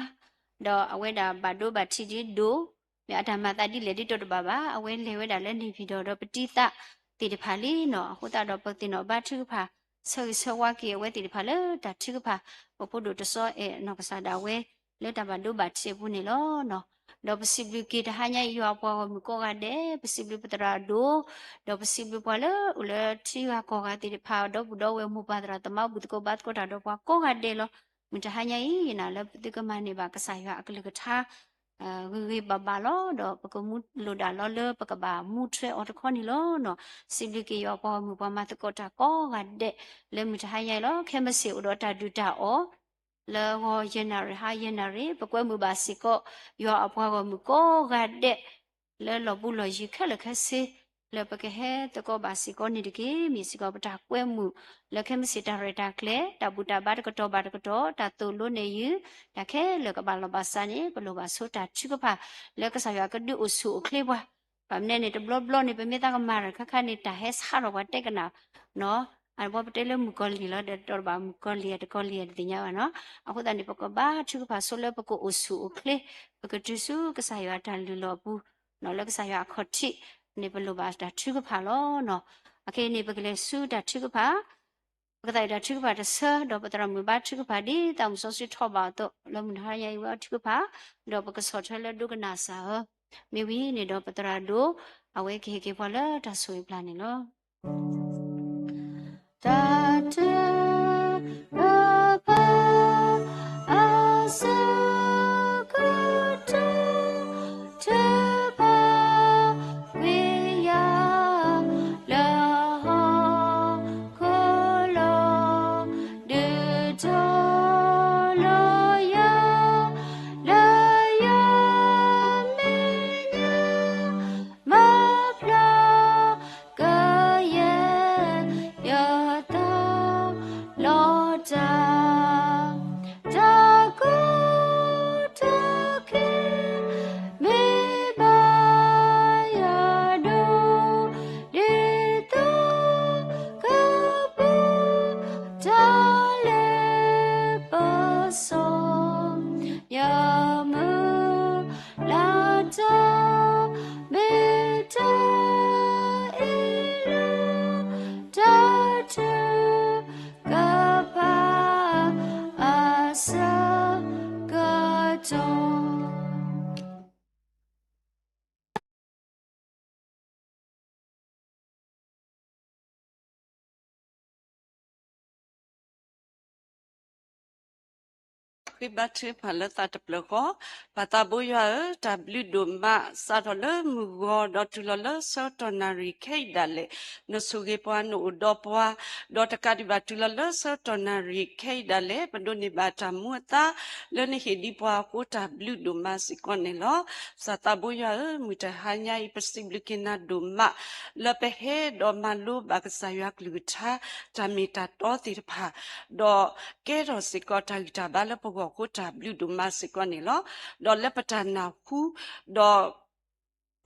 ဒီးအဝဲဒၣ်ဘၣ်ဒိဘၣ်ထံးဒ်ဒိၣ်, မ့ၢ်အတၢ်မၤသးဒ်လဲၣ်ဒ်တိၢ်တဘၣ်ဘၣ်, အဝဲလဲၤဝဲဒၣ်လၢန့ၣ်ပံၤဒီး ဒီးပတံၤသးသ့ၣ်တဖၣ်လံနီၢ်, အဃိသတးဒီးပသ့ၣ်နီၣ်ဘါထုကဖၣ် ဆၢဂ့ၤဆၢဝါက့ၤအဝဲသ့ၣ်တဖၣ်လၢတၢ်ထုကဖၣ်, ပဖိဒိၣ်တစီအဲၣ်နီၢ်ကစၢ်ဒၣ်ဝဲ လၢတၢ်ဘၣ်ဒိဘၣ်ထံးအပူၤန့ၣ်လီၤနီၢ်, ဒီးပစံးဘျုးက့ၤတဟါညါအံၤယွၤအပှၤဂီၢ်မုၢ်ကိးဂၤဒဲး, ပစံးဘျုးပသရၣ်ဒိၣ်, ဒီးပစံးဘျုးပှၤလၢအိၣ်လၢထံဂၤကီၢ်ဂၤသ့ၣ်တဖၣ်, ဒီပုၢ်ဒီဝဲၢ်မိၢ်ပၢ်သရၣ်သမါ ဘူၣ်သကိးဘါသကိးတၢ်ဒီးပှၤကိးဂၤဒဲးလီၤ. မုၢ်တဟါညါအံၤ ယနာ်လၢပသုကမၤန့ၢ်ဘၣ်ကစၢ်ယွၤအကလုၢ်ကထါ ဂ့ၤဂ့ၤဘၣ်ဘၣ်လီၤ, ဒီးပကမူလိၣ်ဒၣ်လီၤလၢပကဘၣ်မူထွဲအီၤတခီန့ၣ်လီၤနီၢ်, စံးဘျုးက့ၤယွၤအပှၤဂီၢ်မုၢ်ပှၤမၤသကိးတၢ်ကိးဂၤဒဲး လၢမုၢ်တဟါညါအံၤလီၤ. ခဲမုၢ်ဆ့ၣ်အိၣ်ဒီးတၢ်ဒုၣ်တၢ်အီၣ် လၢဂီၤယဲၢ်နၣ်ရံၣ် ဟါယဲၢ်နၣ်ရံၣ် ပကွဲမုာ်ဘၣ်စ့ၢ်ကီး ယွၤအပှၤဂီၢ်မုၢ်ကိးဂၤဒဲး လၢလီၢ်ဘူးလီၢ်ယံၤခဲလၢာ်ခဲဆ့ လၢပကဟဲသကိးဘၣ်စ့ၢ်ကီးန့ၣ်တက့ၢ်. မ့ၢ်စ့ၢ်ကီးပတၢ်ကွဲမုာ် လၢခဲမုၢ်ဆ့ၣ်တၢ်ရဲၣ်တၢ်ကျဲၤ တၢ်ဘူၣ်တၢ်ဘါတကတီၢ်ဘၣ်တကတီၢ် တၢ်သိၣ်လိနဲၣ်ယုာ် တၢ်ခဲလၢာ်ကဘၣ်လီၢ်ဘၣ်စးန့ၣ် ပလိၣ်ဘၣ်ဆိတၢ်ထုကဖၣ် လၢကစၢ်ယွၤကဒုးအိၣ်ဆူၣ်အိၣ်ချ့ပှၤ ဘၣ်မနုၤန့ၣ် တဘျီဘျီန့ၣ် ပမ့ၢ်သးကမၤတၢ်တခါခါန့ၣ် တၢ်ဟဲဆါထီၣ်ပှၤတဲကနၣ်နီၢ်, အဝဲပတဲလၢမုၣ်ကီၤလံၢ်လီၤ ဒီးတဘၣ်မုၣ်ကီၤလံၢ် တကီၤလံၢ်တသ့ၣ်ညါဘၣ်နီၢ်. အဃိသတးန့ၣ် ပကဘါထုကဖၣ်ဆိလၢပကအိၣ်ဆူၣ်အိၣ်ချ့ ပကတုၤဆူကစၢ်ယွၤတၢ်လုၢ်လီၢ်အပူၤနီၢ်, လၢကစၢ်ယွၤအခီၣ်ထံးန့ၣ် ပလိၣ်ဘၣ်တၢ်ထုကဖၣ်လီၤနီၢ်. အခဲအံၤန့ၣ် ပကလဲၤဆူတၢ်ထုကဖၣ် ပကသးအံၤတၢ်ထုကဖၣ်တဆၢ ဒီးပသရၣ်မုၣ်ဘါထုကဖၣ်ဒ်သးမုၢ်စီဆှံထီၣ်ဘၣ်အသိး လၢမုၢ်တဟါညါအံၤဝဲအီၤထုကဖၣ်, ဒီးပကဆီၣ်ထွဲလၢဒိကနၣ်စၢ်ဧၢ, မ့ၢ်ဝံၤန့ၣ်ဒီးပသရၣ်ဒိၣ် အဝဲကဟ့ၣ်က့ၤပှၤလၢတၢ်ဆိၣ်ဂ့ၤပျၢ်န့ၣ်လီၤ. တၢ်ထုကဖၣ် အဆၢကတီၢ် ထုကဖၣ်ကွံာ်ယၤ လၢဟီၣ်ခိၣ်လီၤ ဒုးထီၣ်လီၤယၤ လၢယမဲာ်ညါ မၤဖျါကယဲၢ်ယသးလီၤတၢ် တၢ်ကူတၢ်ခဲ မ့ၢ်ဘၣ်ယၤဒိၣ် ဒ်သိးကပူၤ တၢ်လဲၤပစီ ယမုၢ်လၢ်တၢ် မ့ၢ်တၢ်အ့ၣ်လူၤ တၢ်ထုကဖၣ် အဆၢကတီၢ် ဃ့ဘါထုကဖၣ်လၢသးတဖျၢၣ်ဃီ, ပၢ်သးဘိယွၤဧၢ, တၢ်ဘျုးဒိၣ်မး စးထီၣ်လၢမုၢ်ဂီၤ ဒီးတုၤလီၤလၢဆၢကတီၢ်နၣ်ရံၣ်ခဲအံၤဒၣ်လဲာ်, နဆိၣ်ဂ့ၤပှၤ နအိၣ်ဒီးပှၤ, ဒီးတကးဒံးဘၣ်တုၤလီၤလၢဆၢကတီၢ်နၣ်ရံၣ်ခဲအံၤဒၣ်လဲာ် ပဒိးန့ၢ်ဘၣ်တၢ်မူအသါ လၢနဟ့ၣ်ဒံးပှၤအဃိတၢ်ဘျုးဒိၣ်မးစ့ၢ်ကီးန့ၣ်လီၤ. ကစၢ်သးဘိယွၤဧၢ, မုၢ်တဟါညါအံၤ ပစံးဘျုးက့ၤနၤဒိၣ်မး လၢပဟဲဒီးမၤလိဘၣ်ကစၢ်ယွၤကလုၢ်ကထါ တၢ်မ့ၢ်တၢ်တီသ့ၣ်တဖၣ် ဒီးကဲထီၣ်စ့ၢ်ကီးတၢ်ဂံၢ်တၢ်ဘါလၢပဂီၢ်အဃိတၢ်ဘျုးဒိၣ်မးစ့ၢ်ကီးန့ၣ်လီၤ. ဒီးလၢပတၢ်နၢ်ဟူ ဒီး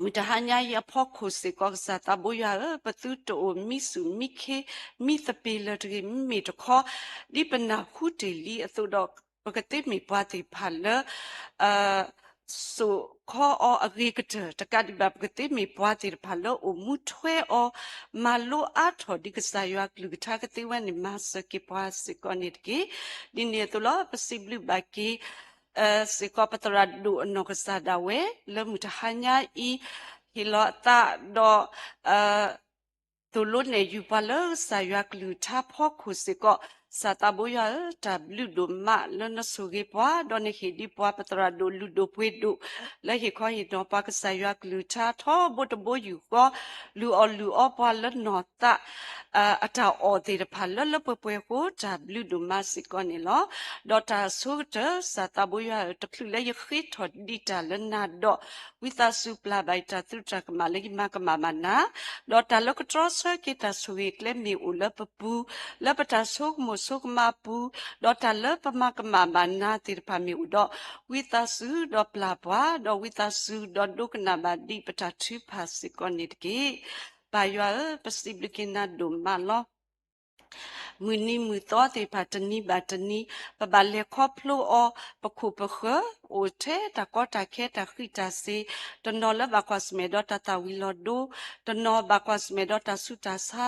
မုၢ်တဟါညါအံၤအဖီခိၣ်စ့ၢ်ကီး ကစၢ်သးဘိယွၤဧၢ, ပသုတအိၣ်မံဆူၣ်မံခ့ မံသပ့ၤလၢၤတဂ့ၤ မ့မ့ၢ်တခီ ဒ်ပနၢ်ဟူတ့ၢ်လံအသိးဒီး ပကသ့မ့ၢ်ပှၤသ့ၣ်တဖၣ်လၢ စိာ်ခီအီၤအဂ့ၤကတၢၢ် တကးဒံးဘၣ် ပကသ့မ့ၢ်ပှၤသ့ၣ်တဖၣ်လၢအိၣ်မူထွဲအီၤ မၤလိအါထီၣ်ဒ်ကစၢ်ယွၤကလုၢ်ကထါကသ့ဝဲန့ၣ် မၤစၢၤက့ၤပှၤစ့ၢ်ကီးန့ၣ်တက့ၢ်. ဒ်န့ၣ်အသိးလီၤ ပစံးဘျုးဘၣ်က့ၤ စ့ၢ်ကီးပသရၣ်ဒိၣ်အနီၢ်ကစၢ်ဒၣ်ဝဲ လၢမုၢ်တဟါညါအံၤ ဟ့ၣ်လီၤအသးဒီး သိၣ်လိနဲၣ်ယုာ်ပှၤလၢကစၢ်ယွၤကလုၢ်ကထါဖီခိၣ်စ့ၢ်ကီး စးသးဘိယွၤဧၢ, တၢ်ဘျုးဒိၣ်မးလၢနဆိၣ်ဂ့ၤပှၤ, ဒီးနဟ့ၣ်ဒံးပှၤပသရၣ်ဒိၣ်လုၢ်ဒိၣ်ပှ့ၤဒိၣ် လၢဟ့ၣ်ခီဟ့ၣ်နီၤပှၤကစၢ်ယွၤကလုၢ်ကထါ ထီဘိတဘိယူၢ်ဃီ, လုၢ်အီၣ်လုၢ်အီပှၤလၢနီၢ်သး အတၢ်အီၣ်သ့ၣ်တဖၣ် လၢလၢပှဲၤပှဲၤအဃိ တၢ်ဘျုးဒိၣ်မးစ့ၢ်ကီးန့ၣ်လီၤ. ဒီးတၢ်အဆိကတၢၢ် စးသးဘိယွၤဧၢ, တချုးလၢယဃ့ထီၣ်ဒံးတၢ်လၢနၤဒီး, ဝံသးစူၤပျၢ်ဘၣ်ယတၢ်သရူးတၢ်ကမၣ်လၢယမၤကမၣ်ဘၣ်နၤ, ဒီးတၢ်လၢကတြီဆၢက့ၤတၢ်ဆိၣ်ဂ့ၤကျဲမ့ၢ်အိၣ်လၢပပူၤ, လၢပတၢ်ဆိကမိၣ်ဆိကမးအပူၤ, ဒီးတၢ်လၢပမၤကမၣ်ဘၣ်နၤသ့ၣ်တဖၣ်မ့ၢ်အိၣ်ဒီး, ဝံသးစူၤဒီးပျၢ်ပှၤ, ဒီးဝံသးစူၤဒီးဒိကနၣ်ဘၣ်ဒံးပတၢ်ထုကဖၣ်စ့ၢ်ကီးန့ၣ်တက့ၢ်. ပၢ်ယွၤဧၢ, ပစံးဘျုးက့ၤနၤဒိၣ်မးလီၤ. မုၢ်နံၤမုၢ်သီသ့ၣ်တဖၣ်တနံၤဘၣ်တနံၤ ပဘၣ်လဲၤခီဖျိအီၤ, ပခိၣ်ပဃၢၤ အိၣ်ထဲတၢ်ကီတၢ်ခဲတၢ်ဃံးတၢ်စ့ၤ, တနီၤလၢဘၣ်ကွၢ်ဆၢၣ်မဲာ်ဒီးတၢ်သၣ်ဝံၤလီၤဒိ, တနီၤဘၣ်ကွၢ်ဆၢၣ်မဲာ်ဒီးတၢ်ဆူးတၢ်ဆါ,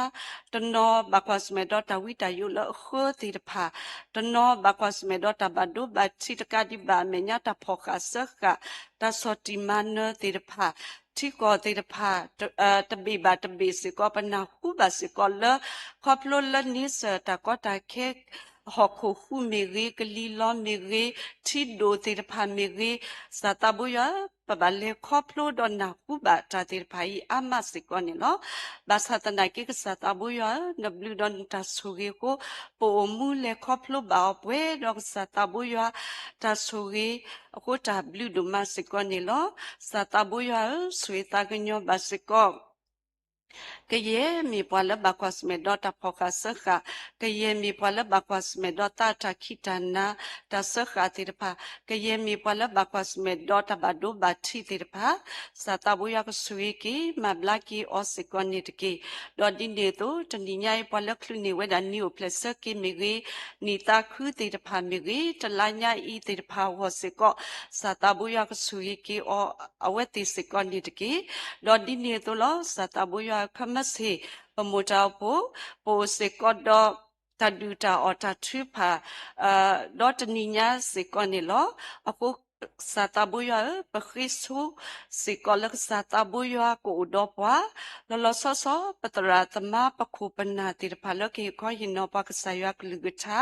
တနီၤဘၣ်ကွၢ်ဆၢၣ်မဲာ်ဒီးတၢ်ဝံတၢ်ယိးလၢအဃၢသ့ၣ်တဖၣ်, တနီၤဘၣ်ကွၢ်ဆၢၣ်မဲာ်ဒီးတၢ်ဘၣ်ဒိဘၣ်ထံးတကးဒံးဘၣ်အမဲာ်ညါ တၢ်ဖီၣ်ဃာ်စၢဃာ်, တၢ်ဆီၣ်တံၢ်မၤနၢၤသ့ၣ်တဖၣ်, ထံကီၢ်သ့ၣ်တဖၣ် တဘ့ၣ်ဘၣ်တဘ့ၣ်စ့ၢ်ကီး ပနၢ်ဟူဘၣ်စ့ၢ်ကီးလၢ ခီဖျိလၢန့ဆၢၣ်တၢ်ကီတၢ်ခဲ ဟီၣ်ခိၣ်ဟူးမ့ၢ်ဂ့ၤ, ကလံၤလီၤမ့ၢ်ဂ့ၤ, ထံဒိၣ်သ့ၣ်တဖၣ်မ့ၢ်ဂ့ၤ, ကစၢ်သးဘိယွၤဧၢ, ပဘၣ်လဲၤခီဖျိဒီးနၢ်ဟူဘၣ်တၢ်သ့ၣ်တဖၣ်အံၤအါမးစ့ၢ်ကီးန့ၣ်လီၤ. ဘၣ်ဆၣ်သနာ်က့ ကစၢ်သးဘိယွၤဧၢ, နဘျုးဒီးနတၢ်ဆိၣ်ဂ့ၤအဃိ ပအိၣ်မူလဲၤခီဖျိဘၣ်အီၤပှဲၤဒီးကစၢ်သးဘိယွၤ တၢ်ဆိၣ်ဂ့ၤအဃိ တၢ်ဘျုးဒိၣ်မးစ့ၢ်ကီးန့ၣ်လီၤ. ကစၢ်သးဘိယွၤဧၢ, ဆိၣ်ဂ့ၤသးကညီၤဘၣ်စ့ၢ်ကီး ကယဲၢ်မ့ၢ်ပှၤလၢဘၣ်ကွၢ်ဆၢၣ်မဲာ်ဒီးတၢ်ဖီၣ်ဃာ်စၢဃာ်, ကယဲၢ်မ့ၢ်ပှၤလၢဘၣ်ကွၢ်ဆၢၣ်မဲာ်ဒီးသးတၢ်ခံးတၢ်နၤ တၢ်စၢဃာ်သ့ၣ်တဖၣ်, ကယဲၢ်မ့ၢ်ပှၤလၢဘၣ်ကွၢ်ဆၢၣ်မဲာ်ဒီးတၢ်ဘၣ်ဒိဘၣ်ထံးသ့ၣ်တဖၣ်, ကစၢ်သးဘိယွၤကဆိၣ်ဂ့ၤက့ၤ မၤဘျါက့ၤအီၤစ့ၢ်ကီးန့ၣ်တက့ၢ်. ဒီးဒ်န့ၣ်အသိး တနံၤညါအံၤ ပှၤလၢချုးန့ၢ်ဝဲဒၣ်နံၤအိၣ်ဖျဲၣ်ဆၢက့ၤမ့ၢ်ဂ့ၤ, နံၣ်သးခုသ့ၣ်တဖၣ်မ့ၢ်ဂ့ၤ, တလါညါအံၤသ့ၣ်တဖၣ်အဂီၢ်စ့ၢ်ကီး, ကစၢ်သးဘိယွၤကဆိၣ်ဂ့ၤက့ၤအီၤ အဝဲသ့ၣ်စ့ၢ်ကီးန့ၣ်တက့ၢ်. ဒီးဒ်န့ၣ်အသိးလီၤ. ကစၢ်သးဘိယွၤ ခဲမုၢ်ဆ့ၣ် ပမိၢ်တၢ်အိၣ်ဖှိၣ် ပအိၣ်စ့ၢ်ကီးဒီး တၢ်ဒုၣ်တၢ်အီၣ်တၢ်ထုကဖၣ် ဒီးတနံၤညါစ့ၢ်ကီးန့ၣ်လီၤ. အဃိ ကစၢ်သးဘိယွၤဧၢ, ပဃ့ဆိစ့ၢ်ကီးလၢကစၢ်သးဘိယွၤကအိၣ်ဒီးပှၤ လီၤလီၤဆီဆီ ပသရၣ်သမါ ပခိၣ်ပနၢ်သ့ၣ်တဖၣ်လၢကဟ့ၣ်ခီဟ့ၣ်နီၤပှၤ ကစၢ်ယွၤကလုၢ်ကထါ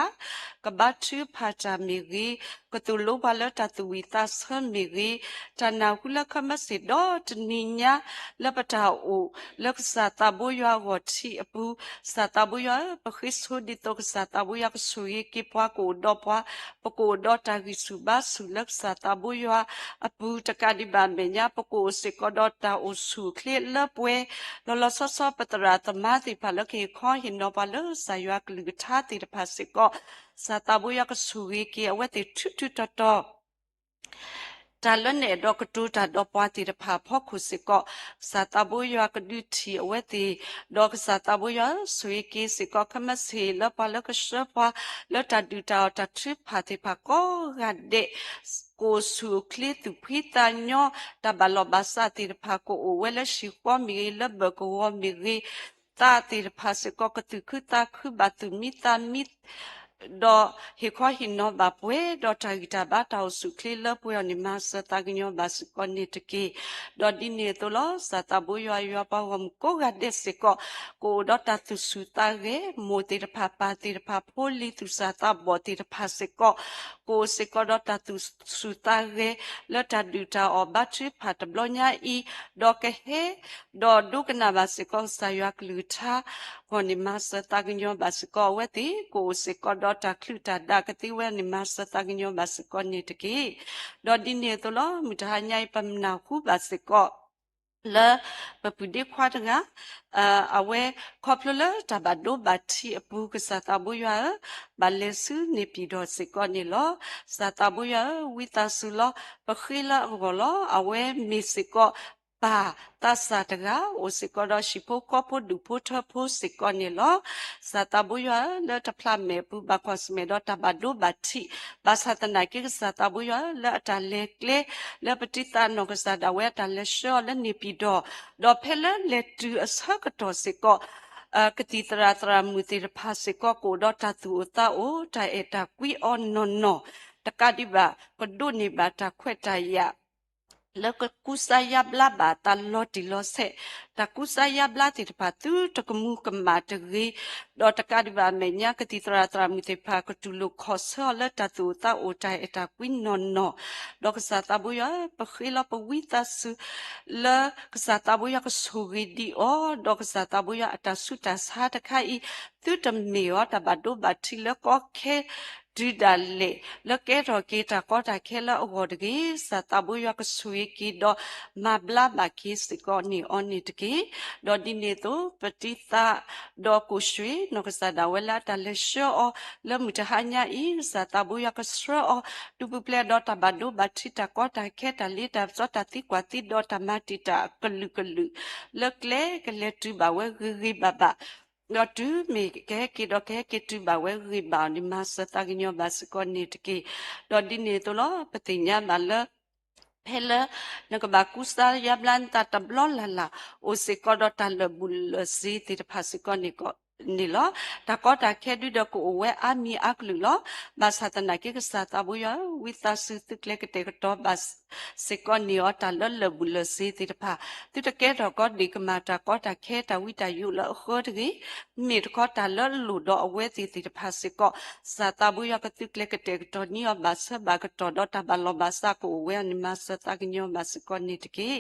ကဘါထုကဖၣ်တၢ်မ့ၢ်ဂ့ၤ, ကသိၣ်လိပှၤလၢတၢ်သူၣ်ဝံၣ်သးဆၢမ့ၢ်ဂ့ၤ, တၢ်နၢ်ဟူလၢခဲမုၢ်ဆ့ၣ်ဒီတနံၤညါ လၢပတၢ်အိၣ်လၢကစၢ်သးဘိယွၤအဂီၢ်ထံးအပူၤ, ကစၢ်သးဘိယွၤဧၢ, ပဃ့ဆိဒ်သိးကစၢ်သးဘိယွၤကဆိၣ်ဂ့ၤက့ၤပှၤကအိၣ်ဒီးပှၤ, ပကအိၣ်ဒီးတၢ်ဂံၢ်ဆူၣ်ဘါဆူၣ်လၢကစၢ်သးဘိယွၤအပူၤ တကးဒံးဘၣ်အမဲာ်ညါ ပကအိၣ်စ့ၢ်ကီးဒီးတၢ်အိၣ်ဆူၣ်အိၣ်ချ့လၢပှဲၤ လီၤလီၤဆီဆီ ပသရၣ်သမါသ့ၣ်တဖၣ်လၢကဟ့ၣ်ခီဟ့ၣ်နီၤပှၤလၢကစၢ်ယွၤကလုၢ်ကထါသ့ၣ်တဖၣ်စ့ၢ်ကီး, ကစၢ်သးဘိယွၤကဆိၣ်ဂ့ၤက့ၤအဝဲသ့ၣ်ထူးထူးတီၤတီၤ တၢ်လၢနအဲၣ်ဒိးကတိၤတၢ်ဒီးပှၤသ့ၣ်တဖၣ်အဖီခိၣ်စ့ၢ်ကီး, ကစၢ်သးဘိယွၤကဒုးထံၣ်အဝဲသ့ၣ်, ဒီးကစၢ်သးဘိယွၤဧၢ, ဆိၣ်ဂ့ၤက့ၤစ့ၢ်ကီး ခဲမုၢ်ဆ့ၣ်လၢပှၤလၢကဆှၢပှၤ လၢတၢ်ဒုၣ်တၢ်အီၣ်တၢ်ထုကဖၣ်သ့ၣ်တဖၣ်ကိးဂၤဒဲး ကအိၣ်ဆူၣ်အိၣ်ချ့သူၣ်ဖှံသးညီ, တၢ်ဘၣ်လီၢ်ဘၣ်စးသ့ၣ်တဖၣ်ကအိၣ်ဝဲလၢဟံၣ်ဃီမ့ၢ်ဂ့ၤ လၢဘၢၣ်ကဝီၤမ့ၢ်ဂ့ၤ, သးသ့ၣ်တဖၣ်စ့ၢ်ကီး ကသူၣ်ခုသးခုဘၣ်သူၣ်မံသးမံ ဒီးဟ့ၣ်ခီဟ့ၣ်နီၤဘၣ်ပှဲၤ ဒီးတၢ်ဂံၢ်တၢ်ဘါတၢ်အိၣ်ဆူၣ်အိၣ်ချ့လၢပှဲၤအီၤန့ၣ် မၤစၢၤသးကညီၤဘၣ်စ့ၢ်ကီးန့ၣ်တက့ၢ်. ဒီးဒ်န့ၣ်အသိးလီၤ. ကစၢ်သးဘိယွၤ ယွၤပှၤဂီၢ်မုၢ်ကိးဂၤဒဲးစ့ၢ်ကီး ကအိၣ်ဒီးတၢ်သူၣ်ဆူၣ်သးဂဲၤ, မိၢ်သ့ၣ်တဖၣ်ပၢ်သ့ၣ်တဖၣ် ဖိလံၤသူၣ်စၢ်သးဘီၣ်သ့ၣ်တဖၣ်စ့ၢ်ကီး ကအိၣ်စ့ၢ်ကီးဒီးတၢ်သူၣ်ဆူၣ်သးဂဲၤ လၢတၢ်ဒုၣ်တၢ်အီၣ်ဘါထုကဖၣ်တဘျီညါအံၤ, ဒီးကဟဲ ဒီးဒိကနၣ်ဘၣ်စ့ၢ်ကီး ကစၢ်ယွၤကလုၢ်ကထါအဂီၢ်န့ၣ် မၤစၢၤသးကညီၤဘၣ်စ့ၢ်ကီးအဝဲသ့ၣ်, ကအိၣ်စ့ၢ်ကီးဒီးတၢ်ချုးတၢ်ဒၣ်ကသ့ဝဲန့ၣ် မၤစၢၤသးကညီၤဘၣ်စ့ၢ်ကီးန့ၣ်တက့ၢ်. ဒီးဒ်န့ၣ်အသိးလီၤ. မုၢ်တဟါညါအံၤ ပနၢ်ဟူဘၣ်စ့ၢ်ကီး လၢပပုၢ်ဒ့ခွါတဂၤ အဝဲခီဖျိလၢတၢ်ဘၣ်ဒိဘၣ်ထံးအပူၤ ကစၢ်သးဘိယွၤဧၢ, ဘၣ်လဲၤဆူန့ၣ်ပံၤဒီးစ့ၢ်ကီးန့ၣ်လီၤ. ကစၢ်သးဘိယွၤဧၢ, ဝံသးစူၤလီၤ. ပဃ့လၢအဂီၢ်လီၤ. အဝဲမ့ၢ်စ့ၢ်ကီး ပၢ်သးစၢ်တဂၤ အိၣ်စ့ၢ်ကီးဒီးဟံၣ်ဖိဃီဖိဒူၣ်ဖိထၢဖိစ့ၢ်ကီးန့ၣ်လီၤ. ကစၢ်သးဘိယွၤဧၢ, လၢတဖျးမဲာ်အပူၤ ဘၣ်ကွၢ်ဆၢၣ်မဲာ်ဒီးတၢ်ဘၣ်ဒိဘၣ်ထံး, ဘၣ်ဆၣ်သနာ်က့ ကစၢ်သးဘိယွၤဧၢ, လၢအတၢ်လဲၤကျဲ လၢပတံၤသးနီၢ်ကစၢ်ဒၣ်ဝဲအတၢ်လဲၤဆှၢအီၤလၢန့ၣ်ပံၤဒီး, ဒီးဖဲလၢလဲၤတုၤအဆၢကတီၢ်စ့ၢ်ကီး ကသံၣ်သရၣ်သရၣ်မုၣ်သ့ၣ်တဖၣ်စ့ၢ်ကီး ကအိၣ်ဒီးတၢ်သူၣ်အိၣ်သးအိၣ် တၢ်အဲၣ်တၢ်ကွံအီၤနီၢ်နီၢ်, တကးဒံးဘၣ် ကဒိးန့ၢ်ဘၣ်တၢ်ခွဲးတၢ်ယာ် လၢကကူစါယါဘျါဘၣ်တၢ်လီၤတံၢ်လီၤဆဲး, တၢ်ကူစါယါဘျါသ့ၣ်တဖၣ်သုတကမူၤကမၣ်တဂ့ၤ, ဒီးတကးဒံးဘၣ်အမဲာ်ညါ ကသံၣ်သရၣ်သရၣ်မုၣ်သ့ၣ်တဖၣ် ကတူၢ်လိာ်ခီၣ်ဆၢအီၤလၢတၢ်သူၣ်အိၣ်သးအိၣ် တၢ်အဲၣ်တၢ်ကွံနီၢ်နီၢ်, ဒီးကစၢ်သးဘိယွၤ ပဃ့လီၤပဝံသးစူၤ လၢကစၢ်သးဘိယွၤကဆိၣ်ဂ့ၤဒံးအီၤ, ဒီးကစၢ်သးဘိယွၤအတၢ်ဆူးတၢ်ဆါတခါအံၤ သုတမ့ၢ်အီၤ တၢ်ဘၣ်ဒိဘၣ်ထံးလၢကီခဲ တုၤဒၣ်လဲာ် လၢကဲထီၣ်က့ၤတၢ်ကီတၢ်ခဲလၢအဂီၢ်တဂ့ၤ, ကစၢ်သးဘိယွၤကဆိၣ်ဂ့ၤက့ၤဒီး မၤဘျါဘၣ်က့ၤစ့ၢ်ကီးန့ၢ်အီၤန့ၣ်တက့ၢ်. ဒီးဒ်န့ၣ်အသိး ပတံၤသး ဒီးကိၣ်ၡ့ နီၢ်ကစၢ်ဒၣ်ဝဲလၢအတၢ်လဲၤဆှၢအီၤ လၢမုၢ်တဟါညါအံၤ ကစၢ်သးဘိယွၤကဆှၢအီၤ ဒုးပူၤဖျဲးဒီးတၢ်ဘၣ်ဒိဘၣ်ထံး တၢ်ကီတၢ်ခဲ တၢ်လ့တၢ်ပစီ တၢ်သံကွၢ်သံဒိး တၢ်မၤတံာ်တာ်အကလုာ်ကလုာ် လၢကျဲကလဲၤတုၤဘၣ်ဝဲဂ့ၤဂ့ၤဘၣ်ဘၣ် ဒီးတုၤမ့ၢ်ကဟဲက့ၤဒီးကဟဲက့ၤတုၤဘၣ်ဝဲဂ့ၤဘၣ်အီၤန့ၣ် မၤစၢၤသးကညီၤဘၣ်စ့ၢ်ကီးန့ၣ်တက့ၢ်. ဒီးဒ်န့ၣ်အသိးလီၤ ပသ့ၣ်ညါဘၣ်လၢ ဖဲလၢ နကဘၣ်ကူစါယါဘျါနသးတဘျီလၢ်လၢ် အိၣ်စ့ၢ်ကီးဒီးတၢ်လၢာ်ဘူၣ်လၢာ်စ့ၤသ့ၣ်တဖၣ်စ့ၢ်ကီးန့ၣ်လီၤ. တၢ်ကီတၢ်ခဲဒုဒီးကအိၣ်ဝဲအါမံၤအါကလုာ်လီၤ. ဘၣ်ဆၣ်သနာ်က့ ကစၢ်သးဘိယွၤဧၢ, ဝံသးစူၤသုကျဲကတဲာ်ကတီၤဘၣ်စ့ၢ်ကီးန့ၢ်အီၤ တၢ်လၢလၢာ်ဘူၣ်လၢာ်စ့ၤသ့ၣ်တဖၣ်, သုတကဲထီၣ်ကီဒံးကမၣ်တၢ်ကီတၢ်ခဲ တၢ်ဝံတၢ်ယိးလၢအဃၢတဂ့ၤ, မ့ၢ်တခီတၢ်လၢအလိၣ်ဒီးအဝဲသ့ၣ်သ့ၣ်တဖၣ်စ့ၢ်ကီး ကစၢ်သးဘိယွၤကသုကျဲကတဲာ်ကတီၤန့ၢ်အီၤ ဘၣ်ဆၢဘၣ်ကတီၢ်ဒီးတၢ်ဘၣ်လီၢ်ဘၣ်စးကအိၣ်ဝဲအီၤန့ၣ် မၤစၢၤသးကညီၤဘၣ်စ့ၢ်ကီးန့ၣ်တက့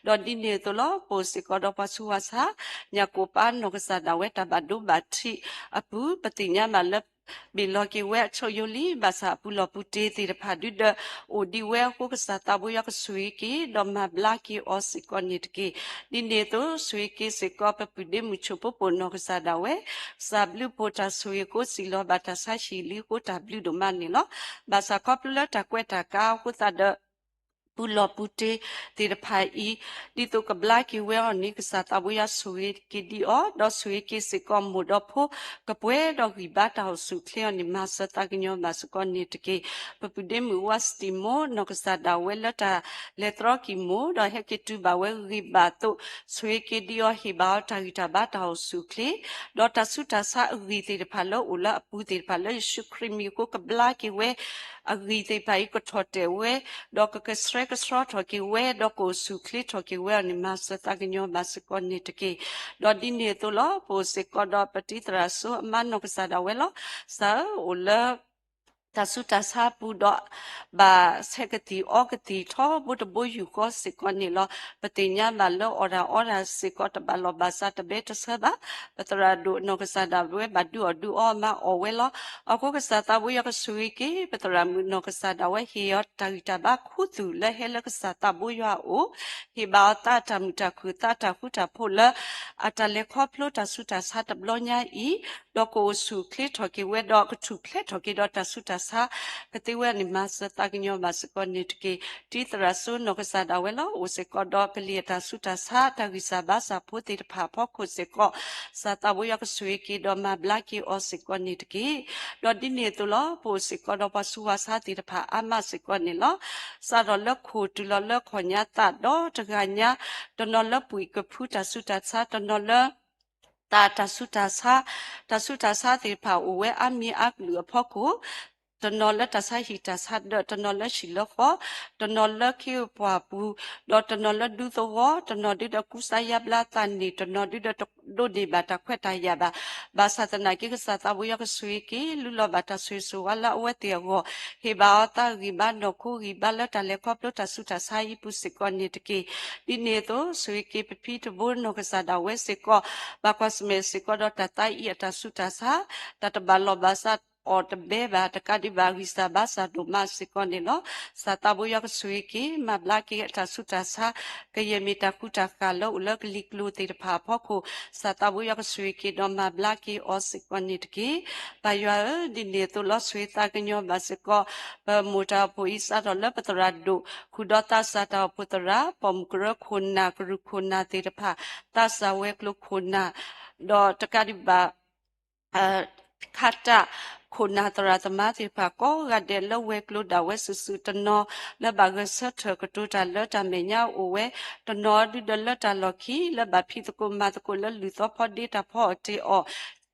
ၢ်. ဒီးဒ်န့ၣ်အသိးလီၤ ပအိၣ်စ့ၢ်ကီးဒီးပှၤဆူးပှၤဆါ ညၣ်ကိၢ်ပၢ်နီၢ်ကစၢ်ဒၣ်ဝဲတၢ်ဘၣ်ဒိဘၣ်ထံးအပူၤ ပသ့ၣ်ညါဘၣ်လၢ ဘ့ၣ်လီၤက့ၤဝဲအဆိယိာ်လံ ဘၣ်ဆၣ်အပူၤလီၢ်ပူၤတ့ၤသ့ၣ်တဖၣ်ဒုဒီး အိၣ်ဒံးဝဲအဃိ ကစၢ်သးဘိယွၤကဆိၣ်ဂ့ၤက့ၤ ဒီးမၤဘျါက့ၤအီၤစ့ၢ်ကီးန့ၣ်တက့ၢ်. ဒ်န့ၣ်အသိး ဆိၣ်ဂ့ၤက့ၤစ့ၢ်ကီး ပပုၢ်ဒ့မုၣ်ဆိၣ်ဖိပိာ်နီၢ်ကစၢ်ဒၣ်ဝဲ ကစၢ်ဘျုးဖှိၣ်တၢ်ဆိၣ်ဂ့ၤအဃိ စံၣ်လီၤဘၣ်တၢ်ဆါဟံၣ်လံအဃိ တၢ်ဘျုးဒိၣ်မးန့ၣ်လီၤ. ဘၣ်ဆၣ်ခီဖျိလၢတၢ်ကွဲးတၢ်ကါအဃိသတးဒီး ပူၤလီၢ်ပူၤတ့ၤသ့ၣ်တဖၣ်အံၤ ဒ်သိးကဘျါက့ၤဝဲအီၤန့ၣ် ကစၢ်သးဘိယွၤဆိၣ်ဂ့ၤက့ၤဒံးအီၤ ဒီးဆိၣ်ဂ့ၤက့ၤစ့ၢ်ကီးမိၢ်ဒီးဖိ ကပှဲၤဒီးဂံၢ်ဘါတၢ်အိၣ်ဆူၣ်အိၣ်ချ့အီၤန့ၣ် မၤစၢၤသးကညီၤဘၣ်စ့ၢ်ကီးန့ၣ်တက့ၢ်. ပပုၢ်ဒ့မုၣ်ဝါစတံၣ်မိၢ် နီၢ်ကစၢ်ဒၣ်ဝဲလၢတၢ်လဲၤသရီကံၢ်မိၢ် ဒီးဟဲက့ၤတုၤဘၣ်ဝဲဂံၢ်ဘါအသိး ဆိၣ်ဂ့ၤက့ၤဒံးအီၤ ဟ့ၣ်ဘၣ်အီၤတၢ်ဂံၢ်တၢ်ဘါတၢ်အိၣ်ဆူၣ်အိၣ်ချ့ ဒီးတၢ်ဆူးတၢ်ဆါအဂံၢ်သ့ၣ်တဖၣ်လၢအိၣ်လၢအပူၤသ့ၣ်တဖၣ်လၢယ့ၣ်ၡူးခရံာ်မံၤအဃိ ကဘျါက့ၤဝဲ အဂံၢ်သ့ၣ်တဖၣ်အံၤကထီၣ်တဲာ်ဝဲ ဒီးကကဆှဲကဆှီထီၣ်က့ၤဝဲ ဒီးကအိၣ်ဆူၣ်အိၣ်ချ့ထီၣ်က့ၤဝဲအီၤန့ၣ် မၤစၢၤသးကညီၤဘၣ်စ့ၢ်ကီးန့ၣ်တက့ၢ်. ဒီးဒ်န့ၣ်အသိးလီၤ ပအိၣ်စ့ၢ်ကီးဒီးပတံၤသရၣ်စိအမါနီၢ်ကစၢ်ဒၣ်ဝဲလီၤ. ကစၢ်ဧၢ အိၣ်လၢ တၢ်ဆူးတၢ်ဆါပူၤဒီး ဘၣ်ဆဲးကသံၣ်အီကသံၣ်ထီဘိတဘိယူၢ်ဃီစ့ၢ်ကီးန့ၣ်လီၤ. ပသ့ၣ်ညါဘၣ်လၢအီၣ်တၢ်အီတၢ်စ့ၢ်ကီး တဘၣ်လီၢ်ဘၣ်စးတဘဲတဆၢဘၣ်. ပသရၣ်ဒိၣ်နီၢ်ကစၢ်ဒၣ်ဝဲဘၣ်ဒုးအီၣ်ဒုးအီမၤအီၣ်ဝဲလီၤ. အဃိကစၢ်သးဘိယွၤကဆိၣ်ဂ့ၤက့ၤ ပသရၣ်မုၣ်နီၢ်ကစၢ်ဒၣ်ဝဲ ဟ့ၣ်အီၤတၢ်ဂံၢ်တၢ်ဘါခူသူၣ်လၢဟဲလၢကစၢ်သးဘိယွၤအအိၣ်, ဟ့ၣ်ဘၣ်အီၤသးအတၢ်မုာ်တၢ်ခုၣ်သးအတၢ်ဃူတၢ်ဖိးလၢ အတၢ်လဲၤခီဖျိတၢ်ဆူးတၢ်ဆါတဘျီညါအံၤ ဒီးကအိၣ်ဆူၣ်အိၣ်ချ့ထီၣ်က့ၤဝဲ ဒီးကထူၣ်ဖျဲးထီၣ်က့ၤဒီးတၢ်ဆူးတၢ်ဆါ ကသ့ဝဲန့ၣ် မၤစၢၤသးကညီၤဘၣ်စ့ၢ်ကီးန့ၣ်တက့ၢ်. တံၤသရၣ်စိနီၢ်ကစၢ်ဒၣ်ဝဲလီၤ. အိၣ်စ့ၢ်ကီးဒီးကလံၤအတၢ်ဆူးတၢ်ဆါ တၢ်ဂံၢ်စၢ်ဘါစၢ်ဖိသ့ၣ်တဖၣ်အဖီခိၣ်စ့ၢ်ကီး ကစၢ်သးဘိယွၤကဆိၣ်ဂ့ၤက့ၤဒီးမၤဘျါက့ၤအီၤစ့ၢ်ကီးန့ၣ်တက့ၢ်. ဒီးဒ်န့ၣ်အသိးလီၤ. ပအိၣ်စ့ၢ်ကီးဒီးပှၤဆူးပှၤဆါသ့ၣ်တဖၣ်အါမးစ့ၢ်ကီးန့ၣ်လီၤ. စးထီၣ်လၢခိၣ်တုၤလီၤလၢအခီၣ်ညါသးဒီးတဂၤညါ တနီၤလၢပှံၢ်ကဖုတၢ်ဆူးတၢ်ဆါ တနီၤလၢ သးတၢ်ဆူးတၢ်ဆါ, တၢ်ဆူးတၢ်ဆါသ့ၣ်တဖၣ်အိၣ်ဝဲအါမံၤအါကလုာ်အဖီခိၣ်, တနီၤလၢတၢ်ဆါဟံၣ်တၢ်ဆါဒၢး, တနီၤလၢဟံၣ်လၢဃီ, တနီၤလၢခ့ပှၢ်ပူၤ, ဒီးတနီၤလၢဒူသဝီ, တနီၤဒုဒီးကူစါယါဘျါသးန့ၣ်, တနီၤဒုဒီးတဒိးန့ၢ်ဘၣ်တၢ်ခွဲးတၢ်ယာ်ဘၣ်. ဘၣ်ဆၣ်သနာ်က့ ကစၢ်သးဘိယွၤကဆိၣ်ဂ့ၤက့ၤ လူလီၤဘၣ်တၢ်ဆိၣ်ဂ့ၤဆိၣ်ဝါလၢအဝဲသ့ၣ်အဂီၢ်, ဟ့ၣ်ဘၣ်အီၤသးဂံၢ်ဘါနီၢ်ခိဂံၢ်ဘါလၢတၢ်လဲၤခီဖျိတၢ်ဆူးတၢ်ဆါအံၤပူၤစ့ၢ်ကီးန့ၣ်တက့ၢ်. ဒ်န့ၣ်အသိး ဆိၣ်ဂ့ၤက့ၤပဖံတဘိနီၢ်ကစၢ်ဒၣ်ဝဲစ့ၢ်ကီး, ဘၣ်ကွၢ်ဆၢၣ်မဲာ်စ့ၢ်ကီးဒီးတၢ်သးအံၤအတၢ်ဆူးတၢ်ဆါ, တၢ်တဘၣ်လီၢ်ဘၣ်စးအီၤတဘဲဘၣ်, တကးဒံးဘၣ်ဂံၢ်စၢ်ဘါစၢ်ဒိၣ်မးစ့ၢ်ကီးန့ၣ်လီၤ. ကစၢ်သးဘိယွၤကဆိၣ်ဂ့ၤက့ၤ မၤဘျါက့ၤအတၢ်ဆူးတၢ်ဆါ, ကယဲၢ်မ့ၢ်တၢ်ဃူတၢ်ဃာ်လၢအိၣ်လၢကလံၤကျိၤသ့ၣ်တဖၣ်အဖီခိၣ်, ကစၢ်သးဘိယွၤကဆိၣ်ဂ့ၤက့ၤဒီးမၤဘျါက့ၤအီၤစ့ၢ်ကီးန့ၣ်တက့ၢ်. ပၢ်ယွၤဧၢ, ဒ်န့ၣ်အသိးလီၤ ဆိၣ်ဂ့ၤသးကညီၤဘၣ်စ့ၢ်ကီး ပမိၢ်တၢ်အိၣ်ဖှိၣ်အံၤ စးထီၣ်လၢပသရၣ်ဒိၣ် ဃုာ်ဒီးသးစၢ်တၢ်အိၣ်ဖှိၣ်သရၣ်, ပိာ်မုၣ်ကရၢခိၣ်နၢ်, ကရူၢ်ခိၣ်နၢ်သ့ၣ်တဖၣ်, သးစၢ်ဝဲၤကျိၤခိၣ်နၢ်, ဒီးတကးဒံးဘၣ် ခးတၢ် ခိၣ်နၢ်သရၣ်သမါသ့ၣ်တဖၣ်ကိးဂၤဒဲးလၢဝဲၤကျိၤဒၣ်ဝဲစုာ်စုာ်, တနီၤလၢဘၣ်ဂဲၤဆၢထၢၣ်ကတိၤတၢ်လၢတၢ်မဲာ်ညါအိၣ်ဝဲ, တနီၤဒုဒီးလၢတၢ်လီၢ်ခံ လၢဘၣ်ဖံးသကိးမၤသကိးလၢလုၢ်သီဖီဒ့တၢ်ဖီအီၣ်တ့ၢ်အီၣ်,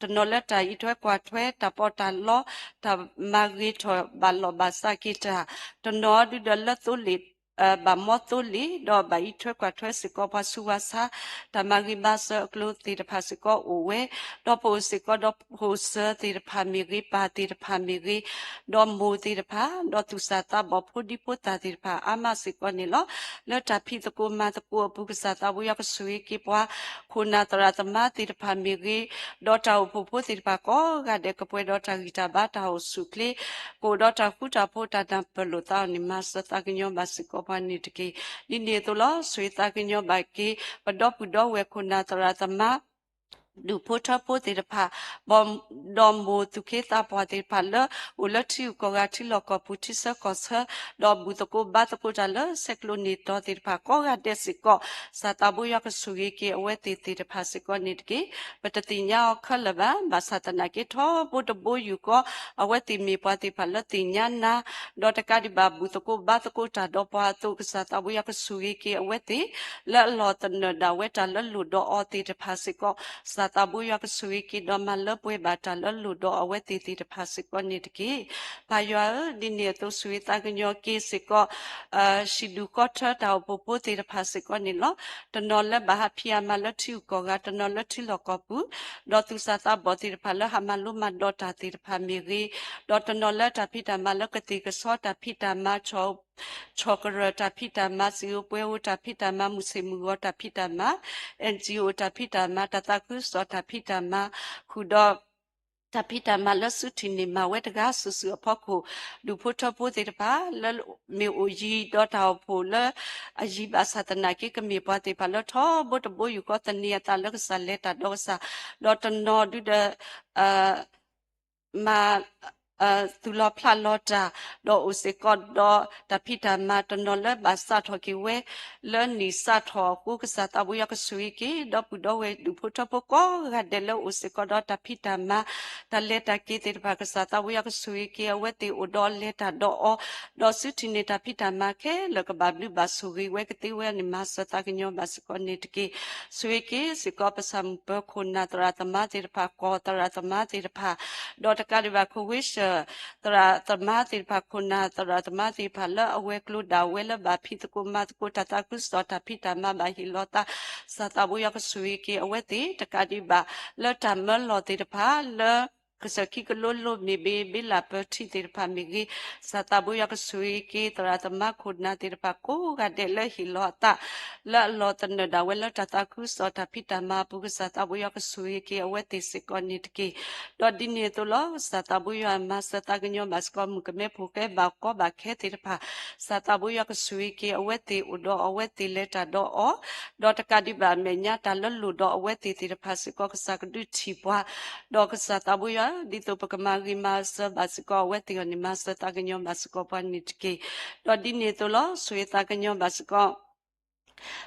တနီၤလၢတၢ်အံးထွဲကွၢ်ထွဲ တၢ်ပီးတၢ်လီ တၢ်မၤဂ့ၤထီၣ်ဘၣ်လီၢ်ဘၣ်စးက့ၤတၢ်, တနီၤဒုဒီးလၢသိလ့ၣ် ဘၣ်မီၢ်သိလ့ၣ် ဒီးဘၣ်အံးထွဲကွၢ်ထွဲစ့ၢ်ကီးပှၤဆူးဝါဆါ တၢ်မၤဂ့ၤမၤစၢၤအကျိၤသ့ၣ်တဖၣ်စ့ၢ်ကီးအိၣ်ဝဲ, ဒီးပအိၣ်စ့ၢ်ကီးဒီးဖိစၢၤသ့ၣ်တဖၣ်မ့ၢ်ဂ့ၤ, ပၢ်သ့ၣ်တဖၣ်မ့ၢ်ဂ့ၤ, ဒီးမိၢ်သ့ၣ်တဖၣ်, ဒီးသူၣ်စၢ်သးဘီၣ်ဖိဒံဖိသၣ်သ့ၣ်တဖၣ်အါမးစ့ၢ်ကီးန့ၣ်လီၤ. လၢတၢ်ဖံးသကိးမၤသကိးအပူၤ ကစၢ်သးဘိယွၤကဆိၣ်ဂ့ၤက့ၤပှၤ ခိၣ်နၢ်သရၣ်သမါသ့ၣ်တဖၣ်မ့ၢ်ဂ့ၤ, ဒီးတၢ်အိၣ်ဖှိၣ်ဖိသ့ၣ်တဖၣ်ကိးဂၤဒဲး ကပှဲၤဒီးတၢ်ဂံၢ်တၢ်ဘါတၢ်အိၣ်ဆူၣ်အိၣ်ချ့, ကအိၣ်ဒီးတၢ်ဃူတၢ်ဖိးတၢ်နၢ်ပၢၢ်လိာ်သးအီၤန့ၣ် မၤစၢၤသးကညီၤဘၣ်စ့ၢ်ကီးပှၤန့ၣ်တက့ၢ်. ဒ်န့ၣ်အသိးလီၤ. ဆိၣ်ဂ့ၤသးကညီၤဘၣ်က့ၤ ပဒီပုၢ်ဒီဝဲၢ်ခိၣ်နၢ်သရၣ်သမါ ဒူၣ်ဖိထၢဖိသ့ၣ်တဖၣ်, ဒီးမိၢ်သူၣ်က့သးပှၢ်သ့ၣ်တဖၣ်လၢ အိၣ်လၢထံဂုၤကီၢ်ဂၤထံလီၢ်ကီၢ်ပူၤထံဆၢကီၢ်ဆၢ, ဒီးဘူၣ်သကိးဘါသကိးတၢ်လၢဆဲးကျိးန့ၢ်တီၤသ့ၣ်တဖၣ်ကိးဂၤဒဲးစ့ၢ်ကီး, ကစၢ်သးဘိယွၤကဆိၣ်ဂ့ၤက့ၤအဝဲသ့ၣ်သ့ၣ်တဖၣ်စ့ၢ်ကီးန့ၣ်တက့ၢ်. ပတသ့ၣ်ညါအီၤခဲလၢာ်ဘၣ်. ဘၣ်ဆၣ်သနာ်က့ထီဘိတဘိယူၢ်ဃီ အဝဲသ့ၣ်မ့ၢ်ပှၤသ့ၣ်တဖၣ်လၢသ့ၣ်ညါနၤ, ဒီးတကးဒံးဘၣ်ဘူၣ်သကိးဘါသကိးတၢ်ဒီးပှၤအသိး ကစၢ်သးဘိယွၤကဆိၣ်ဂ့ၤက့ၤအဝဲသ့ၣ် လၢအလီၢ်တနၢၤဒၣ်ဝဲတၢ်လၢလိၣ်ဒီးအီၤသ့ၣ်တဖၣ်စ့ၢ်ကီး, ကစၢ်သးဘိယွၤကဆိၣ်ဂ့ၤက့ၤဒီးမၤလၢပှဲၤဘၣ်တၢ်လၢလိၣ်ဒီးအဝဲသ့ၣ်သ့ၣ်တဖၣ်စ့ၢ်ကီးန့ၣ်တက့ၢ်. ပၢ်ယွၤဧၢ, ဒ်န့ၣ်အသိးဆိၣ်ဂ့ၤသးကညီၤက့ၤစ့ၢ်ကီး ဟံၣ်ဒူၣ်ဃီထၢတၢ်အိၣ်ဖှိၣ်ဖိသ့ၣ်တဖၣ်စ့ၢ်ကီးန့ၣ်လီၤ. တနီၤလၢဘၣ်ဟးဖံးအမၤလၢထံဂုၤကီၢ်ဂၤ, တနီၤလၢထံလီၢ်ကီၢ်ပူၤ, ဒီးသူၣ်စၢ်သးဘီၣ်သ့ၣ်တဖၣ်လၢဟးမၤလိမၤဒိးတၢ်သ့ၣ်တဖၣ်မ့ၢ်ဂ့ၤ, ဒီးတနီၤလၢတၢ်ဖံးတၢ်မၤလၢကသ့ၣ်ကဆီတၢ်ဖံးတၢ်မၤ ဆီၣ်ကရၢၢ်တၢ်ဖံးတၢ်မၤ, စံၣ်ဧိၤပှဲၤဧိၤတၢ်ဖံးတၢ်မၤ, မုၢ်ဆ့ၣ်မုၢ်ဂီၤတၢ်ဖံးတၢ်မၤ, အဲၣ်ကၠံၣ်အိၣ်တၢ်ဖံးတၢ်မၤ, တၢ်သးခုကစီၣ်တၢ်ဖံးတၢ်မၤ, ဃုာ်ဒီး တၢ်ဖံးတၢ်မၤလၢစုထံၣ်န့ၢ်မၤဝဲတဂၤစုာ်စုာ်အဖီခိၣ်, ဒူၣ်ဖိထၢဖိသ့ၣ်တဖၣ်လၢမ့ၢ်အိၣ်ယံၤဒီးတၢ်အိၣ်ဖှိၣ်လၢအယံၤဘၣ်ဆၣ်သနာ်က့ ကမ့ၢ်ပှၤသ့ၣ်တဖၣ်လၢထီဘိတဘိယူၢ်ဃီသန့ၤအသးလၢကစၢ်လဲၤတၢ်ဒီးကစၢ်, ဒီးတနီၤဒုဒီး မၤ သူၣ်လီၤဖျးလီၤတၢ်, ဒီးအိၣ်စ့ၢ်ကီးဒီးတၢ်ဖံးတၢ်မၤ, တနီၤလၢဘၣ်စးထီၣ်က့ၤဝဲ လၢနံၣ်စးထီၣ်အဃိ ကစၢ်သးဘိယွၤကဆိၣ်ဂ့ၤက့ၤ ဒီပုၢ်ဒီဝဲၢ်ဒူၣ်ဖိထၢဖိကိးဂၤဒဲးလၢအိၣ်စ့ၢ်ကီးဒီးတၢ်ဖံးတၢ်မၤ, တၢ်လဲၤတၢ်က့ၤသ့ၣ်တဖၣ် ကစၢ်သးဘိယွၤကဆိၣ်ဂ့ၤက့ၤ အဝဲသ့ၣ်အိၣ်ဒီးလဲၤတၢ်ဒီးအီၤ, ဒီးစုထံၣ်န့ၢ်တၢ်ဖံးတၢ်မၤခဲလၢာ် ကဘၣ်ဘျုးဘၣ်ဆိၣ်ဂ့ၤဝဲကသ့ဝဲန့ၣ် မၤစၢၤသးကညီၤဘၣ်စ့ၢ်ကီးန့ၣ်တက့ၢ်. ဆိၣ်ဂ့ၤက့ၤစ့ၢ်ကီးပဆၣ်မုၢ်ပၢၤခိၣ်နၢ်သရၣ်သမါသ့ၣ်တဖၣ်, ကီၢ်သရၣ်သမါသ့ၣ်တဖၣ်, ဒီးတကးဒံးဘၣ် ခိၣ်ဝ့ၡၢၣ် သရၣ်သမါသ့ၣ်တဖၣ်, ခိၣ်နၢ်သရၣ်သမါသ့ၣ်တဖၣ် လၢအဝဲၤကျိၤဒၣ်ဝဲလၢဘၣ်ဖံးသကိးမၤသကိးတၢ်သးခုကစီၣ်တၢ်ဖံးတၢ်မၤဘၣ်ဟ့ၣ်လီၤသး, ကစၢ်သးဘိယွၤကဆိၣ်ဂ့ၤက့ၤအဝဲသ့ၣ်, တကးဒံးဘၣ် လၢတၢ်မၢလီၢ်သ့ၣ်တဖၣ် လၢ ကစၢၢ်ခံကလိလိမ့ၢ်ဂ့ၤ, ဘ့လၣ်ပၢထံသ့ၣ်တဖၣ်မ့ၢ်ဂ့ၤ, ကစၢ်သးဘိယွၤကဆိၣ်ဂ့ၤက့ၤ သရၣ်သမါခိၣ်နၢ်သ့ၣ်တဖၣ်ကိးဂၤဒဲးလၢဟ့ၣ်လီၤအသး လၢအလီၢ်တနၢၤဒၣ်ဝဲလၢတၢ်သးခုကစီၣ်တၢ်ဖံးတၢ်မၤအပူၤ, ကစၢ်သးဘိယွၤကဆိၣ်ဂ့ၤက့ၤအဝဲသ့ၣ်စ့ၢ်ကီးန့ၣ်တက့ၢ်. ဒီးဒ်န့ၣ်အသိးလီၤ. ကစၢ်သးဘိယွၤမၤစၢၤသးကညီၤဘၣ်စ့ၢ်ကီး မုၣ်ကမဲဖိဃဲဘၣ်ကီဘၣ်ခဲသ့ၣ်တဖၣ်, ကစၢ်သးဘိယွၤကဆိၣ်ဂ့ၤက့ၤအဝဲသ့ၣ်အိၣ်ဒီးအဝဲသ့ၣ်လဲၤတၢ်ဒီးအီၤ, ဒီးတကးဒံးဘၣ်အမဲာ်ညါတၢ်လၢလိၣ်ဒီးအဝဲသ့ၣ်သ့ၣ်တဖၣ်စ့ၢ်ကီး ကစၢ်ကဒုးထံၣ်ပှၤ, ဒီးကစၢ်သးဘိယွၤ ဒ်သိးပကမၤဂ့ၤမၤစၢၤဘၣ်စ့ၢ်ကီးအဝဲသ့ၣ်အဂီၢ်န့ၣ် မၤစၢၤသးကညီၤဘၣ်စ့ၢ်ကီးပှၤန့ၣ်တက့ၢ်. ဒီးဒ်န့ၣ်အသိးလီၤ. ဆိၣ်ဂ့ၤသးကညီၤဘၣ်စ့ၢ်ကီး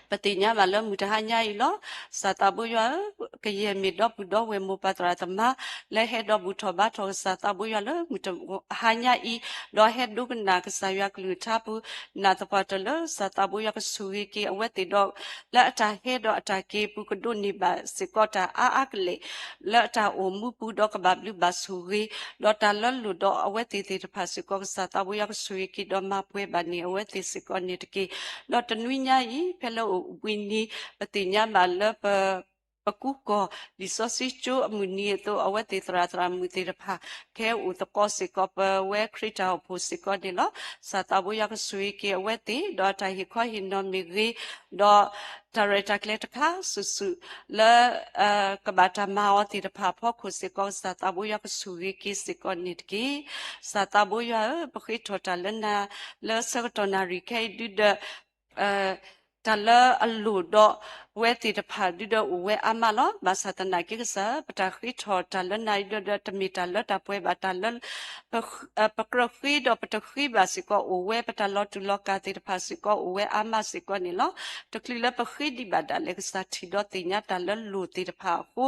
ပသ့ၣ်ညါဘၣ်လၢမုၢ်တဟါညါအံၤလီၤ. ကစၢ်သးဘိယွၤဧၢ, ကယဲၢ်မ့ၢ်ဒီပုၢ်ဒီဝဲၢ်မိၢ်ပၢ်သရၣ်သမါ လၢဟဲဒီးဘူၣ်ထီၣ်ဘါထီၣ်ကစၢ်သးဘိယွၤလၢမုၢ်တဟါညါအံၤ, ဒီးဟဲဒိကနၣ်ကစၢ်ယွၤကလုၢ်ကထါပူၤ, နာ်သပှၢ်တၢၢ်လၢကစၢ်သးဘိယွၤကဆိၣ်ဂ့ၤက့ၤအဝဲသ့ၣ်ဒီး လၢအတၢ်ဟဲဒီးအတၢ်က့ၤအပူၤ ကဒိးန့ၢ်ဘၣ်စ့ၢ်ကီးတၢ်အါအါကလဲာ် လၢအတၢ်အိၣ်မူပူၤ ဒီးကဘၣ်ဘျုးဘၣ်ဆိၣ်ဂ့ၤ, ဒီးတၢ်လၢလိၣ်ဒီးအဝဲသ့ၣ်သ့ၣ်တဖၣ်စ့ၢ်ကီး ကစၢ်သးဘိယွၤကဆိၣ်ဂ့ၤက့ၤဒီးမၤပှဲၤဘၣ်န့ၢ်အဝဲသ့ၣ်စ့ၢ်ကီးန့ၣ်တက့ၢ်. ဒီးတနွံညါအံၤ ဖဲလၢအိၣ်ဘှံးနံၤ ပသ့ၣ်ညါဘၣ်လၢပ ပကူကီၢ် လံာ်စီဆှံကၠိအမုၢ်နံၤအသိး အဝဲသ့ၣ်သရၣ်သရၣ်မုၣ်သ့ၣ်တဖၣ် ကဟဲအိၣ်သကိးစ့ၢ်ကီးပဝဲခရံာ်တၢ်အိၣ်ဖှိၣ်စ့ၢ်ကီးန့ၣ်လီၤ. ကစၢ်သးဘိယွၤကဆိၣ်ဂ့ၤက့ၤအဝဲသ့ၣ် ဒီးတၢ်ဟ့ၣ်ခီဟ့ၣ်နီၤမ့ၢ်ဂ့ၤ, ဒီးတၢ်ရဲၣ်တၢ်ကျဲၤတခါစုာ်စုာ်လၢ ကဘၣ်တၢ်မၤအီၤသ့ၣ်တဖၣ်အဖီခိၣ်စ့ၢ်ကီး ကစၢ်သးဘိယွၤကဆိၣ်ဂ့ၤက့ၤစ့ၢ်ကီးန့ၣ်တက့ၢ်. ကစၢ်သးဘိယွၤဧၢ, ပဃ့ထီၣ်တၢ်လၢနၤ လၢဆၢကတီၢ်နၣ်ရံၣ်ခဲအံၤဒုဒီး တၢ်လၢအလိၣ်ဒီးဝဲသ့ၣ်တဖၣ်ဒုဒီးအိၣ်ဝဲအါမးလီၤ. ဘၣ်ဆၣ်သနာ်က့ကစၢ် ပတၢ်ဃ့ထီၣ်တၢ်လၢနၤအံၤဒုဒီး တမ့ၢ်တၢ်လၢတၢ်ပှဲၤဘၣ်, တၢ်လၢ ပကြၢးဃ့ဒီးပတဃ့ဘၣ်စ့ၢ်ကီးအိၣ်ဝဲ, ပတၢ်လီၤတူာ်လီၤကာ်သ့ၣ်တဖၣ်စ့ၢ်ကီးအိၣ်ဝဲအါမးစ့ၢ်ကီးန့ၣ်လီၤ. တချုးလၢပဃ့ဒံးဘၣ်ဒၣ်လဲာ် ကစၢ်ထံၣ်ဒီးသ့ၣ်ညါတၢ်လၢလိၣ်သ့ၣ်တဖၣ်အဃိ,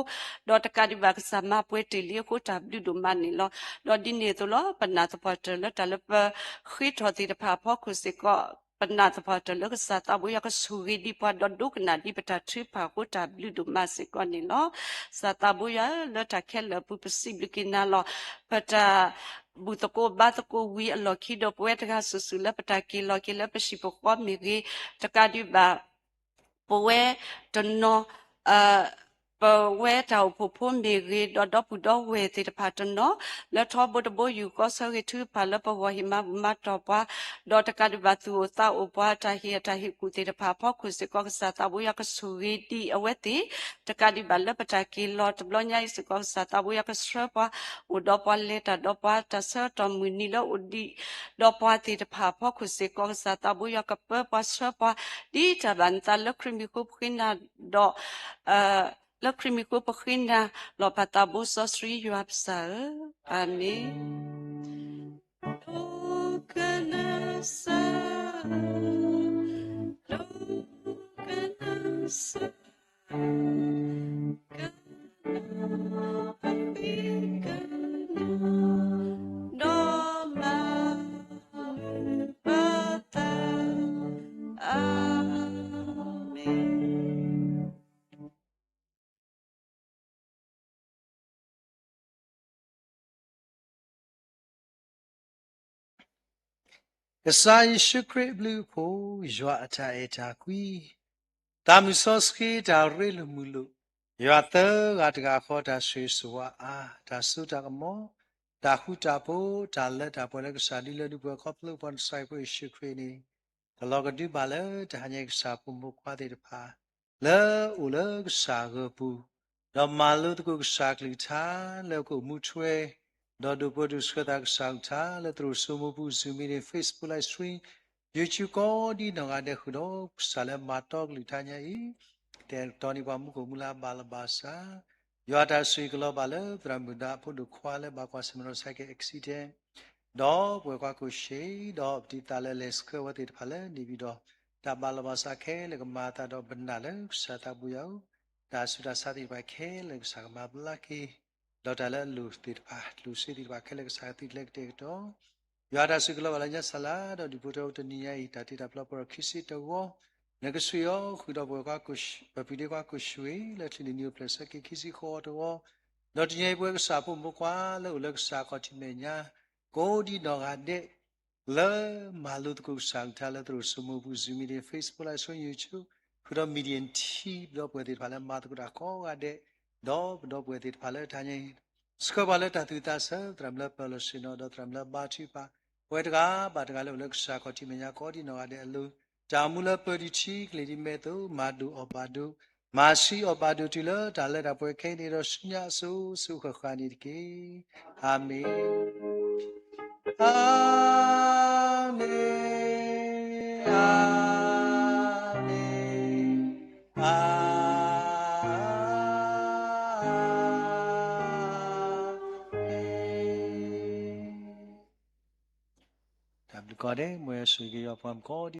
ဒီးတကးဒံးဘၣ်ကစၢ်မၤပှဲၤတ့ၢ်လံအဃိ တၢ်ဘျုးဒိၣ်မးန့ၣ်လီၤ. ဒီးဒ်န့ၣ်အသိးလီၤ. ပနာ်သပှၢ်တၢၢ်လၢတၢ်လၢပဃ့ထီၣ်သ့ၣ်တဖၣ်အဖီခိၣ်စ့ၢ်ကီး ပနာ်သပှၢ်တၢၢ်လၢကစၢ်သးဘိယွၤကဆိၣ်ဂ့ၤဒံးပှၤ ဒီးဒိကနၣ်ဒံးပတၢ်ထုကဖၣ်အဃိ တၢ်ဘျုးဒိၣ်မးစ့ၢ်ကီးန့ၣ်လီၤ. ကစၢ်သးဘိယွၤဧၢ, လၢတၢ်ခဲလၢာ်အပူၤ ပစံးဘျုးက့ၤနၤလီၤ. ပတၢ် ဘူၣ်သကိးဘါသကိးဝံၤအလီၢ်ခံဒီး ပဝဲတဂၤစုာ်စုာ်လၢပတၢ်က့ၤလီၤက့ၤလၢပဟံၣ်ပဃီမ့ၢ်ဂ့ၤ, တကးဒံးဘၣ် ပဝဲတနီၤ ပဝဲတၢ်အိၣ်ဖှိၣ်ဖိမ့ၢ်ဂ့ၤ, ဒီးဒီပုၢ်ဒီဝဲၢ်သ့ၣ်တဖၣ်တနီၤ လၢထီဘိတဘိယူၢ်ဃီဆၢဂ့ၤထုကဖၣ်လၢပဂီၢ် ဟ့ၣ်မၤဘူၣ်မၤတီၢ်ပှၤ, ဒီးတကးဒံးဘၣ်သူၣ်အိၣ်သးအိၣ်ပှၤ တၢ်ဟ့ၣ်အတၢ်ဟ့ၣ်ကူၣ်သ့ၣ်တဖၣ်အဖီခိၣ်စ့ၢ်ကီး ကစၢ်သးဘိယွၤကဆိၣ်ဂ့ၤဒံးအဝဲသ့ၣ်, တကးဒံးဘၣ်လၢပတၢ်က့ၤလီၤတဘျီညါအံၤစ့ၢ်ကီး ကစၢ်သးဘိယွၤကဆှၢပှၤ အိၣ်ဒီးပှၤလဲၤတၢ်ဒီးပှၤ တၢ်ဆၢကတီၢ်မုၢ်နံၤလၢအိၣ်ဒံးဒီးပှၤသ့ၣ်တဖၣ်အဖီခိၣ်စ့ၢ်ကီး ကစၢ်သးဘိယွၤကပၢပှၤဆှၢပှၤ ဒ်တၢ်ဘၣ်နသးလၢခရံာ်မံၤဃိပဃ့နၤဒီး လၢခရံာ်မံၤဃိပဃ့နၤ လီၤဖးသးဘိစီဆှံယွၤပစၢ်ဧၢ, အၤမ့ၣ်. ဒိကနၣ်စၢ်, ဒိကနၣ်စၢ်, ကနၣ်, ကနၣ်, ဒီးမၤမုာ်ဘၣ်သး, အၤမ့ၣ်. ကစၢ်ယ့ၣ်ၡူးခရံာ်အဘျုးအဖှိၣ်, ယွၤအတၢ်အဲၣ်တၢ်ကွံ, သးမုၢ်စီဆှံတၢ်ရ့လိာ်မုာ်လိာ်, ယွၤသၢဂၤတဂၤဃီတၢ်ဆိၣ်ဂ့ၤဆိၣ်ဝါအါ, တၢ်စိတၢ်ကမီၤ, တၢ်ဃူတၢ်ဖိး, တၢ်လၢတၢ်ပှဲၤလၢကစၢ်ဒုလၢဒုးပှဲၤခီဖျိပှၤနစၤဖိယ့ၣ်ၡူးခရံာ်န့ၣ် ကလီၤကဒုဘၣ်လၢတဟါညါကစၢ်ဖိမုၣ်ဖိခွါသ့ၣ်တဖၣ် လၢအိၣ်လၢကစၢ်ဂၢၢ်ပူၤ, ဒီးမၤလိသကိးကစၢ်ကလုၢ်ကထါလၢကအိၣ်မူထွဲ, ဒီးဒိၣ်ပှဲၤဒိၣ်ဆှၢသးကစၢ်ကလုၢ်ကထါလၢသရိာ်စိမိၤပူၤ Zoom meeting, Facebook live stream, YouTube ကိးဒ်နီၢ်ဂၤဒဲးဃုာ်ဒီးကစၢ်လၢမၤတီကလုၢ်ကထါညါအံၤ, တဲာ်ကတီၤန့ၢ်ပှၤမူခိၣ်မူလၢအဘၣ်လီၤဘၣ်စး ယွၤတၢ်ဆိၣ်ဂ့ၤကလီၤဘၣ်လၢသရၣ်မုၣ်ဒီးအဖိဒိၣ်ခွါလၢဘၣ်ကွၢ်ဆၢၣ်မဲာ်ဒီး cycle accident, ဒီးပဝဲကွၢ်ကိၣ်ရှ့, ဒီးပတံၤသၣ်လၢလဲၤဆှၢဝဲသ့ၣ်တဖၣ်လၢန့ၣ်ဘံၣ်ဒီး တၢ်ဘၣ်လီၤဘၣ်စးခဲလၢာ်ကမၤအသးဒီးပနာ်လၢကစၢ်သးဘိယွၤဧၢ, တၢ်ဆူးတၢ်ဆါသ့ၣ်တဖၣ်ခဲလၢာ်ကစၢ်ကမၤဘျါက့ၤ, ဒီးတၢ်လၢအလိၣ်သ့ၣ်တဖၣ် ကျိၣ်စ့သ့ၣ်တဖၣ်ခဲလၢာ်ကစၢ်ကသုးကျဲကတဲာ်ကတီၤ ယွၤတၢ်ဆိၣ်ဂ့ၤကလီၤဘၣ်လၢညါစၢ်လါဒီးဒုးဖိထၢဖိတနံၤညါအံၤ တၢ်တ့တၢ်ဖျီပှဲၤထီၣ်ခံဆံတဝီ, နကဆိၣ်ဂ့ၤအီၤဃုာ်ဒီးပဝဲ ပပုၢ်ဒ့ခွါကိၣ်ရှ့လၢချံးန့ၣ်နံၤအိၣ်ဖျဲၣ်ဆၢက့ၤခံဆံဃိးတဝီ, ဒီးတနံၤအံၤပဝဲကစၢ်ဖိမုၣ်ဖိခွါလၢအိၣ်လၢကစၢ်ခီၣ်ထံးမဲာ်ညါ ကိးဒ်နီၢ်ဂၤဒဲး လၢမၤလိသကိးကစၢ်ကလုၢ်ကထါလၢသရိာ်စိမိၤပူၤ Zoom meeting, Facebook live stream, YouTube, ဃုာ်ဒီး Media team ဒီးပဝဲသ့ၣ်တဖၣ်လၢမၤသကိးတၢ်ကိးဂၤဒဲး, ဒီးပဒီပုၢ်ဝဲၢ်သ့ၣ်တဖၣ်လၢတဟါညါအံၤ ဆှၢပှၤလၢတၢ်သူၣ်သးဆၢ သရၣ်မုၣ်လၢပၢၤလီၢ်ဆ့ၣ်နီၤ ဒီးသရၣ်မုၣ်လၢဘါထုကဖၣ်, ပဝဲတဂၤဘၣ်တဂၤလၢအိၣ်လၢကစၢ်ခီၣ်ထံးမဲာ်ညါကိးဒ်နီၢ်ဂၤဒဲးအလိၤ, တၢ်အိၣ်မူလၢပၢၤဒံးထံကလ့ၤဒ်မဲာ်အသိး မၤဒိၣ်အီၣ်ဘၣ်ဒိ, မၤဆှံအီၣ်ဘၣ်ဒိတုၤလၢတၢ်လၢတၢ်ပှဲၤခဲအံၤန့ၣ်ဒီးဆူညါအစိၤစိၤဃၣ်ဃၣ်န့ၣ်တက့ၢ်. အၤမ့ၣ်. အၤမ့ၣ်, အၤမ့ၣ်, အၤမ့ၣ်. တၢ်ဘျုးကိးဂၤဒဲး မ်ယွၤဆိၣ်ဂ့ၤက့ၤယွၤပှၤမုၣ်ကိးဒံး